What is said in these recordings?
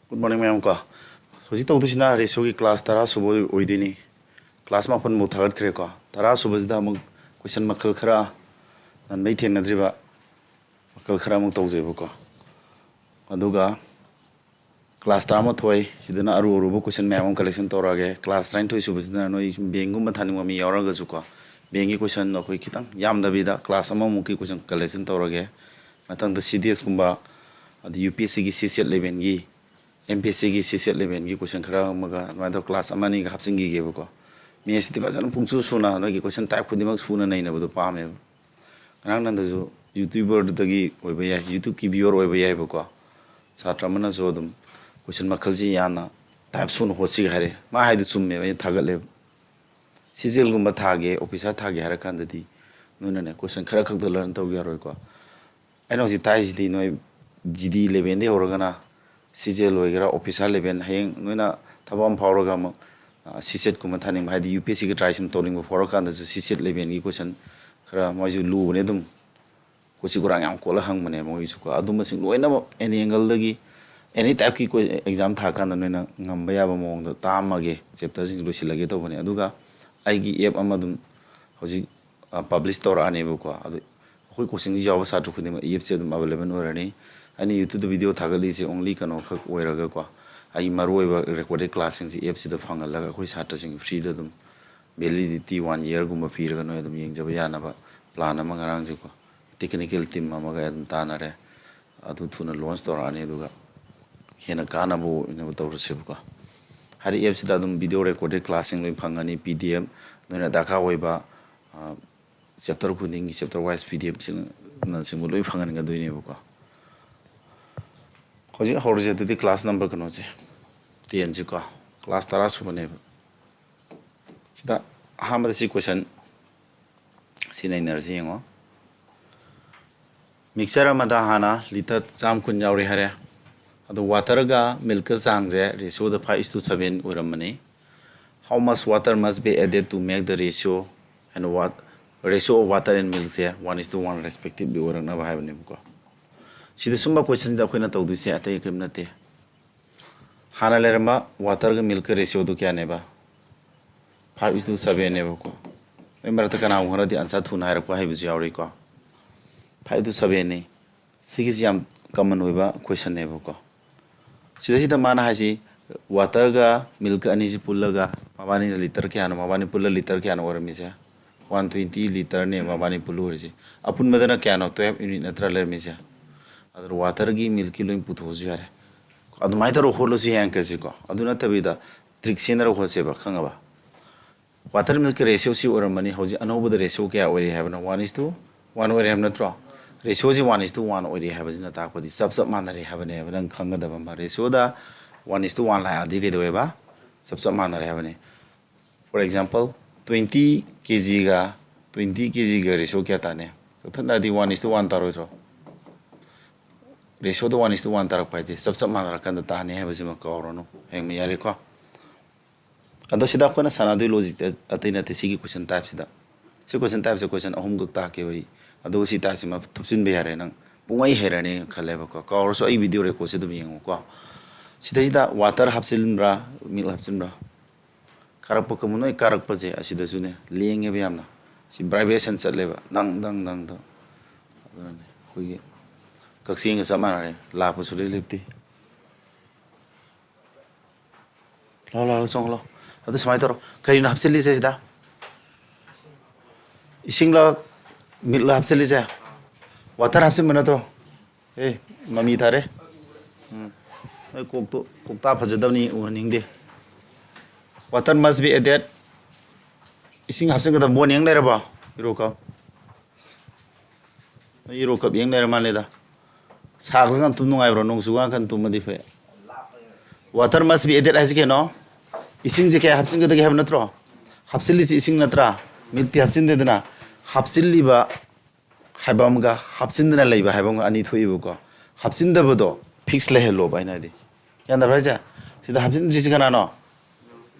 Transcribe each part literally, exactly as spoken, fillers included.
Good morning ꯃꯌꯥꯝ ꯀꯣ꯫ ꯍꯧꯖꯤꯛ ꯇꯧꯗꯣꯏꯁꯤꯅ ꯔꯦꯁꯤꯌꯣꯒꯤ ꯀ꯭ꯂꯥꯁ ꯇꯔꯥ ꯁꯨꯕ ꯑꯣꯏꯗꯣꯏꯅꯤ꯫ ꯀ꯭ꯂꯥꯁ ꯃꯥꯄꯟ ꯐꯥꯎ ꯊꯥꯒꯠꯈ꯭ꯔꯦꯀꯣ꯫ ꯇꯔꯥ ꯁꯨꯕꯁꯤꯗ ꯑꯃꯨꯛ ꯀꯣꯏꯁꯟ ꯃꯈꯜ ꯈꯔ ꯅꯟꯕꯩ ꯊꯦꯡꯅꯗ꯭ꯔꯤꯕ ꯃꯈꯜ ꯈꯔ ꯑꯃꯨꯛ ꯇꯧꯖꯩꯕꯀꯣ꯫ ꯑꯗꯨꯒ ꯀ꯭ꯂꯥꯁ ꯇꯔꯥꯃꯥꯊꯣꯏ ꯁꯤꯗꯅ ꯑꯔꯨ ꯑꯔꯨꯕ ꯀꯣꯏꯁꯟ ꯃꯌꯥꯝ ꯑꯃ ꯀꯂꯦꯛꯁꯟ ꯇꯧꯔꯛꯑꯒꯦ꯫ ꯀ꯭ꯂꯥꯁ ꯇꯔꯥꯅꯤꯊꯣꯏ ꯁꯨꯕꯁꯤꯗꯅ ꯅꯣꯏ ꯕꯦꯡꯒꯨꯝꯕ ꯊꯥꯅꯤꯡꯕ ꯃꯤ ꯌꯥꯎꯔꯒꯁꯨꯀꯣ, ꯕꯦꯡꯒꯤ ꯀꯣꯏꯁꯟ ꯑꯩꯈꯣꯏ ꯈꯤꯇꯪ ꯌꯥꯝꯗꯕꯤꯗ ꯀ꯭ꯂꯥꯁ ꯑꯃꯃꯨꯛꯀꯤ ꯀꯣꯏꯁꯟ ꯀꯂꯦꯛꯁꯟ ꯇꯧꯔꯒꯦ꯫ ꯃꯊꯪꯗ ꯁꯤ ꯗꯤ ꯑꯦꯁꯀꯨꯝꯕ, ꯑꯗꯩ ꯌꯨ ꯄꯤ ꯑꯦꯁ ꯁꯤꯒꯤ ꯁꯤ ꯁꯦꯠ ꯂꯦꯕꯦꯟꯒꯤ, ꯑꯦꯝ ꯄꯤ ꯑꯦꯁ ꯁꯤꯒꯤ ꯁꯤ ꯁꯦꯠ ꯂꯦꯕꯦꯟꯒꯤ ꯀꯣꯏꯁꯟ ꯈꯔ ꯑꯃꯒ ꯑꯗꯨꯃꯥꯏꯅ ꯇꯧꯔ ꯀ꯭ꯂꯥꯁ ꯑꯃ ꯑꯅꯤꯒ ꯍꯥꯞꯆꯤꯟꯈꯤꯒꯦꯕꯀꯣ꯫ ꯃꯦꯠꯁꯇꯤ ꯐꯖꯅ ꯄꯨꯡꯁꯨ ꯁꯨꯅ ꯅꯣꯏꯒꯤ ꯀꯣꯏꯁꯟ ꯇꯥꯏꯞ ꯈꯨꯗꯤꯡꯃꯛ ꯁꯨꯅ ꯅꯩꯅꯕꯗꯣ ꯄꯥꯝꯃꯦꯕ꯫ ꯉꯔꯥꯡ ꯅꯪꯗꯁꯨ ꯌꯨꯇ꯭ꯌꯨꯕꯔꯗꯨꯗꯒꯤ ꯑꯣꯏꯕ ꯌꯥꯏ, ꯌꯨꯇ꯭ꯌꯨꯕꯀꯤ ꯚ꯭ꯌꯨꯋꯔ ꯑꯣꯏꯕ ꯌꯥꯏꯕꯀꯣ꯫ ꯁꯥꯇ꯭ꯔ ꯑꯃꯅꯁꯨ ꯑꯗꯨꯝ ꯀꯣꯏꯁꯟ ꯃꯈꯜꯁꯤ ꯌꯥꯝꯅ ꯇꯥꯏꯞ ꯁꯨꯅ ꯍꯣꯠꯁꯤꯒ ꯍꯥꯏꯔꯛꯑꯦ꯫ ꯃꯥ ꯍꯥꯏꯗꯨ ꯆꯨꯝꯃꯦꯕ, ꯑꯩꯅ ꯊꯥꯒꯠꯂꯦꯕ꯫ ꯁꯤ ꯖꯤ ꯑꯦꯜꯒꯨꯝꯕ ꯊꯥꯒꯦ, ꯑꯣꯐꯤꯁꯥꯔ ꯊꯥꯒꯦ ꯍꯥꯏꯔ ꯀꯥꯟꯗꯗꯤ ꯅꯣꯏꯅꯅꯦ ꯀꯣꯏꯁꯟ ꯈꯔ ꯈꯛꯇ ꯂꯔꯟ ꯇꯧꯒꯦ ꯌꯥꯔꯣꯏꯀꯣ꯫ ꯑꯩꯅ ꯍꯧꯖꯤꯛ ꯇꯥꯏꯁꯤꯗꯤ ꯅꯣꯏ ꯖꯤ ꯗꯤ ꯂꯦꯕꯦꯟꯗꯒꯤ ꯍꯧꯔꯒꯅ ꯁꯤ ꯖꯤ ꯑꯦꯜ ꯑꯣꯏꯒꯦꯔꯥ, ꯑꯣꯐꯤꯁꯥꯔ ꯂꯦꯕꯦꯟ, ꯍꯌꯦꯡ ꯅꯣꯏꯅ ꯊꯕꯛ ꯑꯃ ꯐꯥꯎꯔꯒ ꯑꯃꯨꯛ ꯁꯤ ꯁꯦꯠꯀꯨꯝꯕ ꯊꯥꯅꯤꯡꯕ, ꯍꯥꯏꯗꯤ ꯌꯨ ꯄꯤ ꯑꯦꯁ ꯁꯤꯒꯤ ꯇ꯭ꯔꯥꯏ ꯁꯨꯝ ꯇꯧꯅꯤꯡꯕ ꯐꯥꯎꯔꯀꯥꯟꯗꯁꯨ ꯁꯤ ꯁꯦꯠ ꯂꯦꯕꯦꯟꯒꯤ ꯀꯣꯏꯁꯟ ꯈꯔ ꯃꯣꯏꯁꯨ ꯂꯨꯕꯅꯦ ꯑꯗꯨꯝ꯫ ꯀꯣꯆꯤ ꯀꯣꯔꯥꯡ ꯌꯥꯝ ꯀꯣꯠꯂ ꯍꯪꯕꯅꯦ ꯃꯣꯏꯒꯤꯁꯨꯀꯣ꯫ ꯑꯗꯨꯝꯕꯁꯤꯡ ꯂꯣꯏꯅꯃꯛ ꯑꯦꯅꯤ ꯑꯦꯡꯒꯜꯗꯒꯤ, ꯑꯦꯅꯤ ꯇꯥꯏꯞꯀꯤ ꯑꯦꯛꯖꯥꯝ ꯊꯥꯀꯥꯟꯗ ꯅꯣꯏꯅ ꯉꯝꯕ ꯌꯥꯕ ꯃꯑꯣꯡꯗ ꯇꯥꯛꯑꯝꯃꯒꯦ, ꯆꯦꯞꯇꯔꯁꯤꯡꯁꯦ ꯂꯣꯏꯁꯤꯜꯂꯒꯦ ꯇꯧꯕꯅꯦ꯫ ꯑꯗꯨꯒ ꯑꯩꯒꯤ ꯑꯦꯞ ꯑꯃ ꯑꯗꯨꯝ ꯍꯧꯖꯤꯛ ꯄꯕ꯭ꯂꯤꯁ ꯇꯧꯔꯛꯑꯅꯦꯕꯀꯣ꯫ ꯑꯗꯨ ꯑꯩꯈꯣꯏ ꯀꯣꯆꯤꯡꯁꯤ ꯌꯥꯎꯕ ꯁꯥꯇ꯭ꯔ ꯈꯨꯗꯤꯡꯃꯛ ꯑꯦꯞꯁꯦ ꯑꯗꯨꯝ ꯑꯦꯕꯥꯏꯂꯦꯕꯜ ꯑꯣꯏꯔꯅꯤ꯫ ꯑꯩꯅ ꯌꯨꯇ꯭ꯌꯨꯕꯇ ꯚꯤꯗꯤꯑꯣ ꯊꯥꯒꯠꯂꯤꯁꯦ ꯑꯣꯡꯂꯤ ꯀꯩꯅꯣꯈꯛ ꯑꯣꯏꯔꯒꯀꯣ, ꯑꯩꯒꯤ ꯃꯔꯨꯑꯣꯏꯕ ꯔꯦꯀꯣꯔꯗꯦꯠ ꯀ꯭ꯂꯥꯁꯁꯤꯡꯁꯦ ꯑꯦꯞꯁꯤꯗ ꯐꯪꯍꯜꯂꯒ ꯑꯩꯈꯣꯏ ꯁꯥꯇ꯭ꯔꯁꯤꯡ ꯐ꯭ꯔꯤꯗ ꯑꯗꯨꯝ ꯚꯦꯂꯤꯗꯤꯇꯤ ꯋꯥꯟ ꯌꯔꯒꯨꯝꯕ ꯄꯤꯔꯒ ꯅꯣꯏ ꯑꯗꯨꯝ ꯌꯦꯡꯖꯕ ꯌꯥꯅꯕ ꯄ꯭ꯂꯥꯟ ꯑꯃ ꯉꯔꯥꯡꯁꯦꯀꯣ, ꯇꯦꯛꯅꯤꯀꯦꯜ ꯇꯤꯝ ꯑꯃꯒ ꯑꯗꯨꯝ ꯇꯥꯟꯅꯔꯦ꯫ ꯑꯗꯨ ꯊꯨꯅ ꯂꯣꯟꯁ ꯇꯧꯔꯛꯑꯅꯤ, ꯑꯗꯨꯒ ꯍꯦꯟꯅ ꯀꯥꯟꯅꯕ ꯑꯣꯏꯅꯕ ꯇꯧꯔꯁꯦꯕꯀꯣ꯫ ꯍꯥꯏꯗꯤ ꯑꯦꯞꯁꯤꯗ ꯑꯗꯨꯝ ꯚꯤꯗꯤꯑꯣ ꯔꯦꯀꯣꯔꯗꯦꯠ ꯀ꯭ꯂꯥꯁꯁꯤꯡ ꯂꯣꯏ ꯐꯪꯒꯅꯤ, ꯄꯤ ꯗꯤ ꯑꯦꯐ, ꯅꯣꯏꯅ ꯗꯔꯀꯥꯔ ꯑꯣꯏꯕ ꯆꯦꯞꯇꯔ ꯈꯨꯗꯤꯡꯒꯤ ꯆꯦꯞꯇꯔ ꯋꯥꯏꯁ ꯄꯤ ꯗꯤ ꯑꯦꯐꯁꯤꯡꯅꯆꯤꯡꯕ ꯂꯣꯏ ꯐꯪꯍꯟꯒꯗꯣꯏꯅꯦꯕꯀꯣ꯫ ꯍꯧꯖꯤꯛ ꯍꯧꯔꯁꯦ ꯑꯗꯨꯗꯤ ꯀ꯭ꯂꯥꯁ ꯅꯝꯕꯔ ꯀꯩꯅꯣꯁꯦ, ꯇꯦꯟꯁꯤꯀꯣ, ꯀ꯭ꯂꯥꯁ ꯇꯔꯥ ꯁꯨꯕꯅꯦꯕ꯫ ꯁꯤꯗ ꯑꯍꯥꯟꯕꯗ ꯁꯤ ꯀꯣꯏꯁꯟ ꯁꯤ ꯅꯩꯅꯔꯁꯤ ꯌꯦꯡꯉꯣ꯫ ꯃꯤꯛꯆꯔ ꯑꯃꯗ ꯍꯥꯟꯅ ꯂꯤꯇꯔ ꯆꯥꯝ ꯀꯨꯟ ꯌꯥꯎꯔꯦ ꯍꯥꯏꯔꯦ꯫ ꯑꯗꯣ ꯋꯥꯇꯔꯒ ꯃꯤꯜꯛꯀ ꯆꯥꯡꯁꯦ ꯔꯦꯁꯤꯌꯣꯗ five is to seven ꯑꯣꯏꯔꯝꯕꯅꯤ꯫ How much water must be added to make the ratio and what, ratio of water and milk say one is to one respectively ꯑꯣꯏꯔꯛꯅꯕ ꯍꯥꯏꯕꯅꯦꯕꯀꯣ꯫ ꯁꯤꯗ ꯁꯨꯝꯕ ꯀꯣꯏꯁꯟꯁꯤꯗ ꯑꯩꯈꯣꯏꯅ ꯇꯧꯗꯣꯏꯁꯦ ꯑꯇꯩ ꯀꯔꯤꯝ ꯅꯠꯇꯦ꯫ ꯍꯥꯟꯅ ꯂꯩꯔꯝꯕ waterꯒ milkꯀ ratioꯗꯨ ꯀꯌꯥꯅꯦꯕ? Five is to sevenꯅꯦꯕꯀꯣ꯫ ꯑꯩ ꯃꯔꯛꯇ ꯀꯅꯥꯒꯨꯝꯕ ꯈꯔꯗꯤ answer ꯊꯨꯅ ꯍꯥꯏꯔꯛꯄ ꯍꯩꯕꯁꯨ ꯌꯥꯎꯔꯤꯀꯣ꯫ Five to sevenꯅꯤ꯫ ꯁꯤꯒꯤꯁꯤ ꯌꯥꯝ common ꯑꯣꯏꯕ questionꯅꯦꯕꯀꯣ꯫ ꯁꯤꯗꯩꯁꯤꯗ ꯃꯥꯅ ꯍꯥꯏꯁꯤ, waterꯒ milkꯀ ꯑꯅꯤꯁꯤ ꯄꯨꯜꯂꯒ ꯃꯕꯥꯅꯤꯅ litre ꯀꯌꯥꯅꯣ, ꯃꯕꯥꯅꯤ ꯄꯨꯜꯂ litre ꯀꯌꯥꯅꯣ ꯑꯣꯏꯔꯝꯃꯤꯁꯦ? One twenty litreꯅꯦ ꯃꯕꯥꯅꯤ ꯄꯨꯜꯂ ꯑꯣꯏꯔꯤꯁꯦ꯫ ꯑꯄꯨꯟꯕꯗꯅ ꯀꯌꯥꯅꯣ? Twelve unit ꯅꯠꯇ꯭ꯔꯥ ꯂꯩꯔꯝꯃꯤꯁꯦ? ꯑꯗꯨ waterꯒꯤ milkꯀꯤ ꯂꯣꯏ ꯄꯨꯊꯣꯛꯑꯁꯨ ꯌꯥꯔꯦ꯫ ꯑꯗꯨꯃꯥꯏꯅ ꯇꯧꯔꯒ ꯍꯣꯠꯂꯁꯨ ꯌꯥꯏ ꯑꯪꯀꯁꯤꯀꯣ꯫ ꯑꯗꯨ ꯅꯠꯇꯕꯤꯗ trick ꯁꯤꯖꯤꯟꯅꯔꯒ ꯍꯣꯠꯁꯦꯕ, ꯈꯪꯉꯕ? Water milkꯀꯤ ratioꯁꯤ ꯑꯣꯏꯔꯝꯃꯅꯤ꯫ ꯍꯧꯖꯤꯛ ꯑꯅꯧꯕꯗ ratio ꯀꯌꯥ ꯑꯣꯏꯔꯤ ꯍꯥꯏꯕꯅꯣ? One is to one ꯑꯣꯏꯔꯦ ꯍꯥꯏꯕ ꯅꯠꯇ꯭ꯔꯣ? Ratioꯁꯤ one is to one ꯑꯣꯏꯔꯤ ꯍꯥꯏꯕꯁꯤꯅ ꯇꯥꯛꯄꯗꯤ ꯆꯞ ꯆꯞ ꯃꯥꯟꯅꯔꯦ ꯍꯥꯏꯕꯅꯦꯕ꯫ ꯅꯪ ꯈꯪꯒꯗꯕ ꯑꯃ, ratioꯗ one is to one ꯂꯥꯛꯑꯗꯤ ꯀꯩꯗꯧꯋꯦꯕ? ꯆꯞ ꯆꯞ ꯃꯥꯟꯅꯔꯦ ꯍꯥꯏꯕꯅꯤ꯫ For example, twenty kgꯒ twenty kgꯒ ratio ꯀꯌꯥ ꯇꯥꯅꯤ? ꯀꯛꯊꯠꯅꯔꯗꯤ one is to one ꯇꯥꯔꯣꯏꯗ꯭ꯔꯣ? Ratioꯗ one is to one ꯇꯥꯔꯛꯄ ꯍꯥꯏꯗꯤ ꯆꯞ ꯆꯞ ꯃꯥꯟꯅꯔꯀꯥꯟꯗ ꯇꯥꯅꯤ ꯍꯥꯏꯕꯁꯤꯃ ꯀꯥꯎꯔꯅꯨ꯫ ꯍꯌꯦꯡ ꯌꯥꯔꯦꯀꯣ? ꯑꯗꯣ ꯁꯤꯗ ꯑꯩꯈꯣꯏꯅ ꯁꯥꯟꯅꯗꯣꯏ logic ꯑꯇꯩ ꯅꯠꯇꯦ꯫ ꯁꯤꯒꯤ question typeꯁꯤꯗ, ꯁꯤ question typeꯁꯦ question ꯑꯍꯨꯝꯈꯛ ꯇꯥꯛꯀꯦꯕ ꯑꯩ꯫ ꯑꯗꯨꯒ ꯁꯤ typeꯁꯤꯃ ꯊꯨꯞꯆꯤꯟꯕ ꯌꯥꯔꯦ꯫ ꯅꯪ ꯄꯨꯡꯍꯩ ꯍꯩꯔꯅꯤ ꯈꯜꯂꯦꯕꯀꯣ꯫ ꯀꯥꯎꯔꯁꯨ ꯑꯩ video recordꯁꯦ ꯑꯗꯨꯝ ꯌꯦꯡꯉꯨꯀꯣ꯫ ꯁꯤꯗꯩꯁꯤꯗ water ꯍꯥꯞꯆꯤꯟꯕ꯭ꯔꯥ, milk ꯍꯥꯞꯆꯤꯟꯕ꯭ꯔꯥ? ꯀꯥꯔꯛꯄ ꯀꯃ-, ꯅꯣꯏ ꯀꯥꯔꯛꯄꯁꯦ ꯑꯁꯤꯗꯁꯨꯅꯦ ꯂꯦꯡꯉꯦꯕ ꯌꯥꯝꯅ꯫ ꯁꯤ vibration ꯆꯠꯂꯦꯕ, ꯗꯪ ꯗꯪ ꯗꯪ ꯗꯪ꯫ ꯑꯗꯨꯅꯅꯦ ꯑꯩꯈꯣꯏꯒꯤ ꯀꯛꯆꯦꯡꯒ ꯆꯞ ꯃꯥꯟꯅꯔꯦ, ꯂꯥꯛꯄꯁꯨ ꯂꯣꯏ ꯂꯦꯞꯇꯦ꯫ ꯂꯥꯎ, ꯂꯥꯎ, ꯂꯥꯎ, ꯆꯣꯡꯉꯣ, ꯂꯥꯎ꯫ ꯑꯗꯨ ꯁꯨꯃꯥꯏꯅ ꯇꯧꯔꯣ꯫ ꯀꯔꯤꯅꯣ ꯍꯥꯞꯆꯤꯜꯂꯤꯁꯦ ꯁꯤꯗ? ꯏꯁꯤꯡꯂ milkꯂ ꯍꯥꯞꯆꯤꯜꯂꯤꯁꯦ? Water ꯍꯥꯞꯆꯤꯟꯕ ꯅꯠꯇ꯭ꯔꯣ? ꯑꯦ, ꯃꯃꯤ ꯇꯥꯔꯦ꯫ ꯎꯝ꯫ ꯅꯣꯏ ꯀꯣꯛꯇꯣ, ꯀꯣꯛꯇꯥ ꯐꯖꯗꯕꯅꯤ, ꯎꯍꯟꯅꯤꯡꯗꯦ꯫ Water must be added. ꯏꯁꯤꯡ ꯍꯥꯞꯆꯤꯟꯒꯗꯕ꯫ ꯕꯣꯟ ꯌꯦꯡ ꯂꯩꯔꯕꯣ? Euro Cup꯫ ꯅꯣꯏ Euro Cup ꯌꯦꯡ ꯂꯩꯔ ꯃꯥꯜꯂꯦꯗ꯫ ꯁꯥꯈ꯭ꯔꯀꯥꯟ ꯇꯨꯝ ꯅꯨꯡꯉꯥꯏꯕ꯭ꯔꯣ? ꯅꯣꯡ ꯆꯨꯀꯥꯟ ꯀꯟ ꯇꯨꯝꯃꯗꯤ ꯐꯩ꯫ Water must be added ꯍꯥꯏꯁꯤ ꯀꯩꯅꯣ? ꯏꯁꯤꯡꯁꯦ ꯀꯌꯥ ꯍꯥꯞꯆꯤꯟꯒꯗꯒꯦ ꯍꯥꯏꯕ ꯅꯠꯇ꯭ꯔꯣ? ꯍꯥꯞꯆꯤꯜꯂꯤꯁꯤ ꯏꯁꯤꯡ ꯅꯠꯇ꯭ꯔꯥ? Milkꯇꯤ ꯍꯥꯞꯆꯤꯟꯗꯦꯗꯅ꯫ ꯍꯥꯞꯆꯤꯜꯂꯤꯕ ꯍꯥꯏꯕ ꯑꯃꯒ ꯍꯥꯞꯆꯤꯟꯗꯅ ꯂꯩꯕ ꯍꯥꯏꯕ ꯑꯃꯒ ꯑꯅꯤ ꯊꯣꯛꯏꯕꯀꯣ꯫ ꯍꯥꯞꯆꯤꯟꯗꯕꯗꯣ fix ꯂꯩꯍꯜꯂꯣꯕ ꯑꯩꯅ ꯍꯥꯏꯗꯤ꯫ ꯒ꯭ꯌꯥꯟ ꯇꯥꯕ꯭ꯔꯥ ꯍꯥꯏꯁꯦ? ꯁꯤꯗ ꯍꯥꯞꯆꯤꯟꯗ꯭ꯔꯤꯁꯤ ꯀꯅꯥꯅꯣ?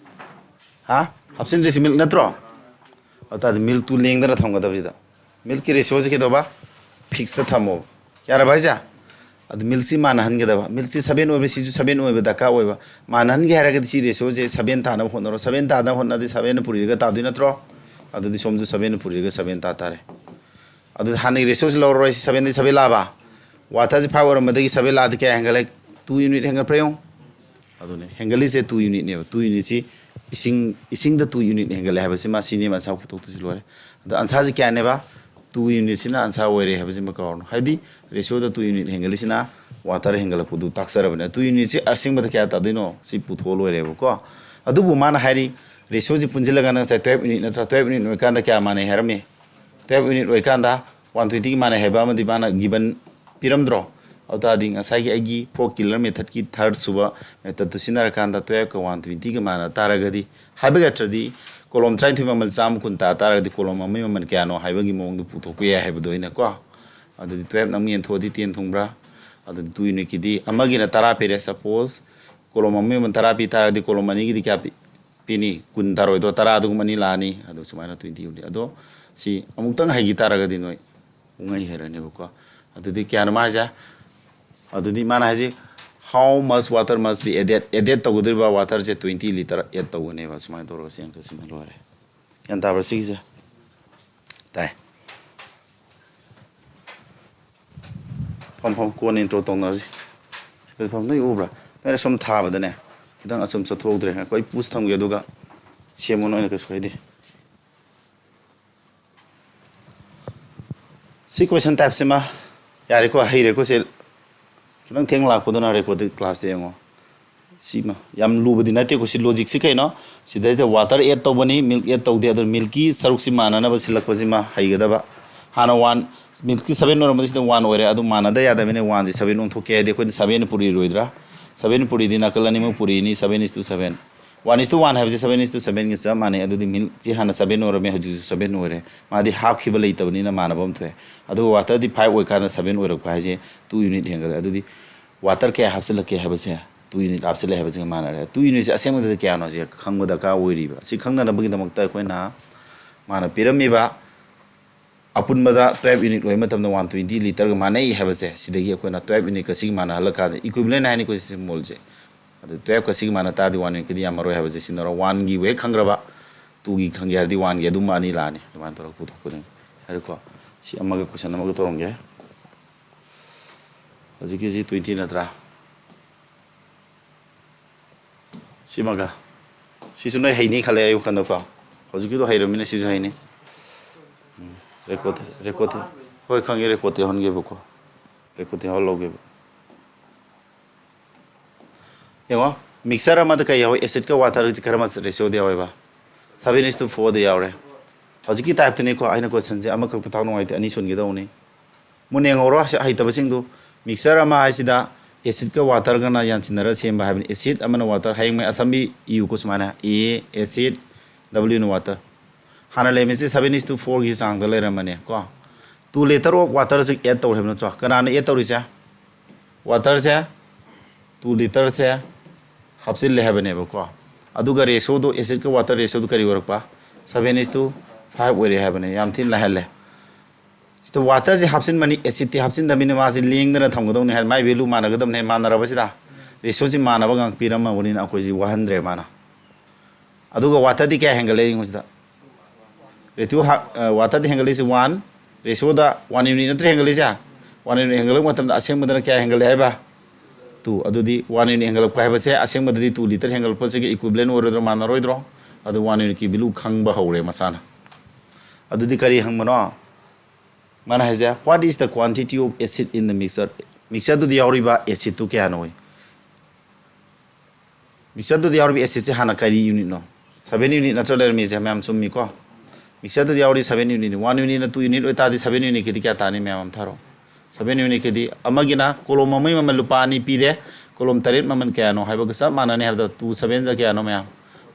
ꯍꯥ? ꯍꯥꯞꯆꯤꯟꯗ꯭ꯔꯤꯁꯤ milk ꯅꯠꯇ꯭ꯔꯣ? ꯑꯗꯨ ꯇꯥꯔꯗꯤ milkꯇꯨ ꯂꯦꯡꯗꯅ ꯊꯝꯒꯗꯕꯁꯤꯗ꯫ Milkꯀꯤ ratioꯁꯤ ꯀꯩꯗꯧꯕ? Fixꯇ ꯊꯝꯃꯣꯕ꯫ ꯌꯥꯔꯕ ꯍꯥꯏꯁꯦ? ꯑꯗꯨ milkꯁꯤ ꯃꯥꯟꯅꯍꯟꯒꯗꯕ, milkꯁꯤ seven ꯑꯣꯏꯕ, ꯁꯤꯁꯨ seven ꯑꯣꯏꯕ ꯗꯔꯀꯥꯔ ꯑꯣꯏꯕ꯫ ꯃꯥꯟꯅꯍꯟꯒꯦ ꯍꯥꯏꯔꯒꯗꯤ ꯁꯤ ratioꯁꯦ seven ꯇꯥꯅꯕ ꯍꯣꯠꯅꯔꯣ꯫ Seven ꯇꯥꯅꯕ ꯍꯣꯠꯅꯔꯗꯤ sevenꯅ ꯄꯨꯔꯤꯔꯒ ꯇꯥꯗꯣꯏ ꯅꯠꯇ꯭ꯔꯣ? ꯑꯗꯨꯗꯤ ꯁꯣꯝꯁꯨ sevenꯅ ꯄꯨꯔꯤꯔꯒ seven ꯇꯥ ꯇꯥꯔꯦ꯫ ꯑꯗꯨꯗꯤ ꯍꯥꯟꯅꯒꯤ ratioꯁꯤ ꯂꯧꯔꯔꯣꯏ, ꯁꯤ sevenꯗꯒꯤ seven ꯂꯥꯛꯑꯕ? Waterꯁꯤ five ꯑꯣꯏꯔꯝꯕꯗꯒꯤ seven ꯂꯥꯛꯑꯗꯤ ꯀꯌꯥ ꯍꯦꯟꯒꯠꯂꯦ? Two unit ꯍꯦꯟꯒꯠꯄ꯭ꯔꯥ ꯌꯦꯡꯉꯨ꯫ ꯑꯗꯨꯅꯦ, ꯍꯦꯟꯒꯠꯂꯤꯁꯦ two unitꯅꯦꯕ꯫ Two unitꯁꯤ ꯏꯁꯤꯡ, ꯏꯁꯤꯡꯗ two unit ꯍꯦꯟꯒꯠꯂꯦ ꯍꯥꯏꯕꯁꯤꯃ, ꯁꯤꯅꯦꯕ answer ꯄꯨꯊꯣꯛꯇꯣꯏꯁꯤ꯫ ꯂꯣꯏꯔꯦ꯫ ꯑꯗꯣ answerꯁꯤ ꯀꯌꯥꯅꯦꯕ? Two unitꯁꯤꯅ answer ꯑꯣꯏꯔꯦ ꯍꯥꯏꯕꯁꯤꯃ ꯀꯥꯎꯔꯅꯨ꯫ ꯍꯥꯏꯗꯤ ratioꯗ two unit ꯍꯦꯟꯒꯠꯂꯤꯁꯤꯅ water ꯍꯦꯟꯒꯠꯂꯛꯄꯗꯨ ꯇꯥꯛꯆꯔꯕꯅꯤꯅ, two unitꯁꯤ ꯑꯁꯦꯡꯕꯗ ꯀꯌꯥ ꯇꯥꯗꯣꯏꯅꯣ? ꯁꯤ ꯄꯨꯊꯣꯛꯑ ꯂꯣꯏꯔꯦꯕꯀꯣ꯫ ꯑꯗꯨꯕꯨ ꯃꯥꯅ ꯍꯥꯏꯔꯤ, ratioꯁꯤ ꯄꯨꯟꯁꯤꯜꯂꯒꯅ ꯉꯁꯥꯏ twelve unit ꯅꯠꯇ꯭ꯔꯥ? Twelve unit ꯑꯣꯏꯀꯥꯟꯗ ꯀꯌꯥ ꯃꯥꯟꯅꯩ ꯍꯥꯏꯔꯝꯃꯤ? Twelve unit ꯑꯣꯏꯀꯥꯟꯗ one twentyꯒꯤ ꯃꯥꯟꯅꯩ ꯍꯥꯏꯕ ꯑꯃꯗꯤ ꯃꯥꯅ given ꯄꯤꯔꯝꯗ꯭ꯔꯣ? ꯑꯗꯨ ꯇꯥꯔꯗꯤ ꯉꯁꯥꯏꯒꯤ ꯑꯩꯒꯤ four Killerꯃꯦꯊꯠꯀꯤ third ꯁꯨꯕ method ꯁꯤꯖꯤꯟꯅꯔꯀꯥꯟꯗ twelveꯀ one twentyꯒ ꯃꯥꯟꯅ ꯇꯥꯔꯒꯗꯤ, ꯍꯥꯏꯕ ꯅꯠꯇ꯭ꯔꯗꯤ column ꯇꯔꯥꯅꯤꯊꯣꯏ ꯃꯃꯜ ꯆꯥꯝꯃ ꯀꯨꯟ ꯇꯥ ꯇꯥꯔꯒꯗꯤ column ꯑꯃꯒꯤ ꯃꯃꯜ ꯀꯌꯥꯅꯣ ꯍꯥꯏꯕꯒꯤ ꯃꯑꯣꯡꯗꯣ ꯄꯨꯊꯣꯛꯄ ꯌꯥꯏ ꯍꯥꯏꯕꯗꯣ ꯑꯩꯅꯀꯣ꯫ ꯑꯗꯨꯗꯤ twelveꯅ ꯑꯃꯨꯛ ꯌꯦꯟꯊꯣꯛꯑꯗꯤ ten ꯊꯨꯡꯕ꯭ꯔꯥ? ꯑꯗꯨꯗꯤ two unitꯀꯤꯗꯤ ꯑꯃꯒꯤꯅ ꯇꯔꯥ ꯄꯤꯔꯦ, suppose column ꯑꯃꯒꯤ ꯃꯃꯜ ꯇꯔꯥ ꯄꯤ ꯇꯥꯔꯒꯗꯤ column ꯑꯅꯤꯒꯤꯗꯤ ꯀꯌꯥ ꯄꯤ? ꯄꯤꯅꯤ, ꯀꯨꯟ ꯇꯥꯔꯣꯏꯗ꯭ꯔꯣ? ꯇꯔꯥ ꯑꯗꯨꯒꯨꯝꯕ ꯑꯅꯤ ꯂꯥꯛꯑꯅꯤ, ꯑꯗꯨ ꯁꯨꯃꯥꯏꯅ twenty ꯌꯧꯅꯤ꯫ ꯑꯗꯣ ꯁꯤ ꯑꯃꯨꯛꯇꯪ ꯍꯩꯈꯤ ꯇꯥꯔꯒꯗꯤ ꯅꯣꯏ ꯄꯨꯡꯍꯩ ꯍꯩꯔꯅꯦꯕꯀꯣ꯫ ꯑꯗꯨꯗꯤ ꯀꯌꯥꯅꯣ ꯃꯥ ꯍꯥꯏꯁꯦ? ꯑꯗꯨꯗꯤ ꯃꯥꯅ ꯍꯥꯏꯁꯦ, "How much water must be added?" Added ꯇꯧꯒꯗꯧꯔꯤꯕ waterꯁꯦ twenty litre add ꯇꯧꯒꯅꯦꯕ꯫ ꯁꯨꯃꯥꯏꯅ ꯇꯧꯔꯒ ꯁꯤ ꯑꯪꯀꯁꯤꯃ ꯂꯣꯏꯔꯦ꯫ ꯒ꯭ꯌꯥꯟ ꯇꯥꯕ꯭ꯔꯥ ꯁꯤꯒꯤꯁꯦ? ꯇꯥꯏ꯫ ꯐꯝ, ꯐꯝ, ꯀꯣꯟꯅ intro ꯇꯧꯅꯔꯁꯤ꯫ ꯁꯤꯗ ꯐꯝ, ꯅꯣꯏ ꯎꯕ꯭ꯔꯥ? ꯅꯣꯏꯅ ꯁꯨꯝ ꯊꯥꯕꯗꯅꯦ, ꯈꯤꯇꯪ ꯑꯆꯨꯝ ꯆꯠꯊꯣꯛꯍꯧꯗ꯭ꯔꯦ꯫ ꯉꯥꯏꯈꯣ, ꯑꯩ pause ꯊꯝꯒꯦ, ꯑꯗꯨꯒ ꯁꯦꯝꯃꯣ, ꯅꯣꯏꯅ ꯀꯩꯁꯨ ꯀꯥꯏꯗꯦ꯫ ꯁꯤ question typeꯁꯤꯃ ꯌꯥꯔꯦꯀꯣ, ꯍꯩꯔꯦꯀꯣ꯫ ꯁꯤ ꯈꯤꯇꯪ ꯊꯦꯡ ꯂꯥꯛꯄꯗꯨꯅ recorded classꯇ ꯌꯦꯡꯉꯣ꯫ ꯁꯤꯃ ꯌꯥꯝ ꯂꯨꯕꯗꯤ ꯅꯠꯇꯦꯀꯣ꯫ ꯁꯤ logicꯁꯤ ꯀꯩꯅꯣ? ꯁꯤꯗꯩꯗ water add ꯇꯧꯕꯅꯤ, milk add ꯇꯧꯗꯦ꯫ ꯑꯗꯨ milkꯀꯤ ꯁꯔꯨꯛꯁꯤ ꯃꯥꯟꯅꯅꯕ ꯁꯤꯜꯂꯛꯄꯁꯤꯃ ꯍꯩꯒꯗꯕ꯫ ꯍꯥꯟꯅ one, milkꯀꯤ seven ꯑꯣꯏꯔꯝꯕꯗ ꯁꯤꯗ one ꯑꯣꯏꯔꯦ꯫ ꯑꯗꯨ ꯃꯥꯟꯅꯗ ꯌꯥꯗꯕꯅꯤꯅ oneꯁꯤ seven ꯑꯣꯟꯊꯣꯛꯀꯦ ꯍꯥꯏꯗꯤ ꯑꯩꯈꯣꯏꯅ seven ꯄꯨꯔꯤꯔꯣꯏꯗ꯭ꯔꯥ? Seven ꯄꯨꯔꯤꯗꯤ ꯅꯥꯀꯜ ꯑꯅꯤꯃꯛ ꯄꯨꯔꯤꯅꯤ, seven is to seven꯫ One is to one ꯍꯥꯏꯕꯁꯤ seven is to sevenꯒ ꯆꯞ ꯃꯥꯟꯅꯩ꯫ ꯑꯗꯨꯗꯤ milkꯁꯤ ꯍꯥꯟꯅ seven ꯑꯣꯏꯔꯝꯃꯦ, ꯍꯧꯖꯤꯛꯁꯨ seven ꯑꯣꯏꯔꯦ꯫ ꯃꯥꯗꯤ ꯍꯥꯞꯈꯤꯕ ꯂꯩꯇꯕꯅꯤꯅ ꯃꯥꯟꯅꯕ ꯑꯃ ꯊꯣꯛꯑꯦ꯫ ꯑꯗꯨꯒ waterꯗꯤ five ꯑꯣꯏꯀꯥꯟꯗ seven ꯑꯣꯏꯔꯛꯄ ꯍꯥꯏꯁꯦ two unit ꯍꯦꯟꯒꯠꯂꯦ꯫ ꯑꯗꯨꯗꯤ water ꯀꯌꯥ ꯍꯥꯞꯆꯤꯜꯂꯛꯀꯦ ꯍꯥꯏꯕꯁꯦ, two unit ꯍꯥꯞꯆꯤꯜꯂꯦ ꯍꯥꯏꯕꯁꯤꯒ ꯃꯥꯟꯅꯔꯦ꯫ Two unitꯁꯦ ꯑꯁꯦꯡꯕꯗꯗꯤ ꯀꯌꯥꯅꯣ ꯁꯦ ꯈꯪꯕ ꯗꯔꯀꯥꯔ ꯑꯣꯏꯔꯤꯕ꯫ ꯁꯤ ꯈꯪꯅꯅꯕꯒꯤꯗꯃꯛꯇ ꯑꯩꯈꯣꯏꯅ ꯃꯥꯅ ꯄꯤꯔꯝꯃꯤꯕ ꯑꯄꯨꯟꯕꯗ twelve unit ꯑꯣꯏꯕ ꯃꯇꯝꯗ one twenty literꯒ ꯃꯥꯟꯅꯩ ꯍꯥꯏꯕꯁꯦ, ꯁꯤꯗꯒꯤ ꯑꯩꯈꯣꯏꯅ twelve unitꯀ ꯁꯤꯒ ꯃꯥꯟꯅꯍꯜꯂꯀꯥꯟꯗ equivalent ꯍꯥꯏꯅꯤꯀꯣ ꯁꯤ symbol ꯁꯦ꯫ ꯑꯗꯨ twelveꯀ ꯁꯤꯒ ꯃꯥꯟꯅ ꯇꯥꯔꯗꯤ one unitꯀꯗꯤ ꯌꯥꯝꯃꯔꯣꯏ ꯍꯥꯏꯕꯁꯦ ꯁꯤꯟꯅꯔꯣ꯫ Oneꯒꯤ ꯍꯦꯛ ꯈꯪꯈ꯭ꯔꯕ, twoꯒꯤ ꯈꯪꯒꯦ ꯍꯥꯏꯔꯗꯤ oneꯒꯤ ꯑꯗꯨꯝ ꯑꯅꯤ ꯂꯥꯛꯑꯅꯤ꯫ ꯑꯗꯨꯃꯥꯏꯅ ꯇꯧꯔꯒ ꯄꯨꯊꯣꯛꯄꯅꯤ꯫ ꯍꯥꯏꯔꯦꯀꯣ? ꯁꯤ ꯑꯃꯒ question ꯑꯃꯒ ꯇꯧꯔꯝꯒꯦ꯫ ꯍꯧꯖꯤꯛꯀꯤꯁꯤ twenty ꯅꯠꯇ꯭ꯔꯥ? ꯁꯤꯃꯒ꯫ ꯁꯤꯁꯨ ꯅꯣꯏ ꯍꯩꯅꯤ ꯈꯜꯂꯦ ꯑꯩ ꯋꯥꯈꯜꯗꯀꯣ꯫ ꯍꯧꯖꯤꯛꯀꯤꯗꯣ ꯍꯩꯔꯃꯤꯅ ꯁꯤꯁꯨ ꯍꯩꯅꯤ꯫ ꯎꯝ, record, record꯫ ꯍꯣꯏ, ꯈꯪꯉꯦ, record ꯇꯧꯍꯟꯒꯦꯕꯀꯣ꯫ Record ꯇꯧꯍꯜꯂꯧꯒꯦꯕ꯫ ꯌꯦꯡꯉꯣ, mixture ꯑꯃꯗ ꯀꯩ ꯌꯥꯎꯋꯤ? Acidꯀ waterꯒꯁꯦ ꯈꯔ ꯃꯆꯠ ratioꯗ ꯌꯥꯎꯋꯦꯕ꯫ Seven is to fourꯗ ꯌꯥꯎꯔꯦ꯫ ꯍꯧꯖꯤꯛꯀꯤ typeꯇꯅꯤꯀꯣ, ꯑꯩꯅ questionꯁꯦ ꯑꯃꯈꯛꯇ ꯊꯥꯎ ꯅꯨꯡꯉꯥꯏꯇꯦ, ꯑꯅꯤ ꯁꯣꯟꯒꯗꯧꯅꯤ꯫ ꯃꯨꯟꯅ ꯌꯦꯡꯍꯧꯔꯣ, ꯁꯤ ꯍꯩꯇꯕꯁꯤꯡꯗꯨ꯫ Mixture ꯑꯃ ꯍꯥꯏꯁꯤꯗ acidꯀ waterꯒꯅ ꯌꯥꯟꯁꯤꯟꯅꯔ ꯁꯦꯝꯕ ꯍꯥꯏꯕꯅꯤ꯫ Acid ꯑꯃꯅ water, ꯍꯌꯦꯡ ꯃꯩ ꯑꯁꯝꯕꯤ ꯏꯌꯨꯀꯣ ꯁꯨꯃꯥꯏꯅ, A acid, Wꯅ water꯫ ꯍꯥꯟꯅ ꯂꯩꯔꯝꯃꯤꯁꯦ seven is to fourꯒꯤ ꯆꯥꯡꯗ ꯂꯩꯔꯝꯕꯅꯦ ꯀꯣ꯫ Two liter of waterꯁꯦ add ꯇꯧꯔꯦ ꯍꯥꯏꯕ ꯅꯠꯇ꯭ꯔꯣ? ꯀꯅꯥꯅ add ꯇꯧꯔꯤꯁꯦ? Waterꯁꯦ two literꯁꯦ ꯍꯥꯞꯆꯤꯜꯂꯦ ꯍꯥꯏꯕꯅꯦꯕꯀꯣ꯫ ꯑꯗꯨꯒ ratioꯗꯣ, acidꯀ water ratioꯗꯣ ꯀꯔꯤ ꯑꯣꯏꯔꯛꯄ? Seven is to five ꯑꯣꯏꯔꯦ ꯍꯥꯏꯕꯅꯦ꯫ ꯌꯥꯝ ꯊꯤꯅ ꯂꯥꯏꯍꯜꯂꯦ꯫ ꯁꯤꯗ waterꯁꯦ ꯍꯥꯞꯆꯤꯟꯕꯅꯤ, acidꯇꯤ ꯍꯥꯞꯆꯤꯟꯗꯕꯅꯤꯅ ꯃꯥꯁꯦ ꯂꯦꯡꯗꯅ ꯊꯝꯒꯗꯧꯅꯤ ꯍꯥꯏ, ꯃꯥꯏ value ꯃꯥꯟꯅꯒꯗꯕꯅꯦ꯫ ꯃꯥꯟꯅꯔꯕꯁꯤꯗ ratioꯁꯤ ꯃꯥꯟꯅꯕ ꯉꯥꯛ ꯄꯤꯔꯝꯃꯕꯅꯤꯅ ꯑꯩꯈꯣꯏꯁꯤ ꯋꯥꯍꯟꯗ꯭ꯔꯦ ꯃꯥꯅ꯫ ꯑꯗꯨꯒ waterꯗꯤ ꯀꯌꯥ ꯍꯦꯟꯒꯠꯂꯦ ꯌꯦꯡꯉꯨ ꯁꯤꯗ꯫ Ratio ꯍꯥ-, ꯑ, waterꯗꯤ ꯍꯦꯟꯒꯠꯂꯤꯁꯤ one, ratioꯗ one unit ꯅꯠꯇ꯭ꯔ ꯍꯦꯟꯒꯠꯂꯤꯁꯦ? One unit ꯍꯦꯟꯒꯠꯂꯛꯄ ꯃꯇꯝꯗ ꯑꯁꯦꯡꯕꯗꯅ ꯀꯌꯥ ꯍꯦꯟꯒꯠꯂꯦ ꯍꯥꯏꯕ? Two꯫ ꯑꯗꯨꯗꯤ one unit ꯍꯦꯟꯒꯠꯂꯛꯄ ꯍꯥꯏꯕꯁꯦ ꯑꯁꯦꯡꯕꯗꯗꯤ two liter ꯍꯦꯟꯒꯠꯂꯛꯄꯁꯤꯒ equivalent ꯑꯣꯏꯔꯣꯏꯗ꯭ꯔꯣ, ꯃꯥꯟꯅꯔꯣꯏꯗ꯭ꯔꯣ? ꯑꯗꯨ one unitꯀꯤ value ꯈꯪꯕ ꯍꯧꯔꯦ ꯃꯁꯥꯅ꯫ ꯑꯗꯨꯗꯤ ꯀꯔꯤ ꯍꯪꯕꯅꯣ? ꯃꯥꯅ ꯍꯥꯏꯁꯦ, "What is the quantity of acid in the mixture?" Mixtureꯗꯨꯗ ꯌꯥꯎꯔꯤꯕ acidꯇꯨ ꯀꯌꯥꯅꯣ? Mixtureꯗꯨꯗ ꯌꯥꯎꯔꯤꯕ acidꯁꯦ ꯍꯥꯟꯅ ꯀꯔꯤ unitꯅꯣ? Seven unit ꯅꯠꯇ꯭ꯔꯣ ꯂꯩꯔꯝꯃꯤꯁꯦ? ꯃꯌꯥꯝ ꯆꯨꯝꯃꯤꯀꯣ? Mixtureꯗꯨꯗ ꯌꯥꯎꯔꯤ seven unit꯫ One unitꯅ two unit ꯑꯣꯏꯇꯥꯔꯗꯤ seven unitꯀꯤꯗꯤ ꯀꯌꯥ ꯇꯥꯅꯤ? ꯃꯌꯥꯝ ꯑꯃ ꯊꯥꯔꯣ꯫ Seven unitꯀꯤꯗꯤ ꯑꯃꯒꯤꯅ column ꯑꯃꯒꯤ ꯃꯃꯜ ꯂꯨꯄꯥ ꯑꯅꯤ ꯄꯤꯔꯦ, column ꯇꯔꯦꯠ ꯃꯃꯜ ꯀꯌꯥꯅꯣ ꯍꯥꯏꯕꯒ ꯆꯞ ꯃꯥꯟꯅꯅꯤ ꯍꯥꯏꯕꯗ, two seven ꯖ ꯀꯌꯥꯅꯣ ꯃꯌꯥꯝ?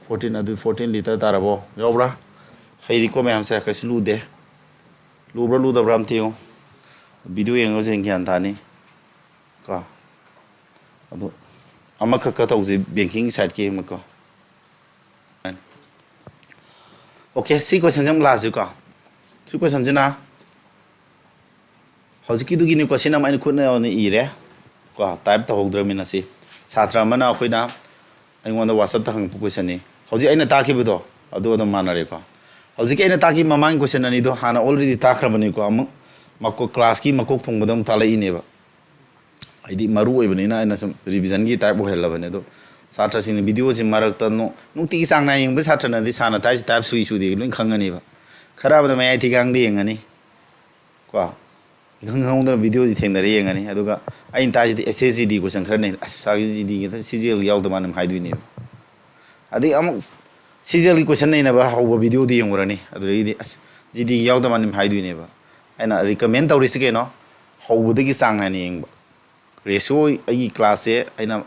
Fourteen꯫ ꯑꯗꯨ fourteen liter ꯇꯥꯔꯕꯣ? ꯌꯥꯎꯕ꯭ꯔꯥ? ꯍꯩꯔꯤꯀꯣ ꯃꯌꯥꯝꯁꯦ, ꯀꯩꯁꯨ ꯂꯨꯗꯦ꯫ ꯂꯨꯕ꯭ꯔꯥ ꯂꯨꯗꯕ꯭ꯔꯥ ꯑꯝꯇ ꯌꯦꯡꯉꯨ꯫ Video ꯌꯦꯡꯉꯒ ꯒ꯭ꯌꯥꯟ ꯇꯥꯅꯤ ꯀꯣ꯫ ꯑꯗꯨ ꯑꯃꯈꯛꯀ ꯇꯧꯁꯤ, banking sideꯀꯤ ꯑꯃꯀꯣ꯫ Okay, ꯁꯤ questionꯁꯦ ꯑꯃꯨꯛ ꯂꯥꯛꯑꯁꯤꯀꯣ꯫ ꯁꯤ questionꯁꯤꯅ ꯍꯧꯖꯤꯛꯀꯤꯗꯨꯒꯤꯅꯤꯀꯣ, ꯁꯤꯅ ꯑꯃ ꯑꯩꯅ ꯈꯨꯠꯅ ꯑꯣꯏꯅ ꯏꯔꯦ ꯀꯣ, ꯇꯥꯏꯞ ꯇꯧꯍꯧꯗ꯭ꯔꯕꯅꯤꯅ꯫ ꯁꯤ ꯁꯥꯇ꯭ꯔ ꯑꯃꯅ ꯑꯩꯈꯣꯏꯅ ꯑꯩꯉꯣꯟꯗ ꯋꯥꯆꯞꯇ ꯍꯪꯉꯛꯄ ꯀꯣꯏꯁꯟꯅꯤ꯫ ꯍꯧꯖꯤꯛ ꯑꯩꯅ ꯇꯥꯛꯈꯤꯕꯗꯣ ꯑꯗꯨ ꯑꯗꯨꯝ ꯃꯥꯟꯅꯔꯦꯀꯣ꯫ ꯍꯧꯖꯤꯛꯀꯤ ꯑꯩꯅ ꯇꯥꯛꯈꯤꯕ ꯃꯃꯥꯡꯒꯤ ꯀꯣꯏꯁꯟ ꯑꯅꯤꯗꯣ ꯍꯥꯟꯅ ꯑꯣꯜꯔꯦꯗꯤ ꯇꯥꯛꯈ꯭ꯔꯕꯅꯤꯀꯣ꯫ ꯑꯃꯨꯛ ꯃꯀꯣꯛ, ꯀ꯭ꯂꯥꯁꯀꯤ ꯃꯀꯣꯛ ꯊꯣꯡꯕꯗ ꯑꯃꯨꯛ ꯇꯥꯛꯂꯛꯏꯅꯦꯕ꯫ ꯍꯥꯏꯗꯤ ꯃꯔꯨ ꯑꯣꯏꯕꯅꯤꯅ ꯑꯩꯅ ꯁꯨꯝ ꯔꯤꯚꯤꯖꯟꯒꯤ ꯇꯥꯏꯞ ꯑꯣꯏꯍꯜꯂꯕꯅꯦ꯫ ꯑꯗꯣ ꯁꯥꯇ꯭ꯔꯁꯤꯡꯅ ꯚꯤꯗꯤꯑꯣꯁꯤ ꯃꯔꯛꯇ ꯅꯣ-, ꯅꯨꯡꯇꯤꯒꯤ ꯆꯥꯡ ꯅꯥꯏꯅ ꯌꯦꯡꯕ ꯁꯥꯇ꯭ꯔꯅꯗꯤ ꯁꯥꯔꯅ ꯇꯥꯛꯏꯁꯤ ꯇꯥꯏꯞ ꯁꯨꯏ ꯁꯨꯗꯦ ꯂꯣꯏ ꯈꯪꯉꯅꯤꯕ꯫ ꯈꯔ ꯑꯃꯅ ꯃꯌꯥꯏ ꯊꯤꯒꯥꯡꯗ ꯌꯦꯡꯉꯅꯤ ꯀꯣ꯫ ꯏꯈꯪ ꯈꯪꯍꯧꯗꯅ ꯚꯤꯗꯤꯑꯣꯁꯤ ꯊꯦꯡꯅꯔ ꯌꯦꯡꯉꯅꯤ꯫ ꯑꯗꯨꯒ ꯑꯩꯅ ꯇꯥꯛꯏꯁꯤꯗꯤ ꯑꯦꯁ ꯑꯦꯁ ꯖꯤ ꯗꯤ ꯀꯣꯏꯁꯟ ꯈꯔ ꯅꯩꯅ, "ꯑꯁ, ꯁꯥꯔꯒꯤ ꯖꯤ ꯗꯤꯒꯤ ꯁꯤ ꯖꯤ ꯑꯦꯜꯒꯤ ꯌꯥꯎꯗ ꯃꯥꯅ" ꯍꯥꯏꯗꯣꯏꯅꯦꯕ꯫ ꯑꯗꯒꯤ ꯑꯃꯨꯛ ꯁꯤ ꯖꯤ ꯑꯦꯜꯒꯤ ꯀꯣꯏꯁꯟ ꯅꯩꯅꯕ ꯍꯧꯕ ꯚꯤꯗꯤꯑꯣꯗꯨ ꯌꯦꯡꯉꯨꯔꯅꯤ꯫ ꯑꯗꯨꯗꯒꯤꯗꯤ, "ꯑꯁ, ꯖꯤ ꯗꯤꯒꯤ ꯌꯥꯎꯗ ꯃꯥꯅ" ꯍꯥꯏꯗꯣꯏꯅꯦꯕ꯫ ꯑꯩꯅ ꯔꯤꯀꯃꯦꯟ ꯇꯧꯔꯤꯁꯤ ꯀꯩꯅꯣ? ꯍꯧꯕꯗꯒꯤ ꯆꯥꯡ ꯅꯥꯏꯅ ꯌꯦꯡꯕ꯫ ꯔꯦꯁꯤꯑꯣ ꯑꯩꯒꯤ ꯀ꯭ꯂꯥꯁꯁꯦ ꯑꯩꯅ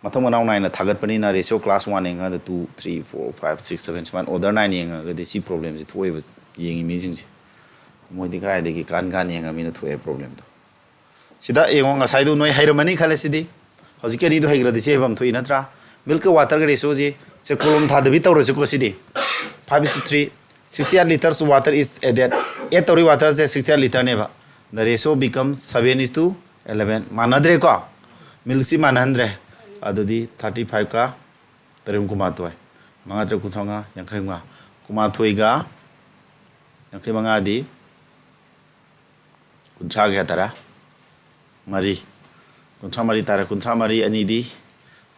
ꯃꯊꯧ ꯃꯅꯥꯎ ꯅꯥꯏꯅ ꯊꯥꯒꯠꯄꯅꯤꯅ ꯔꯦꯁꯤꯑꯣ ꯀ꯭ꯂꯥꯁ ꯋꯥꯟ ꯌꯦꯡꯉꯀꯥꯟꯗ two, three, four, five, six, seven ꯁꯨꯃꯥꯏꯅ ꯑꯣꯔꯗꯔ ꯅꯥꯏꯟ ꯌꯦꯡꯉꯒꯗꯤ ꯁꯤ ꯄ꯭ꯔꯣꯕ꯭ꯂꯦꯝꯁꯦ ꯊꯣꯛꯑꯦꯕ ꯌꯦꯡꯉꯤ ꯃꯤꯁꯤꯡꯁꯦ꯫ ꯃꯣꯏꯗꯤ ꯀꯗꯥꯏꯗꯒꯤ ꯀꯥꯟ ꯀꯥꯟ ꯌꯦꯡꯉꯃꯤꯅ ꯊꯣꯛꯑꯦ ꯄ꯭ꯔꯣꯕ꯭ꯂꯦꯝꯗꯣ꯫ ꯁꯤꯗ ꯌꯦꯡꯉꯣ, ꯉꯁꯥꯏꯗꯣ ꯅꯣꯏ ꯍꯩꯔꯝꯃꯅꯤ ꯈꯜꯂꯦ꯫ ꯁꯤꯗꯤ ꯍꯧꯖꯤꯛꯀꯤ ꯑꯅꯤꯗꯣ ꯍꯩꯈ꯭ꯔꯗꯤ ꯁꯤ ꯍꯩꯐꯝ ꯊꯣꯛꯏ ꯅꯠꯇ꯭ꯔꯥ? ꯃꯤꯜꯛꯀ ꯋꯥꯇꯔꯒ ꯔꯦꯁꯤꯑꯣꯁꯤ ꯁꯦ ꯀꯣꯂꯣꯝ ꯊꯥꯗꯕꯤ ꯇꯧꯔꯁꯤꯀꯣ꯫ ꯁꯤꯗꯤ five is to three, sixty eight liters water is added. ꯑꯦꯗ ꯇꯧꯔꯤ ꯋꯥꯇꯔꯁꯦ sixty eight ꯂꯤꯇꯔꯅꯦꯕ꯫ The ratio becomes seven is to eleven꯫ ꯃꯥꯟꯅꯗ꯭ꯔꯦꯀꯣ? ꯃꯤꯜꯛꯁꯤ ꯃꯥꯟꯅꯍꯟꯗ꯭ꯔꯦ꯫ ꯑꯗꯨꯗꯤ ꯊꯥꯔꯇꯤ ꯐꯥꯏꯚꯀ ꯇꯔꯦꯠ ꯀꯨꯟꯃꯥꯊꯣꯏ, ꯃꯉꯥ ꯇꯔꯦꯠ ꯀꯨꯟꯊ꯭ꯔꯥ ꯃꯉꯥ, ꯌꯥꯡꯈꯩ ꯃꯉꯥ, ꯀꯨꯟꯃꯥꯊꯣꯏꯒ ꯌꯥꯡꯈꯩ ꯃꯉꯥꯗꯤ ꯀꯨꯟꯊ꯭ꯔꯥꯒ ꯇꯔꯥ ꯃꯔꯤ, ꯀꯨꯟꯊ꯭ꯔꯥ ꯃꯔꯤ ꯇꯥꯔꯦ꯫ ꯀꯨꯟꯊ꯭ꯔꯥ ꯃꯔꯤ ꯑꯅꯤꯗꯤ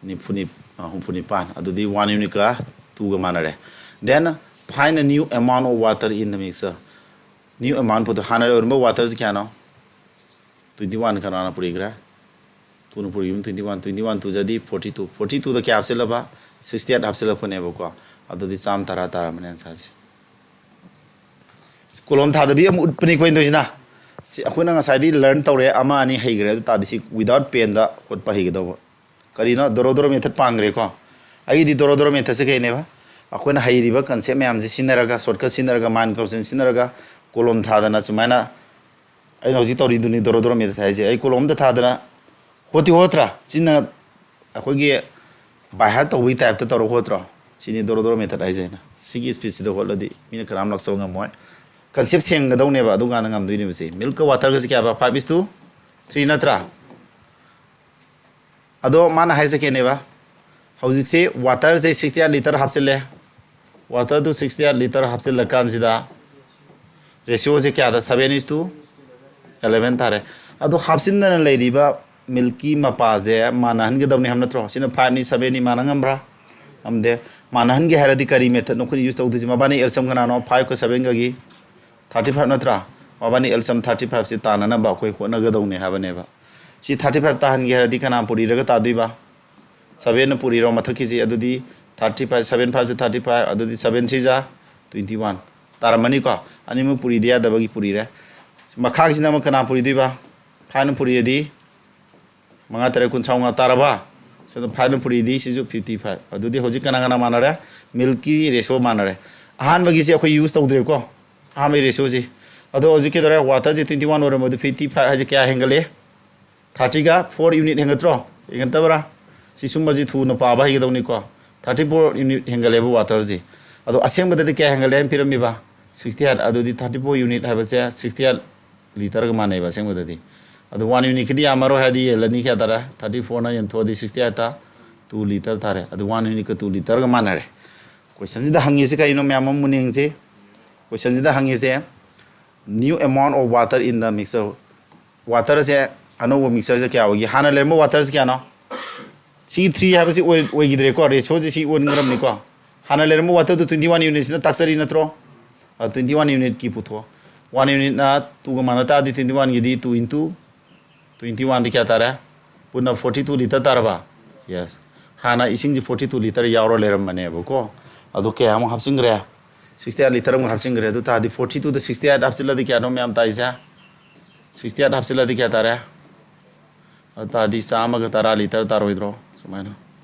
ꯅꯤꯐꯨ ꯅꯤꯞ-, ꯑ, ꯍꯨꯝꯐꯨ ꯅꯤꯄꯥꯟ꯫ ꯑꯗꯨꯗꯤ ꯋꯥꯟ ꯌꯨꯅꯤꯠꯀ ꯇꯨꯒ ꯃꯥꯟꯅꯔꯦ꯫ Then find the new amount of water in the mixture. New amount ꯄꯣꯠꯇꯣ ꯍꯥꯟꯅ ꯂꯩꯔꯝꯕ ꯋꯥꯇꯔꯁꯤ ꯀꯌꯥꯅꯣ? Twenty one ꯀꯅꯥꯅ ꯄꯨꯔꯤꯈ꯭ꯔꯦ? ꯇꯨꯅ ꯄꯨꯔꯤꯕ twenty one, twenty one two ꯖꯗꯤ forty two, forty twoꯗ ꯀꯌꯥ ꯍꯥꯞꯆꯤꯜꯂꯕ? Sixty eight ꯍꯥꯞꯆꯤꯜꯂꯛꯄꯅꯦꯕꯀꯣ꯫ ꯑꯗꯨꯗꯤ ꯆꯥꯝꯃ ꯇꯔꯥ ꯇꯥꯔꯝꯃꯅꯤ ꯑꯟꯁꯥꯔꯁꯦ꯫ ꯀꯣꯂꯣꯝ ꯊꯥꯗꯕꯤ ꯑꯃꯨꯛ ꯎꯠꯄꯅꯤꯀꯣ ꯑꯩꯅ ꯇꯧꯔꯤꯁꯤꯅ꯫ ꯁꯤ ꯑꯩꯈꯣꯏꯅ ꯉꯁꯥꯏꯗꯤ ꯂꯔꯟ ꯇꯧꯔꯦ, ꯑꯃ ꯑꯅꯤ ꯍꯩꯈ꯭ꯔꯦ, ꯑꯗꯨ ꯇꯥꯔꯗꯤ ꯁꯤ without penꯗ ꯍꯣꯠꯄ ꯍꯩꯒꯗꯧꯕ꯫ ꯀꯔꯤꯅꯣ? ꯗꯣꯔꯣ ꯗꯣꯔꯣ ꯃꯦꯊꯠ ꯄꯥꯡꯈ꯭ꯔꯦꯀꯣ꯫ ꯑꯩꯒꯤꯗꯤ ꯗꯣꯔꯣ ꯗꯣꯔꯣ ꯃꯦꯊꯠꯁꯦ ꯀꯩꯅꯦꯕ? ꯑꯩꯈꯣꯏꯅ ꯍꯩꯔꯤꯕ ꯀꯟꯁꯦꯞ ꯃꯌꯥꯝꯁꯦ ꯁꯤꯖꯤꯟꯅꯔꯒ, ꯁꯣꯔꯠꯀꯠ ꯁꯤꯖꯤꯟꯅꯔꯒ, ꯃꯥꯏꯟ ꯀꯟꯁꯦꯞ ꯁꯤꯖꯤꯟꯅꯔꯒ ꯀꯣꯂꯣꯝ ꯊꯥꯗꯅ ꯁꯨꯃꯥꯏꯅ ꯑꯩꯅ ꯍꯧꯖꯤꯛ ꯇꯧꯔꯤꯗꯨꯅꯤ ꯗꯣꯔꯣ ꯗꯣꯔꯣ ꯃꯦꯊꯠ ꯍꯥꯏꯁꯦ꯫ ꯑꯩ ꯀꯣꯂꯣꯝ ꯑꯝꯇ ꯊꯥꯗꯅ ꯍꯣꯠꯇꯤ ꯍꯣꯠꯇ꯭ꯔꯥ? ꯆꯤꯟꯅ ꯑꯩꯈꯣꯏꯒꯤ ꯕꯥꯏ ꯍꯥꯔꯠ ꯇꯧꯕꯒꯤ ꯇꯥꯏꯞꯇ ꯇꯧꯔ ꯍꯣꯠꯇ꯭ꯔꯣ? ꯁꯤꯅꯤ ꯗꯣꯔꯣ ꯗꯣꯔꯣ ꯃꯦꯊꯠ ꯍꯥꯏꯁꯦ꯫ ꯑꯩꯅ ꯁꯤꯒꯤ ꯁ꯭ꯄꯤꯠꯁꯤꯗ ꯍꯣꯠꯂꯗꯤ ꯃꯤꯅ ꯀꯅꯥꯝ ꯂꯥꯛꯆꯕ ꯉꯝꯃꯣꯏ꯫ ꯀꯟꯁꯦꯞ ꯁꯦꯡꯒꯗꯧꯅꯦꯕ, ꯑꯗꯨꯀꯥꯟꯗ ꯉꯝꯗꯣꯏꯅꯦꯕ꯫ ꯁꯤ ꯃꯤꯜꯛꯀ ꯋꯥꯇꯔꯒꯁꯦ ꯀꯌꯥꯕ? Five is to three ꯅꯠꯇ꯭ꯔꯥ? ꯑꯗꯣ ꯃꯥꯅ ꯍꯥꯏꯁꯦ ꯀꯩꯅꯦꯕ? ꯍꯧꯖꯤꯛꯁꯦ ꯋꯥꯇꯔꯁꯦ sixty eight litre ꯍꯥꯞꯆꯤꯜꯂꯦ꯫ ꯋꯥꯇꯔꯗꯨ sixty eight litre ꯍꯥꯞꯆꯤꯜꯂꯀꯥꯟꯁꯤꯗ ꯔꯦꯁꯤꯌꯣꯁꯦ ꯀꯌꯥꯗ? Seven is to eleven ꯇꯥꯔꯦ꯫ ꯑꯗꯣ ꯍꯥꯞꯆꯤꯟꯗꯅ ꯂꯩꯔꯤꯕ ꯃꯤꯜꯛꯀꯤ ꯃꯄꯥꯁꯦ ꯃꯥꯟꯅꯍꯟꯒꯗꯕꯅꯤ ꯍꯥꯏꯕ ꯅꯠꯇ꯭ꯔꯣ? ꯁꯤꯅ five ꯅꯤ, seven ꯅꯤ, ꯃꯥꯟꯅ ꯉꯝꯕ꯭ꯔꯥ? ꯉꯝꯗꯦ꯫ ꯃꯥꯟꯅꯍꯟꯒꯦ ꯍꯥꯏꯔꯗꯤ ꯀꯔꯤ ꯃꯦꯊꯠꯅꯣ ꯑꯩꯈꯣꯏꯅ ꯌꯨꯁ ꯇꯧꯗꯣꯏꯁꯦ? ꯃꯕꯥꯅꯤ ꯑꯦꯜꯁꯝ ꯀꯅꯥꯅꯣ? Five ꯀ seven ꯒꯒꯤ thirty five ꯅꯠꯇ꯭ꯔꯥ? ꯃꯕꯥꯅꯤ ꯑꯦꯜꯁꯝ thirty five ꯁꯤ ꯇꯥꯟꯅꯅꯕ ꯑꯩꯈꯣꯏ ꯍꯣꯠꯅꯒꯗꯧꯅꯦ ꯍꯥꯏꯕꯅꯦꯕ꯫ ꯁꯤ thirty five ꯇꯥꯍꯟꯒꯦ ꯍꯥꯏꯔꯗꯤ ꯀꯅꯥ ꯄꯨꯔꯤꯔꯒ ꯇꯥꯗꯣꯏꯕ? Seven ꯅ ꯄꯨꯔꯤꯔꯣ ꯃꯊꯛꯀꯤꯁꯤ? ꯑꯗꯨꯗꯤ thirty five, seven five ꯁꯦ thirty five, ꯑꯗꯨꯗꯤ seven three ꯖꯥ twenty one ꯇꯥꯔꯝꯃꯅꯤꯀꯣ꯫ ꯑꯅꯤꯃꯛ ꯄꯨꯔꯤꯗꯤ ꯌꯥꯗꯕꯒꯤ ꯄꯨꯔꯤꯔꯦ꯫ ꯃꯈꯥꯒꯤꯁꯤꯅ ꯑꯃꯨꯛ ꯀꯅꯥ ꯄꯨꯔꯤꯗꯣꯏꯕ? Five ꯅ ꯄꯨꯔꯤꯗꯤ ꯃꯉꯥ ꯇꯔꯦꯠ ꯀꯨꯟꯊ꯭ꯔꯥ ꯃꯉꯥ ꯇꯥꯔꯕ? ꯁꯤꯗ five ꯅ ꯄꯨꯔꯤꯗꯤ ꯁꯤꯁꯨ fifty five꯫ ꯑꯗꯨꯗꯤ ꯍꯧꯖꯤꯛ ꯀꯅꯥ ꯀꯅꯥ ꯃꯥꯟꯅꯔꯦ? ꯃꯤꯜꯛꯀꯤ ꯔꯦꯁꯤꯌꯣ ꯃꯥꯟꯅꯔꯦ꯫ ꯑꯍꯥꯟꯕꯒꯤꯁꯤ ꯑꯩꯈꯣꯏ ꯌꯨꯁ ꯇꯧꯗ꯭ꯔꯦꯀꯣ꯫ ꯑꯍꯥꯟꯕꯒꯤ ꯔꯦꯁꯤꯌꯣꯁꯤ꯫ ꯑꯗꯣ ꯍꯧꯖꯤꯛ ꯀꯩꯗꯧꯔꯦ? ꯋꯥꯇꯔꯁꯤ twenty one ꯑꯣꯏꯔꯝꯕꯗꯨ fifty five ꯍꯥꯏꯁꯦ ꯀꯌꯥ ꯍꯦꯟꯒꯠꯂꯦ? Thirty ꯒ four unit ꯍꯦꯟꯒꯠꯇ꯭ꯔꯣ? ꯍꯦꯟꯒꯠꯇꯕ꯭ꯔꯥ? ꯁꯤ ꯁꯨꯝꯕꯁꯤ ꯊꯨꯅ ꯄꯥꯕ ꯍꯩꯒꯗꯧꯅꯤꯀꯣ꯫ Thirty four unit ꯍꯦꯟꯒꯠꯂꯦꯕ ꯋꯥꯇꯔꯁꯤ꯫ ꯑꯗꯣ ꯑꯁꯦꯡꯕꯗꯗꯤ ꯀꯌꯥ ꯍꯦꯟꯒꯠꯂꯦ ꯍꯥꯏꯅ ꯄꯤꯔꯝꯃꯤꯕ? Sixty eight꯫ ꯑꯗꯨꯗꯤ thirty four unit ꯍꯥꯏꯕꯁꯦ sixty eight litre ꯒ ꯃꯥꯟꯅꯩꯕ ꯑꯁꯦꯡꯕꯗꯗꯤ꯫ ꯑꯗꯣ one unit ꯀꯤꯗꯤ ꯌꯥꯝꯃꯔꯣꯏ, ꯍꯥꯏꯗꯤ ꯌꯦꯜꯂꯅꯤ꯫ ꯀꯌꯥ ꯇꯥꯔꯦ? Thirty four ꯅ ꯌꯦꯟꯊꯣꯛꯑꯗꯤ sixty eight ꯇ two litre ꯇꯥꯔꯦ꯫ ꯑꯗꯨ one unit ꯀ two litre ꯒ ꯃꯥꯟꯅꯔꯦ꯫ Question ꯁꯤꯗ ꯍꯪꯉꯤꯁꯦ ꯀꯩꯅꯣ? ꯃꯌꯥꯝ ꯑꯃ ꯃꯨꯟꯅ ꯌꯦꯡꯁꯦ꯫ Question ꯁꯤꯗ ꯍꯪꯉꯤꯁꯦ, new amount of water in the mixture꯫ Water ꯁꯦ ꯑꯅꯧꯕ mixture ꯁꯦ ꯀꯌꯥ ꯑꯣꯏꯒꯦ? ꯍꯥꯟꯅ ꯂꯩꯔꯝꯕ water ꯁꯦ ꯀꯌꯥꯅꯣ? ꯁꯤ three ꯍꯥꯏꯕꯁꯤ ꯑꯣꯏ-, ꯑꯣꯏꯈꯤꯗ꯭ꯔꯦꯀꯣ, ratio ꯁꯦ ꯁꯤ ꯑꯣꯟꯈ꯭ꯔꯕꯅꯤꯀꯣ꯫ ꯍꯥꯟꯅ ꯂꯩꯔꯝꯕ water ꯗꯨ twenty one unit ꯁꯤꯅ ꯇꯥꯛꯆꯔꯤ ꯅꯠꯇ꯭ꯔꯣ? ꯑ, twenty one unit ꯀꯤ ꯄꯨꯊꯣꯛꯑꯣ꯫ One unit ꯅ two ꯒ ꯃꯥꯟꯅ ꯇꯥꯔꯗꯤ twenty one ꯒꯤꯗꯤ two into twenty one ꯗꯤ ꯀꯌꯥ ꯇꯥꯔꯦ? ꯄꯨꯟꯅ forty two litre ꯇꯥꯔꯕ? Yes꯫ ꯍꯥꯟꯅ ꯏꯁꯤꯡꯁꯤ forty two litre ꯌꯥꯎꯔ ꯂꯩꯔꯝꯕꯅꯦꯕꯀꯣ꯫ ꯑꯗꯣ ꯀꯌꯥꯃꯨꯛ ꯍꯥꯞꯆꯤꯟꯈ꯭ꯔꯦ? Sixty eight litre ꯑꯃꯨꯛ ꯍꯥꯞꯆꯤꯟꯈ꯭ꯔꯦ꯫ ꯑꯗꯨ ꯇꯥꯔꯗꯤ forty two ꯗ sixty eight ꯍꯥꯞꯆꯤꯜꯂꯗꯤ ꯀꯌꯥꯅꯣ ꯃꯌꯥꯝ ꯇꯥꯏꯁꯦ? Sixty eight ꯍꯥꯞꯆꯤꯜꯂꯗꯤ ꯀꯌꯥ ꯇꯥꯔꯦ? ꯑꯗꯨ ꯇꯥꯔꯗꯤ ꯆꯥꯝꯃꯒ ꯇꯔꯥ litre ꯇꯥꯔꯣꯏꯗ꯭ꯔꯣ? ꯁꯨꯃꯥꯏꯅ꯫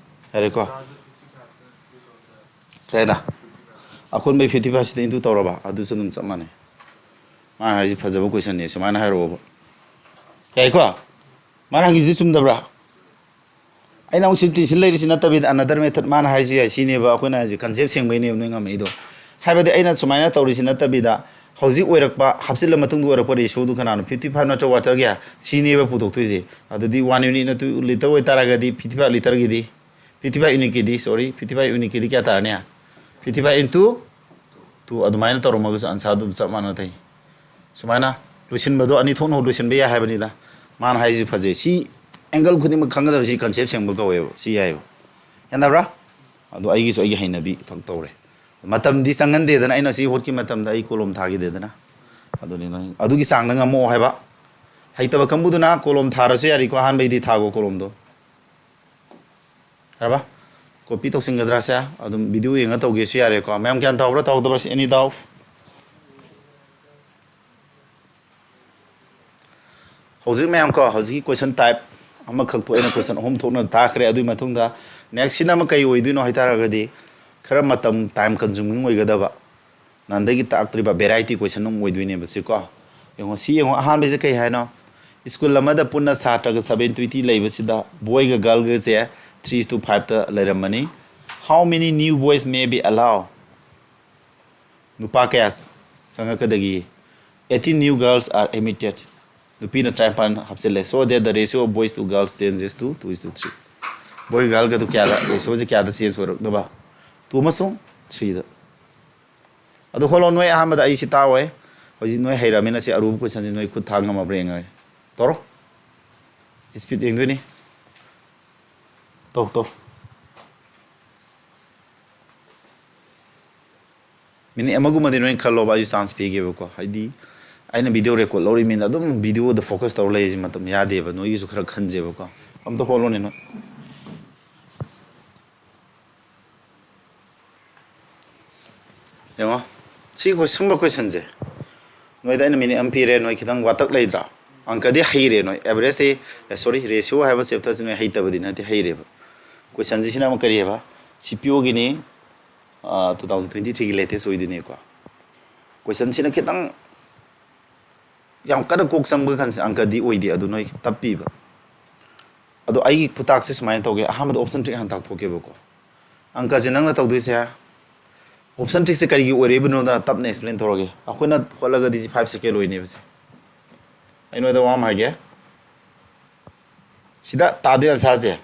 ꯌꯥꯔꯦꯀꯣ? ꯀꯩꯗ? ꯑꯀꯣꯟꯕꯩ fifty five ꯁꯤꯗ into ꯇꯧꯔꯕ? ꯑꯗꯨꯁꯨ ꯑꯗꯨꯝ ꯆꯞ ꯃꯥꯟꯅꯩ꯫ ꯃꯥ ꯍꯥꯏꯁꯤ ꯐꯖꯕ question ꯅꯤ, ꯁꯨꯃꯥꯏꯅ ꯍꯥꯏꯔꯛꯑꯣꯕ꯫ ꯌꯥꯏꯀꯣ? ꯃꯥꯅ ꯍꯪꯉꯤꯁꯤꯗꯤ ꯆꯨꯝꯗꯕ꯭ꯔꯥ? ꯑꯩꯅ ꯑꯃꯨꯛ ꯁꯤ ꯇꯤꯁꯤꯟ ꯂꯩꯔꯤꯁꯤ ꯅꯠꯇꯕꯤꯗ another method ꯃꯥꯅ ꯍꯥꯏꯁꯤ ꯌꯥꯏ ꯁꯤꯅꯦꯕ, ꯑꯩꯈꯣꯏꯅ ꯍꯥꯏꯁꯤ concept ꯁꯦꯡꯕꯩꯅꯦꯕ ꯅꯣꯏ ꯉꯝꯃꯛꯏꯗꯣ꯫ ꯍꯥꯏꯕꯗꯤ ꯑꯩꯅ ꯁꯨꯃꯥꯏꯅ ꯇꯧꯔꯤꯁꯤ ꯅꯠꯇꯕꯤꯗ ꯍꯧꯖꯤꯛ ꯑꯣꯏꯔꯛꯄ, ꯍꯥꯞꯆꯤꯜꯂ ꯃꯇꯨꯡꯗ ꯑꯣꯏꯔꯛꯄ ratio ꯗꯨ ꯀꯅꯥꯅꯣ? Fifty five ꯅꯠꯇ꯭ꯔ water ꯒꯤ? ꯁꯤꯅꯦꯕ ꯄꯨꯊꯣꯛꯇꯣꯏꯁꯦ꯫ ꯑꯗꯨꯗꯤ one unit ꯅ two litre ꯑꯣꯏꯇꯥꯔꯒꯗꯤ fifty five litre ꯒꯤꯗꯤ, fifty five unit ꯀꯤꯗꯤ, sorry, fifty five unit ꯀꯤꯗꯤ ꯀꯌꯥ ꯇꯥꯔꯅꯤ? Fifty five into two, ꯑꯗꯨꯃꯥꯏꯅ ꯇꯧꯔꯝꯃꯒꯁꯨ answer ꯑꯗꯨꯝ ꯆꯞ ꯃꯥꯟꯅ ꯊꯩ꯫ ꯁꯨꯃꯥꯏꯅ ꯂꯣꯏꯁꯤꯟꯕꯗꯣ ꯑꯅꯤ ꯊꯣꯛꯅ ꯂꯣꯏꯁꯤꯟꯕ ꯌꯥꯏ ꯍꯥꯏꯕꯅꯤꯗ꯫ ꯃꯥꯅ ꯍꯥꯏꯁꯤꯁꯨ ꯐꯖꯩ꯫ ꯁꯤ angle ꯈꯨꯗꯤꯡꯃꯛ ꯈꯪꯒꯗꯕ, ꯁꯤ concept ꯁꯦꯡꯕ ꯀꯧꯋꯦꯕ꯫ ꯁꯤ ꯌꯥꯏꯑꯕ꯫ ꯒ꯭ꯌꯥꯟ ꯇꯥꯕ꯭ꯔꯥ? ꯑꯗꯣ ꯑꯩꯒꯤꯁꯨ ꯑꯩꯒꯤ ꯍꯩꯅꯕꯤ ꯊꯛ ꯇꯧꯔꯦ꯫ ꯃꯇꯝꯗꯤ ꯆꯪꯍꯟꯗꯦꯗꯅ, ꯑꯩꯅ ꯁꯤ ꯍꯣꯠꯈꯤ ꯃꯇꯝꯗ ꯑꯩ ꯀꯣꯂꯣꯝ ꯊꯥꯈꯤꯗꯦꯗꯅ꯫ ꯑꯗꯨꯅꯤ ꯅꯪ ꯑꯗꯨꯒꯤ ꯆꯥꯡꯗ ꯉꯝꯃꯛꯑꯣ ꯍꯥꯏꯕ꯫ ꯍꯩꯇꯕ ꯀꯥꯡꯕꯨꯗꯨꯅ ꯀꯣꯂꯣꯝ ꯊꯥꯔꯁꯨ ꯌꯥꯔꯤꯀꯣ, ꯑꯍꯥꯟꯕꯩꯗꯤ ꯊꯥꯒꯣ ꯀꯣꯂꯣꯝꯗꯣ꯫ ꯌꯥꯔꯕ? Copy ꯇꯧꯁꯤꯟꯒꯗ꯭ꯔꯥ ꯁꯦ? ꯑꯗꯨꯝ video ꯌꯦꯡꯉ ꯇꯧꯒꯦꯁꯨ ꯌꯥꯔꯦꯀꯣ꯫ ꯃꯌꯥꯝ ꯒ꯭ꯌꯥꯟ ꯇꯥꯍꯧꯕ꯭ꯔꯥ ꯇꯥꯍꯧꯗꯕ꯭ꯔꯥ ꯁꯤ? Any doubt? ꯍꯧꯖꯤꯛ ꯃꯌꯥꯝ ꯀꯣ, ꯍꯧꯖꯤꯛꯀꯤ question type ꯑꯃꯈꯛ ꯊꯣꯛꯑꯦꯅ, question ꯑꯍꯨꯝ ꯊꯣꯛꯅ ꯇꯥꯈ꯭ꯔꯦ꯫ ꯑꯗꯨꯒꯤ ꯃꯇꯨꯡꯗ next ꯁꯤꯅ ꯑꯃ ꯀꯩ ꯑꯣꯏꯗꯣꯏꯅꯣ ꯍꯥꯏꯇꯥꯔꯒꯗꯤ, ꯈꯔ ꯃꯇꯝ, time consuming ꯑꯣꯏꯒꯗꯕ, ꯅꯍꯥꯟꯗꯒꯤ ꯇꯥꯛꯇ꯭ꯔꯤꯕ variety question ꯑꯃ ꯑꯣꯏꯗꯣꯏꯅꯦꯕ ꯁꯤꯀꯣ꯫ ꯌꯦꯡꯉꯣ, ꯁꯤ ꯌꯦꯡꯉꯣ, ꯑꯍꯥꯟꯕꯁꯦ ꯀꯩ ꯍꯥꯏꯅꯣ? ꯁ꯭ꯀꯨꯜ ꯑꯃꯗ ꯄꯨꯟꯅ ꯁꯥꯇ꯭ꯔꯒ seven twenty ꯂꯩꯕꯁꯤꯗ boy ꯒ girl ꯒꯁꯦ three is to five ꯇ ꯂꯩꯔꯝꯃꯅꯤ꯫ How many new boys may be allowed? ꯅꯨꯄꯥ ꯀꯌꯥ ꯆꯪꯉꯛꯀꯗꯒꯦ? Eighteen new girls are admitted. ꯅꯨꯄꯤꯅ ꯇꯔꯥꯅꯤꯄꯥꯟ ꯍꯥꯞꯆꯤꯜꯂꯦ꯫ So that the ratio of boys to girls changes to two is to three. Boy girl ꯒꯗꯨ ꯀꯌꯥꯗ, ratio ꯁꯦ ꯀꯌꯥꯗ change ꯑꯣꯏꯔꯛꯅꯕ? Two ꯑꯃꯁꯨꯡ three ꯗ꯫ ꯑꯗꯨ ꯍꯣꯠꯂꯣ, ꯅꯣꯏ ꯑꯍꯥꯟꯕꯗ ꯑꯩ ꯁꯤ ꯇꯥꯛꯑꯣꯏ꯫ ꯍꯧꯖꯤꯛ ꯅꯣꯏ ꯍꯩꯔꯃꯤꯅ ꯁꯤ ꯑꯔꯨꯕ question ꯁꯤ ꯅꯣꯏ ꯈꯨꯠ ꯊꯥꯡ ꯉꯝꯃꯕ꯭ꯔꯥ ꯌꯦꯡꯉꯒꯦ꯫ ꯇꯧꯔꯣ꯫ Speed ꯌꯦꯡꯗꯣꯏꯅꯤ꯫ ꯇꯧ, ꯇꯧ꯫ Minute ꯑꯃꯒꯨꯝꯕꯗꯤ ꯅꯣꯏ ꯈꯜꯂꯣꯕ, ꯑꯩꯁꯨ chance ꯄꯤꯒꯦꯕꯀꯣ꯫ ꯍꯥꯏꯗꯤ ꯑꯩꯅ video record ꯂꯧꯔꯤꯃꯤꯅ ꯑꯗꯨꯝ video ꯗ focus ꯇꯧꯔ ꯂꯩꯔꯤꯁꯤ ꯃꯇꯝ ꯌꯥꯗꯦꯕ꯫ ꯅꯣꯏꯒꯤꯁꯨ ꯈꯔ ꯈꯟꯁꯦꯕꯀꯣ꯫ ꯑꯝꯇ ꯍꯣꯠꯂꯣꯅꯦ ꯅꯣꯏ꯫ ꯌꯦꯡꯉꯣ, ꯁꯤ ꯀꯣꯏ-, ꯁꯨꯝꯕ question ꯁꯦ ꯅꯣꯏꯗ ꯑꯩꯅ minute ꯑꯃ ꯄꯤꯔꯦ, ꯅꯣꯏ ꯈꯤꯇꯪ ꯋꯥꯇꯛ ꯂꯩꯗ꯭ꯔꯥ? ꯑꯪꯀꯗꯤ ꯍꯩꯔꯦ ꯅꯣꯏ, average ꯁꯦ, ꯑꯦ, sorry, ratio ꯍꯥꯏꯕ chapter ꯁꯦ ꯅꯣꯏ ꯍꯩꯇꯕꯗꯤ ꯅꯠꯇꯦ, ꯍꯩꯔꯦꯕ꯫ Question ꯁꯤꯁꯤꯅ ꯑꯃꯨꯛ ꯀꯔꯤ ꯍꯥꯏꯕ? C P O ꯒꯤꯅꯤ, ꯑꯥ, two thousand twenty three ꯒꯤ latest ꯑꯣꯏꯗꯣꯏꯅꯦꯀꯣ꯫ Question ꯁꯤꯅ ꯈꯤꯇꯪ ꯌꯥꯝ ꯀꯟꯅ ꯀꯣꯛ ꯆꯪꯕ ꯀꯥꯟꯁꯦ ꯑꯪꯀꯗꯤ ꯑꯣꯏꯗꯦ, ꯑꯗꯨ ꯅꯣꯏ ꯇꯞꯄꯤꯕ꯫ ꯑꯗꯣ ꯑꯩꯒꯤ ꯈꯨꯇꯥꯛꯁꯦ ꯁꯨꯃꯥꯏꯅ ꯇꯧꯒꯦ, ꯑꯍꯥꯟꯕꯗ option trick ꯍꯥꯟꯅ ꯇꯥꯛꯊꯣꯛꯀꯦꯕꯀꯣ꯫ ꯑꯪꯀꯁꯦ ꯅꯪꯅ ꯇꯧꯗꯣꯏꯁꯦ, Option trick ꯁꯦ ꯀꯔꯤꯒꯤ ꯑꯣꯏꯔꯛꯏꯕꯅꯣꯗ ꯇꯞꯅ explain ꯇꯧꯔꯒꯦ꯫ ꯑꯩꯈꯣꯏꯅ ꯍꯣꯠꯂꯒꯗꯤ ꯁꯤ five second ꯑꯣꯏꯅꯦꯕꯁꯦ꯫ ꯑꯩ ꯅꯣꯏꯗ ꯋꯥ ꯑꯃ ꯍꯥꯏꯒꯦ꯫ ꯁꯤꯗ ꯇꯥꯗꯣꯏ answer ꯁꯦ꯫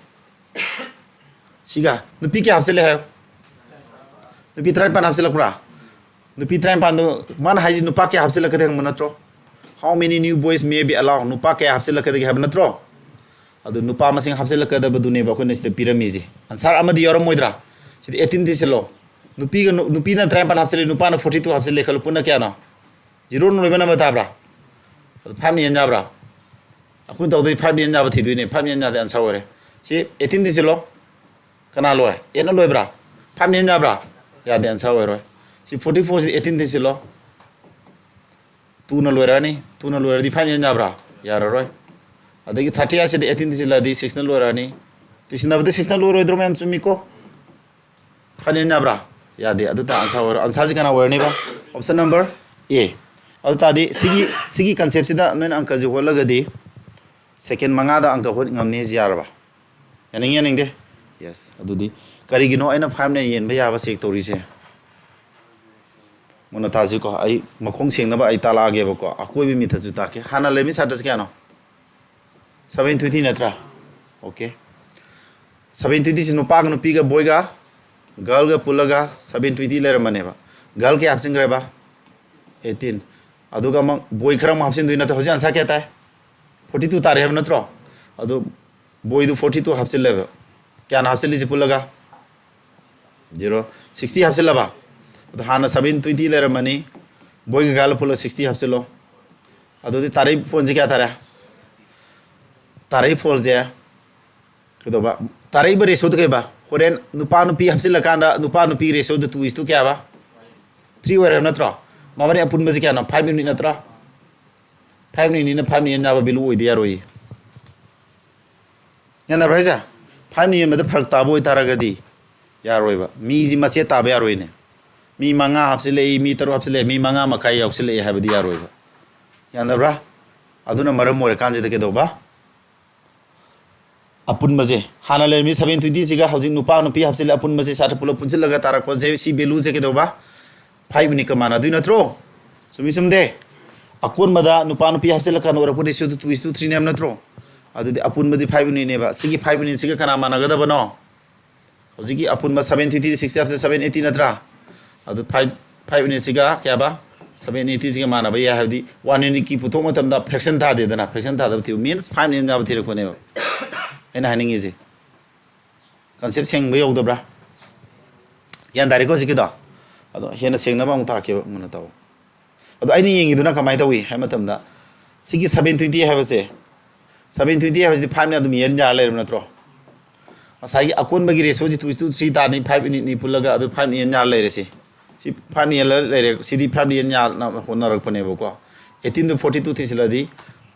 ꯁꯤꯒ ꯅꯨꯄꯤ ꯀꯌꯥ ꯍꯥꯞꯆꯤꯜꯂꯦ ꯍꯥꯏꯌꯣ? ꯅꯨꯄꯤ ꯇꯔꯥꯅꯤꯄꯥꯟ ꯍꯥꯞꯆꯤꯜꯂꯛꯄ꯭ꯔꯥ? ꯅꯨꯄꯤ ꯇꯔꯥꯅꯤꯄꯥꯟꯗꯣ ꯃꯥꯅ ꯍꯥꯏꯁꯤ ꯅꯨꯄꯥ ꯀꯌꯥ ꯍꯥꯞꯆꯤꯜꯂꯛꯀꯗꯦ ꯍꯪꯕ ꯅꯠꯇ꯭ꯔꯣ? How many new boys may be allowed? ꯅꯨꯄꯥ ꯀꯌꯥ ꯍꯥꯞꯆꯤꯜꯂꯛꯀꯗꯒꯦ ꯍꯥꯏꯕ ꯅꯠꯇ꯭ꯔꯣ? ꯑꯗꯨ ꯅꯨꯄꯥ ꯃꯁꯤꯡ ꯍꯥꯞꯆꯤꯜꯂꯛꯀꯗꯕꯗꯨꯅꯦꯕ ꯑꯩꯈꯣꯏꯅ ꯁꯤꯗ ꯄꯤꯔꯝꯃꯤꯁꯦ꯫ Answer ꯑꯃꯗꯤ ꯌꯥꯎꯔꯝꯃꯣꯏꯗ꯭ꯔꯥ? ꯁꯤꯗꯤ eighteen ꯊꯤꯁꯤꯜꯂꯣ꯫ ꯅꯨꯄꯤꯒ ꯅꯨ-, ꯅꯨꯄꯤꯅ ꯇꯔꯥꯅꯤꯄꯥꯟ ꯍꯥꯞꯆꯤꯜꯂꯦ, ꯅꯨꯄꯥꯅ forty two ꯍꯥꯞꯆꯤꯜꯂꯦ ꯈꯜꯂꯣ, ꯄꯨꯟꯅ ꯀꯌꯥꯅꯣ? Zero ꯅ ꯂꯣꯏꯕ number ꯇꯥꯕ꯭ꯔꯥ? ꯑꯗꯨ five ꯅ ꯌꯦꯟ ꯌꯥꯕ꯭ꯔꯥ? ꯑꯩꯈꯣꯏꯅ ꯇꯧꯗꯣꯏ five ꯅ ꯌꯦꯟ ꯌꯥꯕ ꯊꯤꯗꯣꯏꯅꯦ꯫ Five ꯅ ꯌꯦꯟ ꯌꯥꯗꯦ, answer ꯑꯣꯏꯔꯦ꯫ ꯁꯤ eighteen ꯊꯤꯁꯤꯜꯂꯣ꯫ ꯀꯅꯥ ꯂꯣꯏ? Eight ꯅ ꯂꯣꯏꯕ꯭ꯔꯥ? Five ꯅ ꯌꯦꯟ ꯌꯥꯕ꯭ꯔꯥ? ꯌꯥꯗꯦ, answer ꯑꯣꯏꯔꯣꯏ꯫ ꯁꯤ forty four ꯁꯤ eighteen ꯊꯤꯁꯤꯜꯂꯣ꯫ Two ꯅ ꯂꯣꯏꯔꯛꯑꯅꯤ꯫ Two ꯅ ꯂꯣꯏꯔꯗꯤ five ꯅ ꯌꯦꯟ ꯌꯥꯕ꯭ꯔꯥ? ꯌꯥꯔꯔꯣꯏ꯫ ꯑꯗꯒꯤ thirty ꯍꯥꯏꯁꯤꯗꯤ eighteen ꯊꯤꯁꯤꯜꯂꯗꯤ six ꯅ ꯂꯣꯏꯔꯛꯑꯅꯤ꯫ ꯊꯤꯁꯤꯟꯅꯕꯗ six ꯅ ꯂꯣꯏꯔꯣꯏꯗ꯭ꯔꯣ ꯃꯌꯥꯝ? ꯆꯨꯝꯃꯤꯀꯣ? Five ꯅ ꯌꯦꯟ ꯌꯥꯕ꯭ꯔꯥ? ꯌꯥꯗꯦ꯫ ꯑꯗꯨ ꯇꯥ answer ꯑꯣꯏꯔꯣ꯫ Answer ꯁꯤ ꯀꯅꯥ ꯑꯣꯏꯔꯅꯤꯕ? Option number A꯫ ꯑꯗꯨ ꯇꯥꯔꯗꯤ ꯁꯤꯒꯤ, ꯁꯤꯒꯤ concept ꯁꯤꯗ ꯅꯣꯏꯅ ꯑꯪꯀꯁꯤ ꯍꯣꯠꯂꯒꯗꯤ second ꯃꯉꯥꯗ ꯑꯪꯀ ꯍꯣꯠ ꯉꯝꯅꯤ ꯍꯥꯏꯁꯤ ꯌꯥꯔꯕ? ꯌꯥꯅꯤꯡ ꯌꯥꯅꯤꯡꯗꯦ? Yes꯫ ꯑꯗꯨꯗꯤ ꯀꯔꯤꯒꯤꯅꯣ ꯑꯩꯅ five ꯅ ꯌꯦꯟꯕ ꯌꯥꯕ check ꯇꯧꯔꯤꯁꯦ? ꯃꯨꯟꯅ ꯇꯥꯁꯤꯀꯣ꯫ ꯑꯩ ꯃꯈꯣꯡ ꯁꯦꯡꯅꯕ ꯑꯩ ꯇꯥꯛꯂꯛꯑꯒꯦꯕꯀꯣ꯫ ꯑꯀꯣꯏꯕ ꯃꯤꯊꯠꯁꯨ ꯇꯥꯛꯀꯦ꯫ ꯍꯥꯟꯅ ꯂꯩꯔꯝꯃꯤ ꯁꯥꯇ꯭ꯔꯁꯤ ꯀꯌꯥꯅꯣ? Seven twenty ꯅꯠꯇ꯭ꯔꯥ? Okay꯫ Seven twenty ꯁꯤ ꯅꯨꯄꯥꯒ ꯅꯨꯄꯤꯒ boy ꯒ girl ꯒ ꯄꯨꯜꯂꯒ seven twenty ꯂꯩꯔꯝꯕꯅꯦꯕ꯫ Girl ꯀꯌꯥ ꯍꯥꯞꯆꯤꯟꯈ꯭ꯔꯦꯕ? Eighteen꯫ ꯑꯗꯨꯒ ꯑꯃꯨꯛ boy ꯈꯔ ꯑꯃꯨꯛ ꯍꯥꯞꯆꯤꯟꯗꯣꯏ ꯅꯠꯇ꯭ꯔꯣ? ꯍꯧꯖꯤꯛ answer ꯀꯌꯥ ꯇꯥꯏ? Forty two ꯇꯥꯔꯦ ꯍꯥꯏꯕ ꯅꯠꯇ꯭ꯔꯣ? ꯑꯗꯨ boy ꯗꯨ forty two ꯍꯥꯞꯆꯤꯜꯂꯦꯕ꯫ ꯀꯌꯥꯅꯣ ꯍꯥꯞꯆꯤꯜꯂꯤꯁꯤ ꯄꯨꯜꯂꯒ? Zero꯫ Sixty ꯍꯥꯞꯆꯤꯜꯂꯕ? ꯑꯗꯣ ꯍꯥꯟꯅ seven twenty ꯂꯩꯔꯝꯃꯅꯤ, boy ꯒ girl ꯄꯨꯜꯂ sixty ꯍꯥꯞꯆꯤꯜꯂꯣ꯫ ꯑꯗꯨꯗꯤ ꯇꯥꯔꯛꯏ ꯐꯣꯟꯁꯦ ꯀꯌꯥ ꯇꯥꯔꯦ? ꯇꯥꯔꯛꯏ ꯐꯣꯟꯁꯦ ꯀꯩꯗꯧꯕ? ꯇꯥꯔꯛꯏꯕ ratio ꯗꯨ ꯀꯩꯕ? ꯍꯣꯔꯦꯟ ꯅꯨꯄꯥ ꯅꯨꯄꯤ ꯍꯥꯞꯆꯤꯜꯂꯀꯥꯟꯗ ꯅꯨꯄꯥ ꯅꯨꯄꯤ ratio do two is to ꯀꯌꯥꯕ? Three ꯑꯣꯏꯔꯦ ꯅꯠꯇ꯭ꯔꯣ? ꯃꯕꯥꯅꯤ ꯑꯄꯨꯟꯕꯁꯦ ꯀꯌꯥꯅꯣ? Five unit ꯅꯠꯇ꯭ꯔꯣ? Five unit ꯅꯤꯅ five ꯅ ꯌꯦꯟ ꯌꯥꯕ value ꯑꯣꯏꯗ ꯌꯥꯔꯣꯏꯌꯦ꯫ ꯒ꯭ꯌꯥꯟ ꯇꯥꯕ꯭ꯔꯥ ꯍꯥꯏꯁꯦ? Five ꯅ ꯌꯦꯟꯕꯗ ꯐꯔꯛ ꯇꯥꯕ ꯑꯣꯏꯇꯥꯔꯒꯗꯤ ꯌꯥꯔꯣꯏꯕ꯫ ꯃꯤꯁꯤ ꯃꯆꯦꯠ ꯇꯥꯕ ꯌꯥꯔꯣꯏꯅꯦ꯫ ꯃꯤ ꯃꯉꯥ ꯍꯥꯞꯆꯤꯜꯂꯛꯏ, ꯃꯤ ꯇꯔꯨꯛ ꯍꯥꯞꯆꯤꯜꯂꯛꯏ, ꯃꯤ ꯃꯉꯥ ꯃꯈꯥꯏ ꯌꯥꯎꯁꯤꯜꯂꯛꯑꯦ ꯍꯥꯏꯕꯗꯤ ꯌꯥꯔꯣꯏꯕ꯫ ꯒ꯭ꯌꯥꯟ ꯇꯥꯕ꯭ꯔꯥ? ꯑꯗꯨꯅ ꯃꯔꯝ ꯑꯣꯏꯔꯀꯥꯟꯁꯤꯗ ꯀꯩꯗꯧꯕ? ꯑꯄꯨꯟꯕꯁꯦ ꯍꯥꯟꯅ ꯂꯩꯔꯝꯃꯤ seven twenty ꯁꯤꯒ ꯍꯧꯖꯤꯛ ꯅꯨꯄꯥ ꯅꯨꯄꯤ ꯍꯥꯞꯆꯤꯜꯂꯦ, ꯑꯄꯨꯟꯕꯁꯦ ꯁꯥꯇ꯭ꯔ ꯄꯨꯂꯞ ꯄꯨꯟꯁꯤꯜꯂꯒ ꯇꯥꯔꯛꯄꯁꯦ ꯁꯤ value ꯁꯦ ꯀꯩꯗꯧꯕ? Five unit ꯀ ꯃꯥꯟꯅꯗꯣꯏ ꯅꯠꯇ꯭ꯔꯣ? ꯆꯨꯝꯃꯤ ꯆꯨꯝꯗꯦ? ꯑꯀꯣꯟꯕꯗ ꯅꯨꯄꯥ ꯅꯨꯄꯤ ꯍꯥꯞꯆꯤꯜꯂꯀꯥꯟꯗ ꯑꯣꯏꯔꯛꯄ ratio do two is to three ꯅꯦꯕ ꯅꯠꯇ꯭ꯔꯣ? ꯑꯗꯨꯗꯤ ꯑꯄꯨꯟꯕꯗꯤ five unit ꯅꯦꯕ꯫ ꯁꯤꯒꯤ five unit ꯁꯤꯒ ꯀꯅꯥ ꯃꯥꯟꯅꯒꯗꯕꯅꯣ? ꯍꯧꯖꯤꯛꯀꯤ ꯑꯄꯨꯟꯕ seven twenty sixty ꯍꯥꯞꯆꯤꯜꯂꯦ seven eighty ꯅꯠꯇ꯭ꯔꯥ? ꯑꯗꯨ five, five unit ꯁꯤꯒ ꯀꯌꯥꯕ? Seven eighty ꯁꯤꯒ ꯃꯥꯟꯅꯕ ꯌꯥꯏ, ꯍꯥꯏꯕꯗꯤ one unit ꯀꯤ ꯄꯨꯊꯣꯛ ꯃꯇꯝꯗ fraction ꯊꯥꯗꯦꯗꯅ, fraction ꯊꯥꯗꯕ ꯊꯤꯌꯨ꯫ Means five unit ꯌꯥꯕ ꯊꯤꯔꯛꯄꯅꯦꯕ ꯑꯩꯅ ꯍꯥꯏꯅꯤꯡꯉꯤꯁꯦ꯫ Concept ꯁꯦꯡꯕ ꯌꯧꯗꯕ꯭ꯔꯥ? ꯒ꯭ꯌꯥꯟ ꯇꯥꯔꯦꯀꯣ ꯍꯧꯖꯤꯛꯀꯤꯗꯣ? ꯑꯗꯣ ꯍꯦꯟꯅ ꯁꯦꯡꯅꯕ ꯑꯃꯨꯛ ꯇꯥꯛꯀꯦꯕ, ꯃꯨꯟꯅ ꯇꯧ꯫ ꯑꯗꯣ ꯑꯩꯅ ꯌꯦꯡꯉꯤꯗꯨꯅ ꯀꯃꯥꯏꯅ ꯇꯧꯏ ꯍꯥꯏꯕ ꯃꯇꯝꯗ, ꯁꯤꯒꯤ seven twenty ꯍꯥꯏꯕꯁꯦ, seven twenty ꯍꯥꯏꯕꯁꯤꯗꯤ five ꯅ ꯑꯗꯨꯝ ꯌꯦꯟ ꯌꯥꯔ ꯂꯩꯔꯕ ꯅꯠꯇ꯭ꯔꯣ? ꯉꯁꯥꯏꯒꯤ ꯑꯀꯣꯟꯕꯒꯤ ratio ꯁꯤ two is to three ꯇꯥꯅꯤ, five unit ꯅꯤ ꯄꯨꯜꯂꯒ, ꯑꯗꯨ five ꯅ ꯌꯦꯟ ꯌꯥꯔ ꯂꯩꯔꯦ꯫ ꯁꯤ, ꯁꯤ five ꯅ ꯌꯦꯜꯂ ꯂꯩꯔꯦ꯫ ꯁꯤꯗꯤ five ꯅ ꯌꯦꯟ ꯌꯥꯅꯕ ꯍꯣꯠꯅꯔꯛꯄꯅꯦꯕꯀꯣ꯫ Eighteen ꯗꯨ forty two ꯊꯤꯁꯤꯜꯂꯗꯤ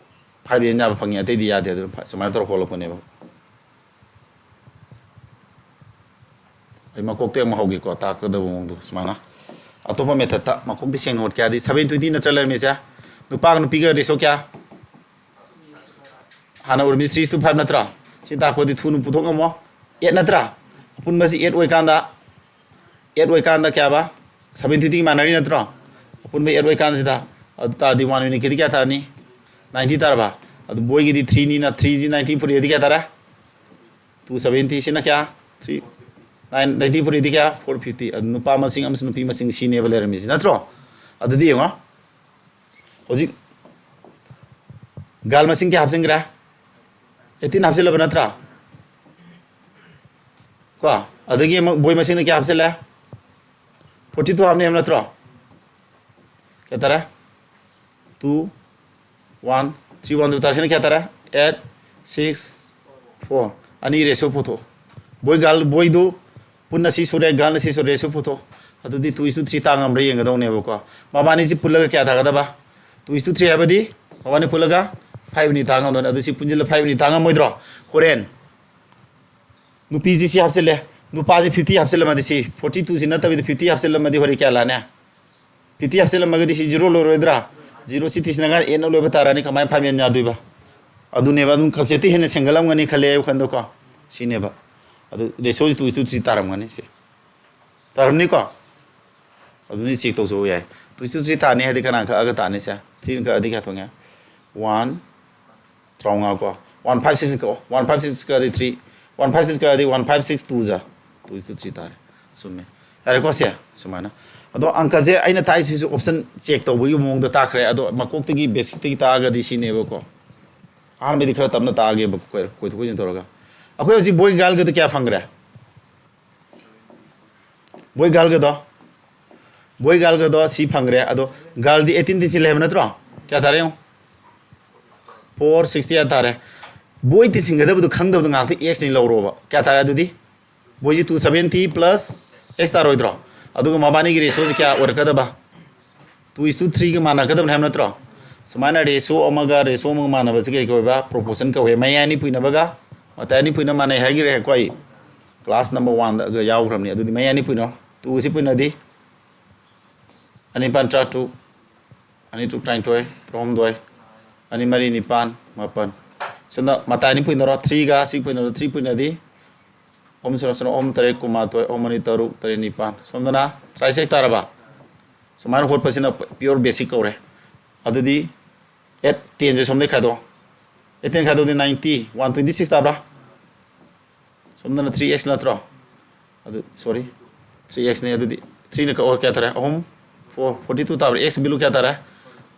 five ꯌꯦꯟ ꯌꯥꯕ ꯐꯪꯉꯤ, ꯑꯇꯩꯗꯤ ꯌꯥꯗꯦ꯫ ꯑꯗꯨꯅ ꯁꯨꯃꯥꯏꯅ ꯇꯧꯔ ꯍꯣꯠꯂꯛꯄꯅꯦꯕ꯫ ꯑꯩ ꯃꯀꯣꯛꯇꯩ ꯑꯃꯨꯛ ꯍꯧꯒꯦꯀꯣ, ꯇꯥꯛꯀꯗꯕ ꯃꯑꯣꯡꯗꯣ ꯁꯨꯃꯥꯏꯅ꯫ ꯑꯇꯣꯞꯄ method ꯇ ꯃꯀꯣꯛꯇꯤ ꯁꯦꯡꯅ ꯍꯣꯠꯀꯦ ꯍꯥꯏꯗꯤ seven twenty ꯅꯠꯇ꯭ꯔ ꯂꯩꯔꯝꯃꯤꯁꯦ? ꯅꯨꯄꯥꯒ ꯅꯨꯄꯤꯒ ratio ꯀꯌꯥ? ꯍꯥꯟꯅ ꯑꯣꯏꯔꯝꯃꯤ three is to five ꯅꯠꯇ꯭ꯔꯥ? ꯁꯤ ꯇꯥꯛꯄꯗꯤ ꯊꯨꯅ ꯄꯨꯊꯣꯛ ꯉꯝꯃꯣ꯫ Eight ꯅꯠꯇ꯭ꯔꯥ? ꯑꯄꯨꯟꯕꯁꯤ eight ꯑꯣꯏꯀꯥꯟꯗ, eight ꯑꯣꯏꯀꯥꯟꯗ ꯀꯌꯥꯕ? Seven twenty ꯒ ꯃꯥꯟꯅꯔꯤ ꯅꯠꯇ꯭ꯔꯣ? ꯑꯄꯨꯟꯕ eight ꯑꯣꯏꯀꯥꯟꯁꯤꯗ꯫ ꯑꯗꯨ ꯇꯥꯔꯗꯤ one unit ꯀꯤꯗꯤ ꯀꯌꯥ ꯇꯥꯔꯅꯤ? Ninety ꯇꯥꯔꯕ? ꯑꯗꯨ ꯕꯣꯏꯒꯤꯗꯤ three ꯅꯤꯅ, three ꯁꯤ ninety ꯄꯨꯔꯛꯑꯗꯤ ꯀꯌꯥ ꯇꯥꯔꯦ? Two seventy꯫ ꯁꯤꯅ ꯀꯌꯥ? Three, nine, ninety ꯄꯨꯔꯛꯑꯗꯤ ꯀꯌꯥ? Four fifty꯫ ꯑꯗꯨ ꯅꯨꯄꯥ ꯃꯁꯤꯡ ꯑꯃꯁꯨꯡ ꯅꯨꯄꯤ ꯃꯁꯤꯡ ꯁꯤꯅꯦꯕ ꯂꯩꯔꯝꯃꯤꯁꯤ ꯅꯠꯇ꯭ꯔꯣ? ꯑꯗꯨꯗꯤ ꯌꯦꯡꯉꯣ꯫ ꯍꯧꯖꯤꯛ girl ꯃꯁꯤꯡ ꯀꯌꯥ ꯍꯥꯞꯆꯤꯟꯈ꯭ꯔꯦ? Eighteen ꯍꯥꯞꯆꯤꯜꯂꯕ ꯅꯠꯇ꯭ꯔꯥ? ꯀꯣ, ꯑꯗꯒꯤ ꯑꯃꯨꯛ boy ꯃꯁꯤꯡꯗ ꯀꯌꯥ ꯍꯥꯞꯆꯤꯜꯂꯦ? Forty two ꯍꯥꯞꯅꯤ ꯍꯥꯏꯕ ꯅꯠꯇ꯭ꯔꯣ? ꯀꯌꯥ ꯇꯥꯔꯦ? Two, one, three, one, two ꯇꯥꯔꯦ꯫ ꯁꯤꯅ ꯀꯌꯥ ꯇꯥꯔꯦ? Eight, six, four꯫ ꯑꯅꯤ ratio ꯄꯨꯊꯣꯛꯑꯣ꯫ Boy girl, boy ꯗꯨ ꯄꯨꯟꯅ ꯁꯤ ꯁꯨꯔꯦ, girl ꯅ ꯁꯤ ꯁꯨꯔꯦ, ratio ꯄꯨꯊꯣꯛꯑꯣ꯫ ꯑꯗꯨꯗꯤ two is to three ꯇꯥ ꯉꯝꯕ꯭ꯔꯥ ꯌꯦꯡꯒꯗꯧꯅꯦꯕꯀꯣ꯫ ꯃꯕꯥꯅꯤꯁꯤ ꯄꯨꯜꯂꯒ ꯀꯌꯥ ꯇꯥꯒꯗꯕ? Two is to three ꯍꯥꯏꯕꯗꯤ ꯃꯕꯥꯅꯤ ꯄꯨꯜꯂꯒ five unit ꯇꯥ ꯉꯝꯗꯣꯏꯅꯤ꯫ ꯑꯗꯨ ꯁꯤ ꯄꯨꯟꯁꯤꯜꯂ five unit ꯇꯥ ꯉꯝꯃꯣꯏꯗ꯭ꯔꯣ? ꯍꯣꯔꯦꯟ ꯅꯨꯄꯤꯁꯤ ꯁꯤ ꯍꯥꯞꯆꯤꯜꯂꯦ, ꯅꯨꯄꯥꯁꯤ fifty ꯍꯥꯞꯆꯤꯜꯂꯝꯃꯗꯤ, ꯁꯤ forty two ꯁꯤ ꯅꯠꯇꯕꯤꯗ fifty ꯍꯥꯞꯆꯤꯜꯂꯝꯃꯗꯤ ꯍꯣꯔꯦꯟ ꯀꯌꯥ ꯂꯥꯛꯅꯤ? Fifty ꯍꯥꯞꯆꯤꯜꯂꯝꯃꯒꯗꯤ ꯁꯤ zero ꯂꯣꯏꯔꯣꯏꯗ꯭ꯔꯥ? Zero ꯁꯤ ꯇꯤꯁꯤꯟꯅꯒ eight ꯅ ꯂꯣꯏꯕ ꯇꯥꯔꯅꯤ꯫ ꯀꯃꯥꯏꯅ five ꯌꯦꯟ ꯌꯥꯗꯣꯏꯕ? ꯑꯗꯨꯅꯦꯕ, ꯑꯗꯨꯝ concept ꯇꯤ ꯍꯦꯟꯅ ꯁꯦꯡꯒꯠꯂꯝꯒꯅꯤ ꯈꯜꯂꯦ ꯑꯩ ꯋꯥꯈꯜꯗꯀꯣ꯫ ꯁꯤꯅꯦꯕ꯫ ꯑꯗꯨ ratio ꯁꯤ two is to three ꯇꯥꯔꯝꯒꯅꯤ ꯁꯤ꯫ ꯇꯥꯔꯝꯅꯤꯀꯣ? ꯑꯗꯨꯅꯤ check ꯇꯧꯖꯧ ꯌꯥꯏ꯫ Two is to three ꯇꯥꯅꯤ ꯍꯥꯏꯗꯤ ꯀꯅꯥ ꯀꯛꯑꯒ ꯇꯥꯅꯤ ꯁꯦ? Three ꯅ ꯀꯛꯑꯗꯤ ꯀꯌꯥ ꯊꯣꯛꯉꯦ? One, ꯇꯔꯥꯃꯉꯥ ꯀꯣ꯫ One five six ꯀꯛꯑꯣ꯫ One five six ꯀꯛꯑꯗꯤ three, one five six ꯀꯛꯑꯗꯤ one five six two ꯖꯥ two is to three ꯇꯥꯔꯦ꯫ ꯆꯨꯝꯃꯦ꯫ ꯌꯥꯔꯦꯀꯣ ꯁꯦ? ꯁꯨꯃꯥꯏꯅ꯫ ꯑꯗꯣ ꯑꯪꯀꯁꯦ ꯑꯩꯅ ꯇꯥꯛꯏꯁꯤꯁꯨ option check ꯇꯧꯕꯒꯤ ꯃꯑꯣꯡꯗ ꯇꯥꯛꯈ꯭ꯔꯦ꯫ ꯑꯗꯣ ꯃꯀꯣꯛꯇꯒꯤ, basic ꯇꯒꯤ ꯇꯥꯛꯑꯒꯗꯤ ꯁꯤꯅꯦꯕꯀꯣ꯫ ꯑꯍꯥꯟꯕꯗꯤ ꯈꯔ ꯇꯞꯅ ꯇꯥꯛꯑꯒꯦꯕ, ꯀꯣꯏ-, ꯀꯣꯏꯊꯣꯛ ꯀꯣꯏꯁꯤꯟ ꯇꯧꯔꯒ꯫ ꯑꯩꯈꯣꯏ ꯍꯧꯖꯤꯛ ꯕꯣꯏ ꯒꯥꯜꯒꯗꯣ ꯀꯌꯥ ꯐꯪꯈ꯭ꯔꯦ? ꯕꯣꯏ ꯒꯥꯜꯒꯗꯣ, ꯕꯣꯏ ꯒꯥꯜꯒꯗꯣ ꯁꯤ ꯐꯪꯈ꯭ꯔꯦ꯫ ꯑꯗꯣ ꯒꯥꯜꯗꯤ eighteen ꯇꯤꯟꯁꯤꯜꯂꯦ ꯍꯥꯏꯕ ꯅꯠꯇ꯭ꯔꯣ? ꯀꯌꯥ ꯇꯥꯔꯦ ꯌꯦꯡꯉꯣ꯫ Four sixty ꯇꯥꯔꯦ꯫ ꯕꯣꯏ ꯇꯤꯟꯁꯤꯟꯒꯗꯕꯗꯣ ꯈꯪꯗꯕꯗꯣ ꯉꯥꯛꯇ X ꯅ ꯂꯧꯔꯣꯕ꯫ ꯀꯌꯥ ꯇꯥꯔꯦ ꯑꯗꯨꯗꯤ? ꯕꯣꯏꯁꯤ two seventy plus X ꯇꯥꯔꯣꯏꯗ꯭ꯔꯣ? ꯑꯗꯨꯒ ꯃꯕꯥꯅꯤꯒꯤ ratio ꯁꯤ ꯀꯌꯥ ꯑꯣꯏꯔꯛꯀꯗꯕ? Two is to three ꯒ ꯃꯥꯟꯅꯔꯛꯀꯗꯕꯅꯤ ꯍꯥꯏꯕ ꯅꯠꯇ꯭ꯔꯣ? ꯁꯨꯃꯥꯏꯅ ratio ꯑꯃꯒ ratio ꯑꯃꯒ ꯃꯥꯟꯅꯕꯁꯤ ꯀꯩ ꯀꯧꯋꯦꯕ? Proportion ꯀꯧꯋꯦ꯫ ꯃꯌꯥꯏ ꯑꯅꯤ ꯄꯨꯏꯅꯕꯒ ꯃꯇꯥꯏ ꯑꯅꯤ ꯄꯨꯏꯅ ꯃꯥꯟꯅꯩ ꯍꯥꯏꯈꯤꯔꯦꯀꯣ ꯑꯩ꯫ Class number one ꯗ ꯌꯥꯎꯈ꯭ꯔꯕꯅꯤ꯫ ꯑꯗꯨꯗꯤ ꯃꯌꯥꯏ ꯑꯅꯤ ꯄꯨꯏꯅꯣ꯫ Two ꯁꯤ ꯄꯨꯏꯅꯗꯤ ꯑꯅꯤ ꯄꯥꯟ ꯇꯔꯥꯇꯔꯨꯛ, ꯑꯅꯤ ꯇꯔꯨꯛ ꯇꯔꯥꯅꯤꯊꯣꯏ, ꯇꯔꯥꯍꯨꯝꯗꯣꯏ, ꯑꯅꯤ ꯃꯔꯤ ꯅꯤꯄꯥꯟ, ꯃꯥꯄꯟ꯫ ꯁꯣꯝꯗ ꯃꯇꯥꯏ ꯑꯅꯤ ꯄꯨꯏꯅꯔꯣ, three ꯒ ꯁꯤ ꯄꯨꯏꯅꯔꯣ, three ꯄꯨꯏꯅꯗꯤ ꯑꯍꯨꯝ ꯁꯤꯅꯣ ꯁꯤꯅꯣ ꯑꯍꯨꯝ ꯇꯔꯦꯠ ꯀꯨꯟꯃꯥꯊꯣꯏ, ꯑꯍꯨꯝ ꯑꯅꯤ ꯇꯔꯨꯛ, ꯇꯔꯦꯠ ꯅꯤꯄꯥꯟ꯫ ꯁꯣꯝꯗꯅ ꯇꯔꯥꯏꯁꯦꯛ ꯇꯥꯔꯕ? ꯁꯨꯃꯥꯏꯅ ꯍꯣꯠꯄꯁꯤꯅ pure basic ꯀꯧꯔꯦ꯫ ꯑꯗꯨꯗꯤ eight ten ꯁꯦ ꯁꯣꯝꯗꯩ ꯈꯥꯏꯗꯣꯛꯑꯣ꯫ Eight ten ꯈꯥꯏꯗꯣꯛꯑꯗꯤ ninety, one twenty six ꯇꯥꯕ꯭ꯔꯥ? ꯁꯣꯝꯗꯅ three X ꯅꯠꯇ꯭ꯔꯣ? ꯑꯗꯨ, sorry, three X ꯅꯦ꯫ ꯑꯗꯨꯗꯤ three ꯅ ꯀꯛꯑꯣ, ꯀꯌꯥ ꯇꯥꯔꯦ? ꯑꯍꯨꯝ, four, forty two ꯇꯥꯕ꯭ꯔꯥ? X value ꯀꯌꯥ ꯇꯥꯔꯦ?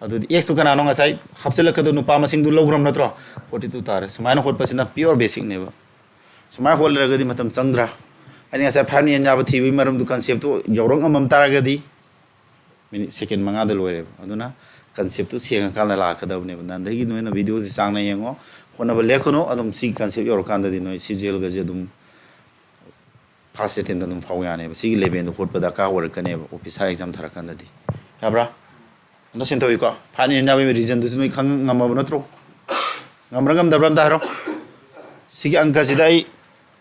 ꯑꯗꯨꯗꯤ X ꯇꯨ ꯀꯅꯥꯅꯣ ꯉꯁꯥꯏ ꯍꯥꯞꯆꯤꯜꯂꯛꯀꯗꯧ ꯅꯨꯄꯥ ꯃꯁꯤꯡꯗꯨ ꯂꯧꯈ꯭ꯔꯕ ꯅꯠꯇ꯭ꯔꯣ? Forty two ꯇꯥꯔꯦ꯫ ꯁꯨꯃꯥꯏꯅ ꯍꯣꯠꯄꯁꯤꯅ pure basic ꯅꯦꯕ꯫ ꯁꯨꯃꯥꯏꯅ ꯍꯣꯠꯂꯔꯒꯗꯤ ꯃꯇꯝ ꯆꯪꯗ꯭ꯔꯥ? ꯑꯩꯅ ꯉꯁꯥꯏ five ꯅ ꯌꯦꯟ ꯌꯥꯕ ꯊꯤꯕꯒꯤ ꯃꯔꯝꯗꯨ concept ꯇꯨ ꯌꯧꯔꯛ ꯉꯝꯃꯝ ꯇꯥꯔꯒꯗꯤ minute second ꯃꯉꯥꯗ ꯂꯣꯏꯔꯦꯕ꯫ ꯑꯗꯨꯅ concept ꯇꯨ ꯁꯦꯡꯉꯀꯥꯟꯗ ꯂꯥꯛꯀꯗꯕꯅꯦꯕ꯫ ꯅꯍꯥꯟꯗꯒꯤ ꯅꯣꯏꯅ video ꯁꯤ ꯆꯥꯡ ꯅꯥꯏꯅ ꯌꯦꯡꯉꯣ, ꯍꯣꯠꯅꯕ ꯂꯦꯞꯀꯅꯨ꯫ ꯑꯗꯨꯝ ꯁꯤ concept ꯌꯧꯔꯀꯥꯟꯗꯗꯤ ꯅꯣꯏ C G L ꯒꯁꯦ ꯑꯗꯨꯝ first attempt ꯇ ꯑꯗꯨꯝ ꯐꯥꯎ ꯌꯥꯅꯦꯕ꯫ ꯁꯤꯒꯤ level ꯗꯣ ꯍꯣꯠꯄ ꯗꯔꯀꯥꯔ ꯑꯣꯏꯔꯛꯀꯅꯦꯕ officer exam ꯊꯥꯔꯀꯥꯟꯗꯗꯤ꯫ ꯌꯥꯕ꯭ꯔꯥ? ꯑꯝꯇ ꯁꯦꯡꯗꯣꯛꯏꯀꯣ꯫ Five ꯅ ꯌꯦꯟ ꯌꯥꯕꯒꯤ reason ꯗꯨꯁꯨ ꯅꯣꯏ ꯈꯪ ꯉꯝꯃꯕ ꯅꯠꯇ꯭ꯔꯣ? ꯉꯝꯕ꯭ꯔꯥ ꯉꯝꯗꯕ꯭ꯔꯥ ꯑꯝꯇ ꯍꯥꯏꯔꯣ꯫ ꯁꯤꯒꯤ ꯑꯪꯀꯁꯤꯗ ꯑꯩ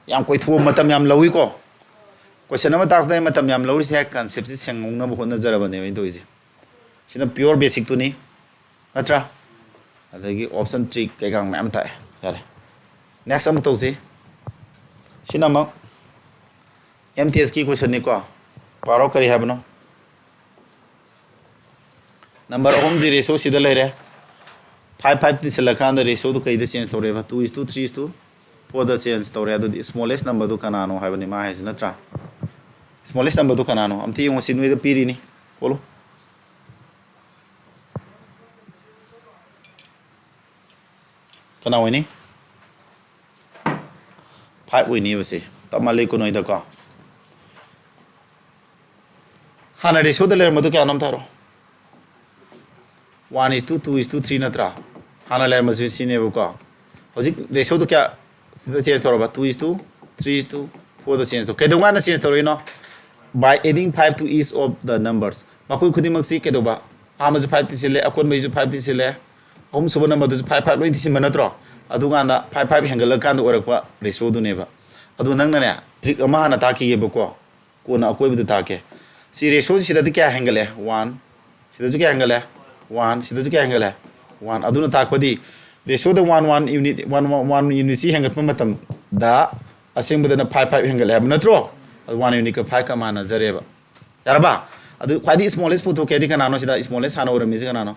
ꯌꯥꯝ ꯀꯣꯏꯊꯣꯛꯑ ꯃꯇꯝ ꯌꯥꯝ ꯂꯧꯏꯀꯣ꯫ Question ꯑꯃ ꯇꯥꯛꯄꯗ ꯑꯩ ꯃꯇꯝ ꯌꯥꯝ ꯂꯧꯔꯤꯁꯦ concept ꯁꯤ ꯁꯦꯡꯍꯧꯅꯕ ꯍꯣꯠꯅꯖꯔꯕꯅꯦꯕ ꯑꯩꯅ ꯇꯧꯔꯤꯁꯦ꯫ ꯁꯤꯅ pure basic ꯇꯨꯅꯤ꯫ ꯅꯠꯇ꯭ꯔꯥ? ꯑꯗꯒꯤ option trick ꯀꯩꯀꯥ ꯃꯌꯥꯝ ꯇꯥꯛꯑꯦ꯫ ꯌꯥꯔꯦ, next ꯑꯃꯨꯛ ꯇꯧꯁꯤ꯫ ꯁꯤꯅ ꯑꯃꯨꯛ M T S ꯀꯤ question ꯅꯤꯀꯣ꯫ ꯄꯥꯔꯣ, ꯀꯔꯤ ꯍꯥꯏꯕꯅꯣ? Number ꯑꯍꯨꯝꯁꯤ ratio ꯁꯤꯗ ꯂꯩꯔꯦ꯫ Five five ꯇꯤꯟꯁꯤꯜꯂꯀꯥꯟꯗ ratio ꯗꯨ ꯀꯩꯗ change ꯇꯧꯔꯦꯕ? Two is to three is to four the change ꯇꯧꯔꯦ꯫ ꯑꯗꯨꯗꯤ smallest number ꯗꯨ ꯀꯅꯥꯅꯣ ꯍꯥꯏꯕꯅꯤ ꯃꯥ ꯍꯥꯏꯁꯤ, ꯅꯠꯇ꯭ꯔꯥ? Smallest number ꯗꯨ ꯀꯅꯥꯅꯣ? ꯑꯝꯇ ꯌꯦꯡꯉꯣ, ꯁꯤ ꯅꯣꯏꯗ ꯄꯤꯔꯤꯅꯤ꯫ ꯈꯣꯠꯂꯨ꯫ ꯀꯅꯥ ꯑꯣꯏꯅꯤ? Five ꯑꯣꯏꯅꯤꯕ ꯁꯤ꯫ ꯇꯞ ꯃꯥꯜꯂꯤ ꯀꯨꯟ ꯍꯣꯏꯗꯀꯣ꯫ ꯍꯥꯟꯅ ratio ꯗ ꯂꯩꯔꯝꯕꯗꯨ ꯀꯌꯥꯅꯣ ꯑꯝꯇ ꯍꯥꯏꯔꯣ꯫ One is to two is to three ꯅꯠꯇ꯭ꯔꯥ? ꯍꯥꯟꯅ ꯂꯩꯔꯝꯕꯁꯤ ꯁꯤꯅꯦꯕꯀꯣ꯫ ꯍꯧꯖꯤꯛ ratio ꯗꯨ ꯀꯌꯥ? ꯁꯤꯗ change ꯇꯧꯔꯕ? Two is to three is to four the change ꯇꯧ꯫ ꯀꯩꯗꯧꯉꯥꯟꯗ change ꯇꯧꯔꯛꯏꯅꯣ? By adding five to each of the numbers꯫ ꯃꯈꯣꯏ ꯈꯨꯗꯤꯡꯃꯛꯁꯤ ꯀꯩꯗꯧꯕ? ꯑꯍꯥꯟꯕꯁꯨ five ꯇꯤꯟꯁꯤꯜꯂꯦ, ꯑꯀꯣꯟꯕꯒꯤꯁꯨ five ꯇꯤꯟꯁꯤꯜꯂꯦ, ꯑꯍꯨꯝꯁꯨꯕ number ꯗꯨꯁꯨ five five ꯂꯣꯏ ꯇꯤꯟꯁꯤꯟꯕ ꯅꯠꯇ꯭ꯔꯣ? ꯑꯗꯨꯀꯥꯟꯗ five five ꯍꯦꯟꯒꯠꯂꯀꯥꯟꯗ ꯑꯣꯏꯔꯛꯄ ratio ꯗꯨꯅꯦꯕ꯫ ꯑꯗꯨ ꯅꯪꯅꯅꯦ, trick ꯑꯃ ꯍꯥꯟꯅ ꯇꯥꯛꯈꯤꯒꯦꯕꯀꯣ, ꯀꯣꯟꯅ ꯑꯀꯣꯏꯕꯗꯨ ꯇꯥꯛꯀꯦ꯫ ꯁꯤ ratio ꯁꯤꯗꯗꯤ ꯀꯌꯥ ꯍꯦꯟꯒꯠꯂꯦ? One꯫ ꯁꯤꯗꯁꯨ ꯀꯌꯥ ꯍꯦꯟꯒꯠꯂꯦ? One꯫ ꯁꯤꯗꯁꯨ ꯀꯌꯥ ꯍꯦꯟꯒꯠꯂꯦ? One꯫ ꯑꯗꯨꯅ ꯇꯥꯛꯄꯗꯤ ratio ꯗ one one unit, one one unit ꯁꯤ ꯍꯦꯟꯒꯠꯄ ꯃꯇꯝꯗ ꯑꯁꯦꯡꯕꯗꯅ five five ꯍꯦꯟꯒꯠꯂꯦ ꯍꯥꯏꯕ ꯅꯠꯇ꯭ꯔꯣ? ꯑꯗꯨ one unit ꯀ five ꯀ ꯃꯥꯟꯅꯖꯔꯦꯕ꯫ ꯌꯥꯔꯕ? ꯑꯗꯨ ꯈ꯭ꯋꯥꯏꯗꯒꯤ smallest ꯄꯨꯊꯣꯛꯀꯦ ꯍꯥꯏꯗꯤ ꯀꯅꯥꯅꯣ? ꯁꯤꯗ smallest ꯍꯥꯟꯅ ꯑꯣꯏꯔꯝꯃꯤꯁꯦ ꯀꯅꯥꯅꯣ?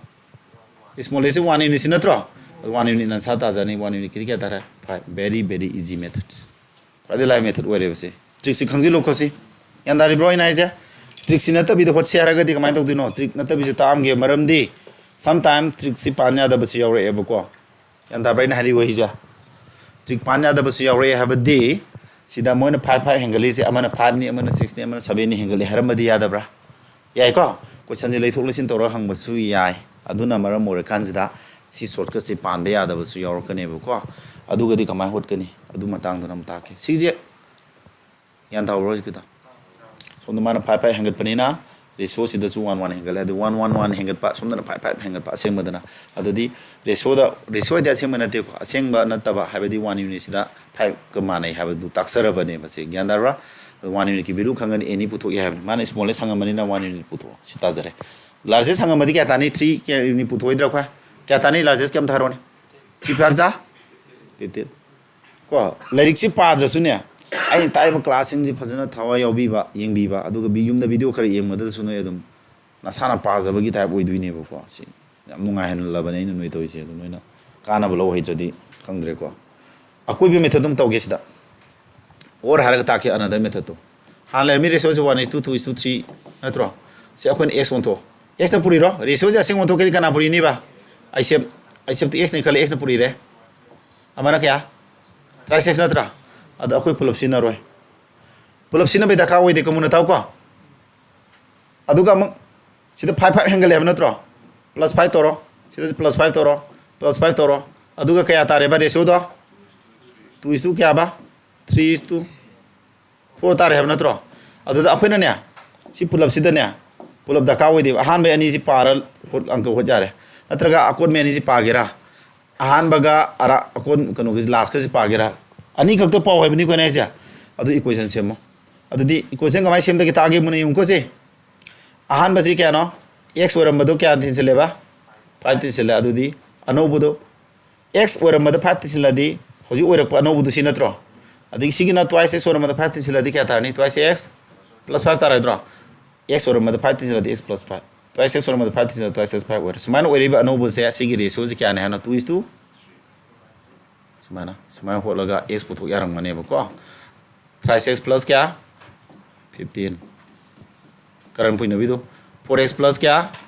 Smallest ꯁꯤ one unit ꯁꯤ ꯅꯠꯇ꯭ꯔꯣ? ꯑꯗꯨ one unit ꯅ ꯁꯥ ꯇꯥꯖꯔꯅꯤ꯫ One unit ꯀꯤꯗꯤ ꯀꯌꯥ ꯇꯥꯔꯦ? Five꯫ Very, very easy method꯫ ꯈ꯭ꯋꯥꯏꯗꯒꯤ ꯂꯥꯏꯕ method ꯑꯣꯏꯔꯦꯕ ꯁꯤ꯫ Trick ꯁꯤ ꯈꯪꯖꯤꯜꯂꯨꯀꯣ ꯁꯤ꯫ ꯒ꯭ꯌꯥꯟ ꯇꯥꯔꯤꯕ꯭ꯔꯣ ꯑꯩꯅ ꯍꯥꯏꯁꯦ? Trick ꯁꯤ ꯅꯠꯇꯕꯤꯗ ꯍꯣꯠꯁꯦ ꯍꯥꯏꯔꯒꯗꯤ ꯀꯃꯥꯏꯅ ꯇꯧꯗꯣꯏꯅꯣ? Trick ꯅꯠꯇꯕꯤꯁꯨ ꯇꯥꯛꯑꯝꯒꯦ꯫ ꯃꯔꯝꯗꯤ sometimes trick ꯁꯤ ꯄꯥꯟ ꯌꯥꯗꯕꯁꯨ ꯌꯥꯎꯔꯛꯑꯦꯕꯀꯣ꯫ ꯒ꯭ꯌꯥꯟ ꯇꯥꯕ꯭ꯔꯥ ꯑꯩꯅ ꯍꯥꯏꯔꯤ ꯋꯥꯍꯩꯁꯦ? Trick ꯄꯥꯟ ꯌꯥꯗꯕꯁꯨ ꯌꯥꯎꯔꯛꯑꯦ ꯍꯥꯏꯕꯗꯤ ꯁꯤꯗ ꯃꯣꯏꯅ five five ꯍꯦꯟꯒꯠꯂꯤꯁꯦ, ꯑꯃꯅ five ꯅꯤ, ꯑꯃꯅ six ꯅꯤ, ꯑꯃꯅ seven ꯅꯤ ꯍꯦꯟꯒꯠꯂꯤ ꯍꯥꯏꯔꯝꯕꯗꯤ ꯌꯥꯗꯕ꯭ꯔꯥ? ꯌꯥꯏꯀꯣ? Question ꯁꯦ ꯂꯩꯊꯣꯛ ꯂꯩꯁꯤꯟ ꯇꯧꯔꯒ ꯍꯪꯕꯁꯨ ꯌꯥꯏ꯫ ꯑꯗꯨꯅ ꯃꯔꯝ ꯑꯣꯏꯔꯀꯥꯟꯁꯤꯗ ꯁꯤ shortcut ꯁꯦ ꯄꯥꯟꯕ ꯌꯥꯗꯕꯁꯨ ꯌꯥꯎꯔꯛꯀꯅꯦꯕꯀꯣ꯫ ꯑꯗꯨꯒꯗꯤ ꯀꯃꯥꯏꯅ ꯍꯣꯠꯀꯅꯤ? ꯑꯗꯨ ꯃꯇꯥꯡꯗꯨꯅ ꯑꯃꯨꯛ ꯇꯥꯛꯀꯦ꯫ ꯁꯤꯁꯦ ꯒ꯭ꯌꯥꯟ ꯇꯥꯍꯧꯕ꯭ꯔꯣ ꯍꯧꯖꯤꯛꯀꯤꯗꯣ? ꯁꯣꯝꯗ ꯃꯥꯅ five five ꯍꯦꯟꯒꯠꯄꯅꯤꯅ ratio ꯁꯤꯗꯁꯨ one one ꯍꯦꯟꯒꯠꯂꯦ꯫ ꯑꯗꯨ one one one ꯍꯦꯟꯒꯠꯄ, ꯁꯣꯝꯗꯅ five five ꯍꯦꯟꯒꯠꯄ ꯑꯁꯦꯡꯕꯗꯅ꯫ ꯑꯗꯨꯗꯤ ratio ꯗ, ratio ꯗꯤ ꯑꯁꯦꯡꯕ ꯅꯠꯇꯦꯀꯣ꯫ ꯑꯁꯦꯡꯕ ꯅꯠꯇꯕ ꯍꯥꯏꯕꯗꯤ one unit ꯁꯤꯗ five ꯀ ꯃꯥꯟꯅꯩ ꯍꯥꯏꯕꯗꯨ ꯇꯥꯛꯆꯔꯕꯅꯦ ꯃꯁꯤ꯫ ꯒ꯭ꯌꯥꯟ ꯇꯥꯔꯕ꯭ꯔꯥ? ꯑꯗꯨ one unit ꯀꯤ value ꯈꯪꯉꯗꯤ any ꯄꯨꯊꯣꯛ ꯌꯥꯏ ꯍꯥꯏꯕꯅꯤ꯫ ꯃꯥꯅ smallest ꯍꯪꯉꯝꯕꯅꯤꯅ one unit ꯄꯨꯊꯣꯛꯑꯣ꯫ ꯁꯤ ꯇꯥꯖꯔꯦ꯫ Largest ꯍꯪꯉꯝꯃꯗꯤ ꯀꯌꯥ ꯇꯥꯅꯤ? Three ꯀꯌꯥ unit ꯄꯨꯊꯣꯛꯑꯣꯏꯗ꯭ꯔꯥ ꯑꯩꯈꯣꯏ? ꯀꯌꯥ ꯇꯥꯅꯤ? ꯂꯥꯔꯖꯦꯁ ꯀꯌꯥꯝ ꯊꯥꯔꯣꯅꯦ? ꯊ꯭ꯔꯤ ꯐꯥꯏꯚ ꯖꯥ ꯐꯤꯐꯇꯤꯟ꯫ ꯀꯣ, ꯂꯥꯏꯔꯤꯛꯁꯤ ꯄꯥꯗ꯭ꯔꯁꯨꯅꯦ, ꯑꯩꯅ ꯇꯥꯛꯏꯕ ꯀ꯭ꯂꯥꯁꯁꯤꯡꯁꯤ ꯐꯖꯅ ꯊꯋꯥꯏ ꯌꯥꯎꯕꯤꯕ, ꯌꯦꯡꯕꯤꯕ, ꯑꯗꯨꯒ ꯚꯤ-, ꯌꯨꯝꯗ ꯚꯤꯗꯤꯑꯣ ꯈꯔ ꯌꯦꯡꯕꯗꯁꯨ ꯅꯣꯏ ꯑꯗꯨꯝ ꯅꯁꯥꯅ ꯄꯥꯖꯕꯒꯤ ꯇꯥꯏꯞ ꯑꯣꯏꯗꯣꯏꯅꯦꯕꯀꯣ꯫ ꯁꯤ ꯌꯥꯝ ꯅꯨꯡꯉꯥꯏꯍꯜꯂꯕꯅꯦ ꯑꯩꯅ ꯅꯣꯏ ꯇꯧꯔꯤꯁꯦ꯫ ꯑꯗꯨ ꯅꯣꯏꯅ ꯀꯥꯟꯅꯕ ꯂꯧ ꯍꯩꯇ꯭ꯔꯗꯤ ꯈꯪꯗ꯭ꯔꯦꯀꯣ꯫ ꯑꯀꯣꯏꯕ ꯃꯦꯊꯠ ꯑꯗꯨꯝ ꯇꯧꯒꯦ ꯁꯤꯗ꯫ ꯑꯣꯔ ꯍꯥꯏꯔꯒ ꯇꯥꯛꯀꯦ ꯑꯅꯗꯔ ꯃꯦꯊꯠꯇꯣ꯫ ꯍꯥꯟꯅ ꯂꯩꯔꯝꯃꯤ ꯔꯦꯁꯤꯑꯣꯁꯦ one is two, two is to three ꯅꯠꯇ꯭ꯔꯣ? ꯁꯤ ꯑꯩꯈꯣꯏꯅ ꯑꯦꯛꯁ ꯑꯣꯟꯊꯣꯛ꯫ ꯑꯦꯛꯁꯇ ꯄꯨꯔꯤꯔꯣ? ꯔꯦꯁꯤꯑꯣꯁꯦ ꯑꯁꯦꯡꯕ ꯑꯣꯟꯊꯣꯛꯀꯦꯗꯤ ꯀꯅꯥ ꯄꯨꯔꯤꯅꯤꯕ? ꯑꯥꯏ ꯁꯦꯞ, ꯑꯥꯏ ꯁꯦꯞꯇꯨ ꯑꯦꯛꯁꯅꯤ ꯈꯜꯂꯦ, ꯑꯦꯛꯁꯅ ꯄꯨꯔꯤꯔꯦ꯫ ꯑꯃꯅ ꯀꯌꯥ? ꯇ꯭ꯔꯥꯏꯁꯦꯛꯁ ꯅꯠꯇ꯭ꯔꯥ? ꯑꯗꯣ ꯑꯩꯈꯣꯏ ꯄꯨꯂꯞ ꯁꯤꯖꯤꯟꯅꯔꯣꯏ꯫ ꯄꯨꯂꯞ ꯁꯤꯖꯤꯟꯅꯕꯩ ꯗꯔꯀꯥꯔ ꯑꯣꯏꯗꯦ, ꯀꯃꯨꯅ ꯇꯥꯎꯀꯣ꯫ ꯑꯗꯨꯒ ꯑꯃꯨꯛ ꯁꯤꯗ ꯐꯥꯏꯚ, ꯐꯥꯏꯚ ꯍꯦꯟꯒꯠꯂꯦ ꯍꯥꯏꯕ ꯅꯠꯇ꯭ꯔꯣ? ꯄ꯭ꯂꯁ ꯐꯥꯏꯚ ꯇꯧꯔꯣ꯫ ꯁꯤꯗ ꯄ꯭ꯂꯁ ꯐꯥꯏꯚ ꯇꯧꯔꯣ꯫ ꯄ꯭ꯂꯁ ꯐꯥꯏꯚ ꯇꯧꯔꯣ꯫ ꯑꯗꯨꯒ ꯀꯌꯥ ꯇꯥꯔꯦꯕ ꯔꯦꯁꯤꯑꯣꯗꯣ? Two is two ꯀꯌꯥꯕ? Three is two four ꯇꯥꯔꯦ ꯍꯥꯏꯕ ꯅꯠꯇ꯭ꯔꯣ? ꯑꯗꯨꯗ ꯑꯩꯈꯣꯏꯅꯅꯦ, ꯁꯤ ꯄꯨꯂꯞꯁꯤꯗꯅꯦ, ꯄꯨꯂꯞ ꯗꯔꯀꯥꯔ ꯑꯣꯏꯗꯦꯕ꯫ ꯑꯍꯥꯟꯕꯩ ꯑꯅꯤꯁꯤ ꯄꯥꯔ ꯍꯣꯠ-, ꯑꯪꯀ ꯍꯣꯠ ꯌꯥꯔꯦ꯫ ꯅꯠꯇ꯭ꯔꯒ ꯑꯀꯣꯟꯕꯩ ꯑꯅꯤꯁꯤ ꯄꯥꯒꯦꯔꯥ? ꯑꯍꯥꯟꯕꯒ ꯑꯔꯥ-, ꯑꯀꯣꯟ-, ꯀꯩꯅꯣꯒꯤ ꯂꯥꯁꯀꯁꯤ ꯄꯥꯒꯦꯔꯥ? ꯑꯅꯤꯈꯛꯇ ꯄꯥꯎ ꯍꯥꯏꯕꯅꯤꯀꯣ ꯑꯩꯅ ꯍꯥꯏꯁꯦ꯫ ꯑꯗꯨ ꯏꯀ꯭ꯋꯦꯁꯟ ꯁꯦꯝꯃꯣ꯫ ꯑꯗꯨꯗꯤ ꯏꯀ꯭ꯋꯦꯁꯟ ꯀꯃꯥꯏꯅ ꯁꯦꯝꯗꯒꯦ ꯇꯥꯛꯑꯒꯦ ꯃꯨꯟꯅ ꯌꯦꯡꯉꯨꯀꯣ ꯁꯦ꯫ ꯑꯍꯥꯟꯕꯁꯤ ꯀꯌꯥꯅꯣ? ꯑꯦꯛꯁ ꯑꯣꯏꯔꯝꯕꯗꯣ ꯀꯌꯥ ꯊꯤꯟꯁꯤꯜꯂꯦꯕ? ꯐꯥꯏꯚ ꯊꯤꯟꯁꯤꯜꯂꯦ꯫ ꯑꯗꯨꯗꯤ ꯑꯅꯧꯕꯗꯣ ꯑꯦꯛꯁ ꯑꯣꯏꯔꯝꯕꯗ ꯐꯥꯏꯚ ꯊꯤꯟꯁꯤꯜꯂꯗꯤ ꯍꯧꯖꯤꯛ ꯑꯣꯏꯔꯛꯄ ꯑꯅꯧꯕꯗꯨ ꯁꯤ ꯅꯠꯇ꯭ꯔꯣ? ꯑꯗꯒꯤ ꯁꯤꯒꯤꯅ ꯇ꯭ꯋꯥꯏꯁ ꯑꯦꯛꯁ ꯑꯣꯏꯔꯝꯕꯗ ꯐꯥꯏꯚ ꯊꯤꯟꯁꯤꯜꯂꯗꯤ ꯀꯌꯥ ꯇꯥꯔꯅꯤ? ꯇ꯭ꯋꯥꯏꯁ ꯑꯦꯛꯁ ꯄ꯭ꯂꯁ ꯐꯥꯏꯚ ꯇꯥꯔꯣꯏꯗ꯭ꯔꯣ? ꯑꯦꯛꯁ ꯑꯣꯏꯔꯝꯕꯗ ꯐꯥꯏꯚ ꯊꯤꯟꯖꯤꯜꯂꯗꯤ x plus five, twice x ꯑꯣꯏꯔꯝꯕꯗ ꯐꯥꯏꯚ ꯊꯤꯟꯖꯤꯜꯂꯗꯤ ꯇ꯭ꯋꯥꯏꯁ ꯑꯦꯛꯁ ꯐꯥꯏꯚ ꯑꯣꯏꯔꯦ꯫ ꯁꯨꯃꯥꯏꯅ ꯑꯣꯏꯔꯛꯏꯕ ꯑꯅꯧꯕꯁꯦ ꯁꯤꯒꯤ ꯔꯦꯁꯤꯑꯣꯁꯦ ꯀꯌꯥꯅꯦ ꯍꯥꯏꯅꯣ? Two is to. ꯁꯨꯃꯥꯏꯅ, ꯁꯨꯃꯥꯏꯅ ꯍꯣꯠꯂꯒ ꯑꯦꯛꯁ ꯄꯨꯊꯣꯛ ꯌꯥꯔꯝꯒꯅꯦꯕꯀꯣ꯫ ꯇ꯭ꯋꯥꯏꯁ ꯑꯦꯛꯁ ꯄ꯭ꯂꯁ ꯀꯌꯥ? ꯐꯤꯐꯇꯤꯟ꯫ ꯀꯔꯟ ꯐꯨꯏꯅꯕꯤꯗꯣ꯫ ꯐꯣꯔ ꯑꯦꯛꯁ ꯄ꯭ꯂꯁ ꯀꯌꯥ?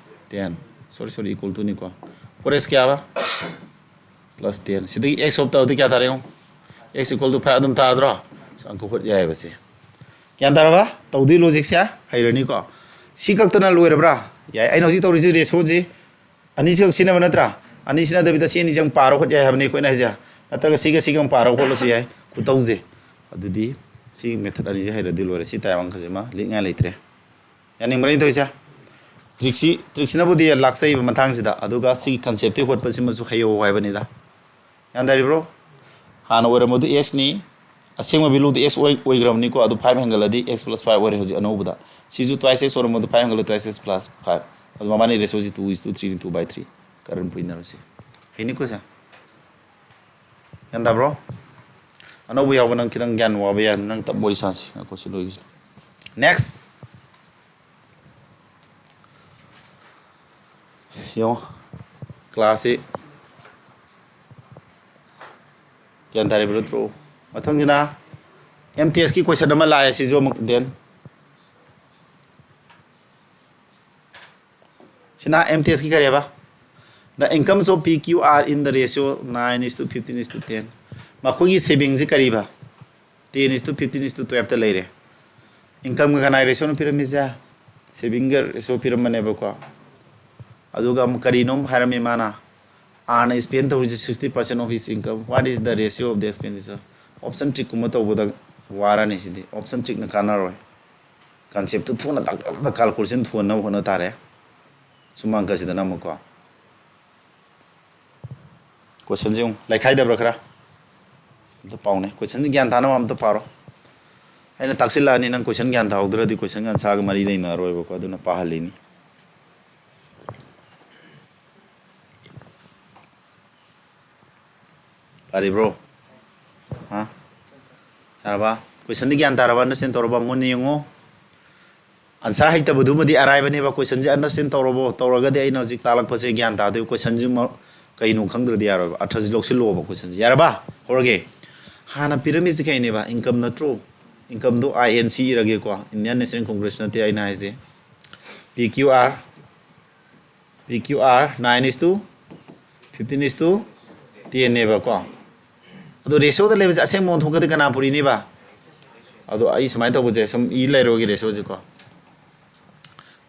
ꯇꯦꯟ꯫ ꯁꯣꯔꯤ, ꯁꯣꯔꯤ, ꯏꯀ꯭ꯋꯜ ꯇꯨꯅꯤꯀꯣ꯫ ꯐꯣꯔ ꯑꯦꯛꯁ ꯀꯌꯥꯕ? Plus ten. ꯁꯤꯗꯒꯤ ꯑꯦꯛꯁ ꯑꯣꯞ ꯇꯧꯔꯗꯤ ꯀꯌꯥ ꯇꯥꯔꯦ ꯌꯦꯡꯉꯣ? ꯑꯦꯛꯁ ꯏꯀ꯭ꯋꯜ ꯇꯨ ꯐꯥꯏꯚ ꯑꯗꯨꯝ ꯇꯥꯔꯗ꯭ꯔꯣ? ꯑꯪꯀ ꯍꯣꯠ ꯌꯥꯏꯑꯕ ꯁꯤ꯫ ꯒ꯭ꯌꯥꯟ ꯇꯥꯔꯕ? ꯇꯧꯗꯣꯏ ꯂꯣꯖꯤꯛꯁꯦ ꯍꯩꯔꯅꯤꯀꯣ꯫ ꯁꯤ ꯈꯛꯇꯅ ꯂꯣꯏꯔꯕ꯭ꯔꯥ? ꯌꯥꯏ꯫ ꯑꯩꯅ ꯍꯧꯖꯤꯛ ꯇꯧꯔꯤꯁꯤ ꯔꯦꯁꯤꯑꯣꯁꯤ ꯑꯅꯤꯁꯤꯈꯛ ꯁꯤꯖꯤꯟꯅꯕ ꯅꯠꯇ꯭ꯔꯥ? ꯑꯅꯤ ꯁꯤꯖꯤꯟꯅꯗꯕꯤꯗ ꯁꯤ ꯑꯅꯤꯁꯤ ꯑꯃꯨꯛ ꯄꯥꯔ ꯍꯣꯠ ꯌꯥꯏ ꯍꯥꯏꯕꯅꯤ ꯑꯩꯈꯣꯏꯅ ꯍꯥꯏꯁꯦ꯫ ꯅꯠꯇ꯭ꯔꯒ ꯁꯤꯒ ꯁꯤꯒ ꯑꯃꯨꯛ ꯄꯥꯔꯒ ꯍꯣꯠꯂꯁꯨ ꯌꯥꯏ꯫ ꯈꯨꯇꯧꯁꯦ꯫ ꯑꯗꯨꯗꯤ ꯁꯤ ꯃꯦꯊꯠ ꯑꯅꯤꯁꯦ ꯍꯩꯔꯗꯤ ꯂꯣꯏꯔꯦ꯫ ꯁꯤ ꯇꯥꯏꯞ ꯑꯃꯈꯛꯁꯤꯃ ꯂꯤꯛꯅꯤꯡꯉꯥꯏ ꯂꯩꯇ꯭ꯔꯦ꯫ ꯌꯥꯅꯤꯡꯕ꯭ꯔꯥ ꯑꯩꯅ ꯇꯧꯔꯤꯁꯦ? ꯇ꯭ꯔꯤꯛꯁꯤ, ꯇ꯭ꯔꯤꯛꯁꯤꯅꯕꯨꯗꯤ ꯂꯥꯛꯆꯩꯕ ꯃꯇꯥꯡꯁꯤꯗ, ꯑꯗꯨꯒ ꯁꯤꯒꯤ ꯀꯟꯁꯦꯞꯇꯤ ꯍꯣꯠꯄꯁꯤꯃꯁꯨ ꯍꯩꯌꯣ ꯍꯥꯏꯕꯅꯤꯗ꯫ ꯒ꯭ꯌꯥꯟ ꯇꯥꯔꯤꯕ꯭ꯔꯣ? ꯍꯥꯟꯅ ꯑꯣꯏꯔꯝꯕꯗꯨ ꯑꯦꯛꯁꯅꯤ, ꯑꯁꯦꯡꯕ ꯚꯦꯂꯨꯗꯨ ꯑꯦꯛꯁ ꯑꯣꯏ-, ꯑꯣꯏꯈ꯭ꯔꯕꯅꯤꯀꯣ, ꯑꯗꯨ ꯐꯥꯏꯚ ꯍꯦꯟꯒꯠꯂꯗꯤ ꯑꯦꯛꯁ ꯄ꯭ꯂꯁ ꯐꯥꯏꯚ ꯑꯣꯏꯔꯦ ꯍꯧꯖꯤꯛ ꯑꯅꯧꯕꯗ꯫ ꯁꯤꯁꯨ ꯇ꯭ꯋꯥꯏꯁ ꯑꯦꯛꯁ ꯑꯣꯏꯔꯝꯕꯗꯨ ꯐꯥꯏꯚ ꯍꯦꯟꯒꯠꯂ ꯇ꯭ꯋꯥꯏꯁ ꯑꯦꯛꯁ ꯄ꯭ꯂꯁ ꯐꯥꯏꯚ꯫ ꯑꯗꯨ ꯃꯕꯥꯅꯤ ꯔꯦꯁꯤꯑꯣꯁꯤ two is to three into by three. ꯀꯔꯟ ꯄꯨꯏꯅꯔꯁꯤ꯫ ꯍꯩꯅꯤꯀꯣ ꯁꯦ꯫ ꯒ꯭ꯌꯥꯟ ꯇꯥꯕ꯭ꯔꯣ? ꯑꯅꯧꯕ ꯌꯥꯎꯕ ꯅꯪ ꯈꯤꯇꯪ ꯒ꯭ꯌꯥꯟ ꯋꯥꯕ ꯌꯥꯏ꯫ ꯅꯪ ꯇꯞ ꯋꯥꯔꯤ ꯁꯥꯁꯤ꯫ ꯉꯥꯏꯈꯣ, ꯁꯤ ꯂꯣꯏꯒꯤꯁꯤ꯫ Next꯫ ꯌꯦꯡꯉꯣ꯫ Class ꯁꯤ ꯒ꯭ꯌꯥꯟ ꯇꯥꯔꯤꯕ ꯅꯠꯇ꯭ꯔꯣ? ꯃꯊꯪꯁꯤꯅ M T S ꯀꯤ question ꯑꯃ ꯂꯥꯛꯑꯦ, ꯁꯤꯁꯨ ꯑꯃꯨꯛ then꯫ ꯁꯤꯅ M T S ꯀꯤ ꯀꯔꯤ ꯍꯥꯏꯕ? The incomes of P Q R in the ratio nine is to fifteen is to ten꯫ ꯃꯈꯣꯏꯒꯤ saving ꯁꯤ ꯀꯔꯤꯕ? Ten is to fifteen is to twelve ꯇ ꯂꯩꯔꯦ꯫ Income ꯒ ꯀꯅꯥꯏ ratio ꯅꯣ ꯄꯤꯔꯝꯃꯤꯁꯦ? Saving ꯒ ratio ꯄꯤꯔꯝꯕꯅꯦꯕꯀꯣ꯫ ꯑꯗꯨꯒ ꯑꯃꯨꯛ ꯀꯔꯤꯅꯣ ꯑꯃꯨꯛ ꯍꯥꯏꯔꯝꯃꯤ ꯃꯥꯅ? R ꯅ spend ꯇꯧꯔꯤꯁꯦ sixty percent of his income. What is the ratio of the expenditure? Option trick ꯀꯨꯝꯕ ꯇꯧꯕꯗ ꯋꯥꯔꯅꯤ ꯁꯤꯗꯤ꯫ Option trick ꯅ ꯀꯥꯟꯅꯔꯣꯏ꯫ Concept ꯇꯨ ꯊꯨꯅ ꯇꯥꯛ ꯇꯥꯛ ꯇꯥꯛ calculation ꯊꯨꯍꯟꯅꯕ ꯍꯣꯠꯅ ꯇꯥꯔꯦ꯫ ꯁꯨꯃꯥꯡ ꯀꯁꯤꯗꯅ ꯑꯃꯨꯛꯀꯣ꯫ Question ꯁꯦ ꯑꯃꯨꯛ ꯂꯩꯈꯥꯏꯗꯕ꯭ꯔꯥ ꯈꯔ? ꯑꯝꯇ ꯄꯥꯎꯅꯦ꯫ Question ꯁꯦ ꯒ꯭ꯌꯥꯟ ꯇꯥꯅꯕ ꯑꯝꯇ ꯄꯥꯔꯣ꯫ ꯑꯩꯅ ꯇꯥꯛꯁꯤꯜꯂꯛꯑꯅꯤ, ꯅꯪ question ꯒ꯭ꯌꯥꯟ ꯇꯥꯍꯧꯗ꯭ꯔꯗꯤ question ꯒ answer ꯒ ꯃꯔꯤ ꯂꯩꯅꯔꯣꯏꯕꯀꯣ, ꯑꯗꯨꯅ ꯄꯥꯍꯜꯂꯤꯅꯤ꯫ ꯄꯥꯔꯤꯕ꯭ꯔꯣ? ꯍꯥ? ꯌꯥꯔꯕ? Question ꯗꯤ ꯒ꯭ꯌꯥꯟ ꯇꯥꯔꯕ? Understand ꯇꯧꯔꯕ? ꯃꯨꯟꯅ ꯌꯦꯡꯉꯣ꯫ Answer ꯍꯩꯇꯕꯗꯨꯃꯗꯤ ꯑꯔꯥꯏꯕꯅꯦꯕ꯫ Question ꯁꯦ understand ꯇꯧꯔꯕꯣ? ꯇꯧꯔꯒꯗꯤ ꯑꯩꯅ ꯍꯧꯖꯤꯛ ꯇꯥꯛꯂꯛꯄꯁꯦ ꯒ꯭ꯌꯥꯟ ꯇꯥꯗꯣꯏꯕ꯫ Question ꯁꯦ ꯃ-, ꯀꯩꯅꯣ ꯈꯪꯗ꯭ꯔꯗꯤ ꯌꯥꯔꯣꯏꯕ꯫ ꯑꯔꯊꯁꯦ ꯂꯧꯁꯤꯜꯂꯣꯕ question ꯁꯦ꯫ ꯌꯥꯔꯕ? ꯍꯧꯔꯒꯦ꯫ ꯍꯥꯟꯅ ꯄꯤꯔꯝꯃꯤꯁꯦ ꯀꯩꯅꯦꯕ? Income ꯅꯠꯇ꯭ꯔꯣ? Income ꯗꯣ I N C ꯏꯔꯒꯦꯀꯣ꯫ Indian National Congress ꯅꯠꯇꯦ ꯑꯩꯅ ꯍꯥꯏꯁꯦ꯫ P Q R, P Q R nine is to fifteen is to ten ꯅꯦꯕꯀꯣ꯫ ꯑꯗꯣ ratio ꯗ ꯂꯩꯕꯁꯦ ꯑꯁꯦꯡꯕ ꯑꯣꯟꯊꯣꯛꯈ꯭ꯔꯗꯤ ꯀꯅꯥ ꯄꯨꯔꯤꯅꯤꯕ? ꯑꯗꯣ ꯑꯩ ꯁꯨꯃꯥꯏꯅ ꯇꯧꯕꯁꯦ ꯁꯨꯝ ꯏ ꯂꯩꯔꯣꯏꯒꯦ ratio ꯁꯦꯀꯣ꯫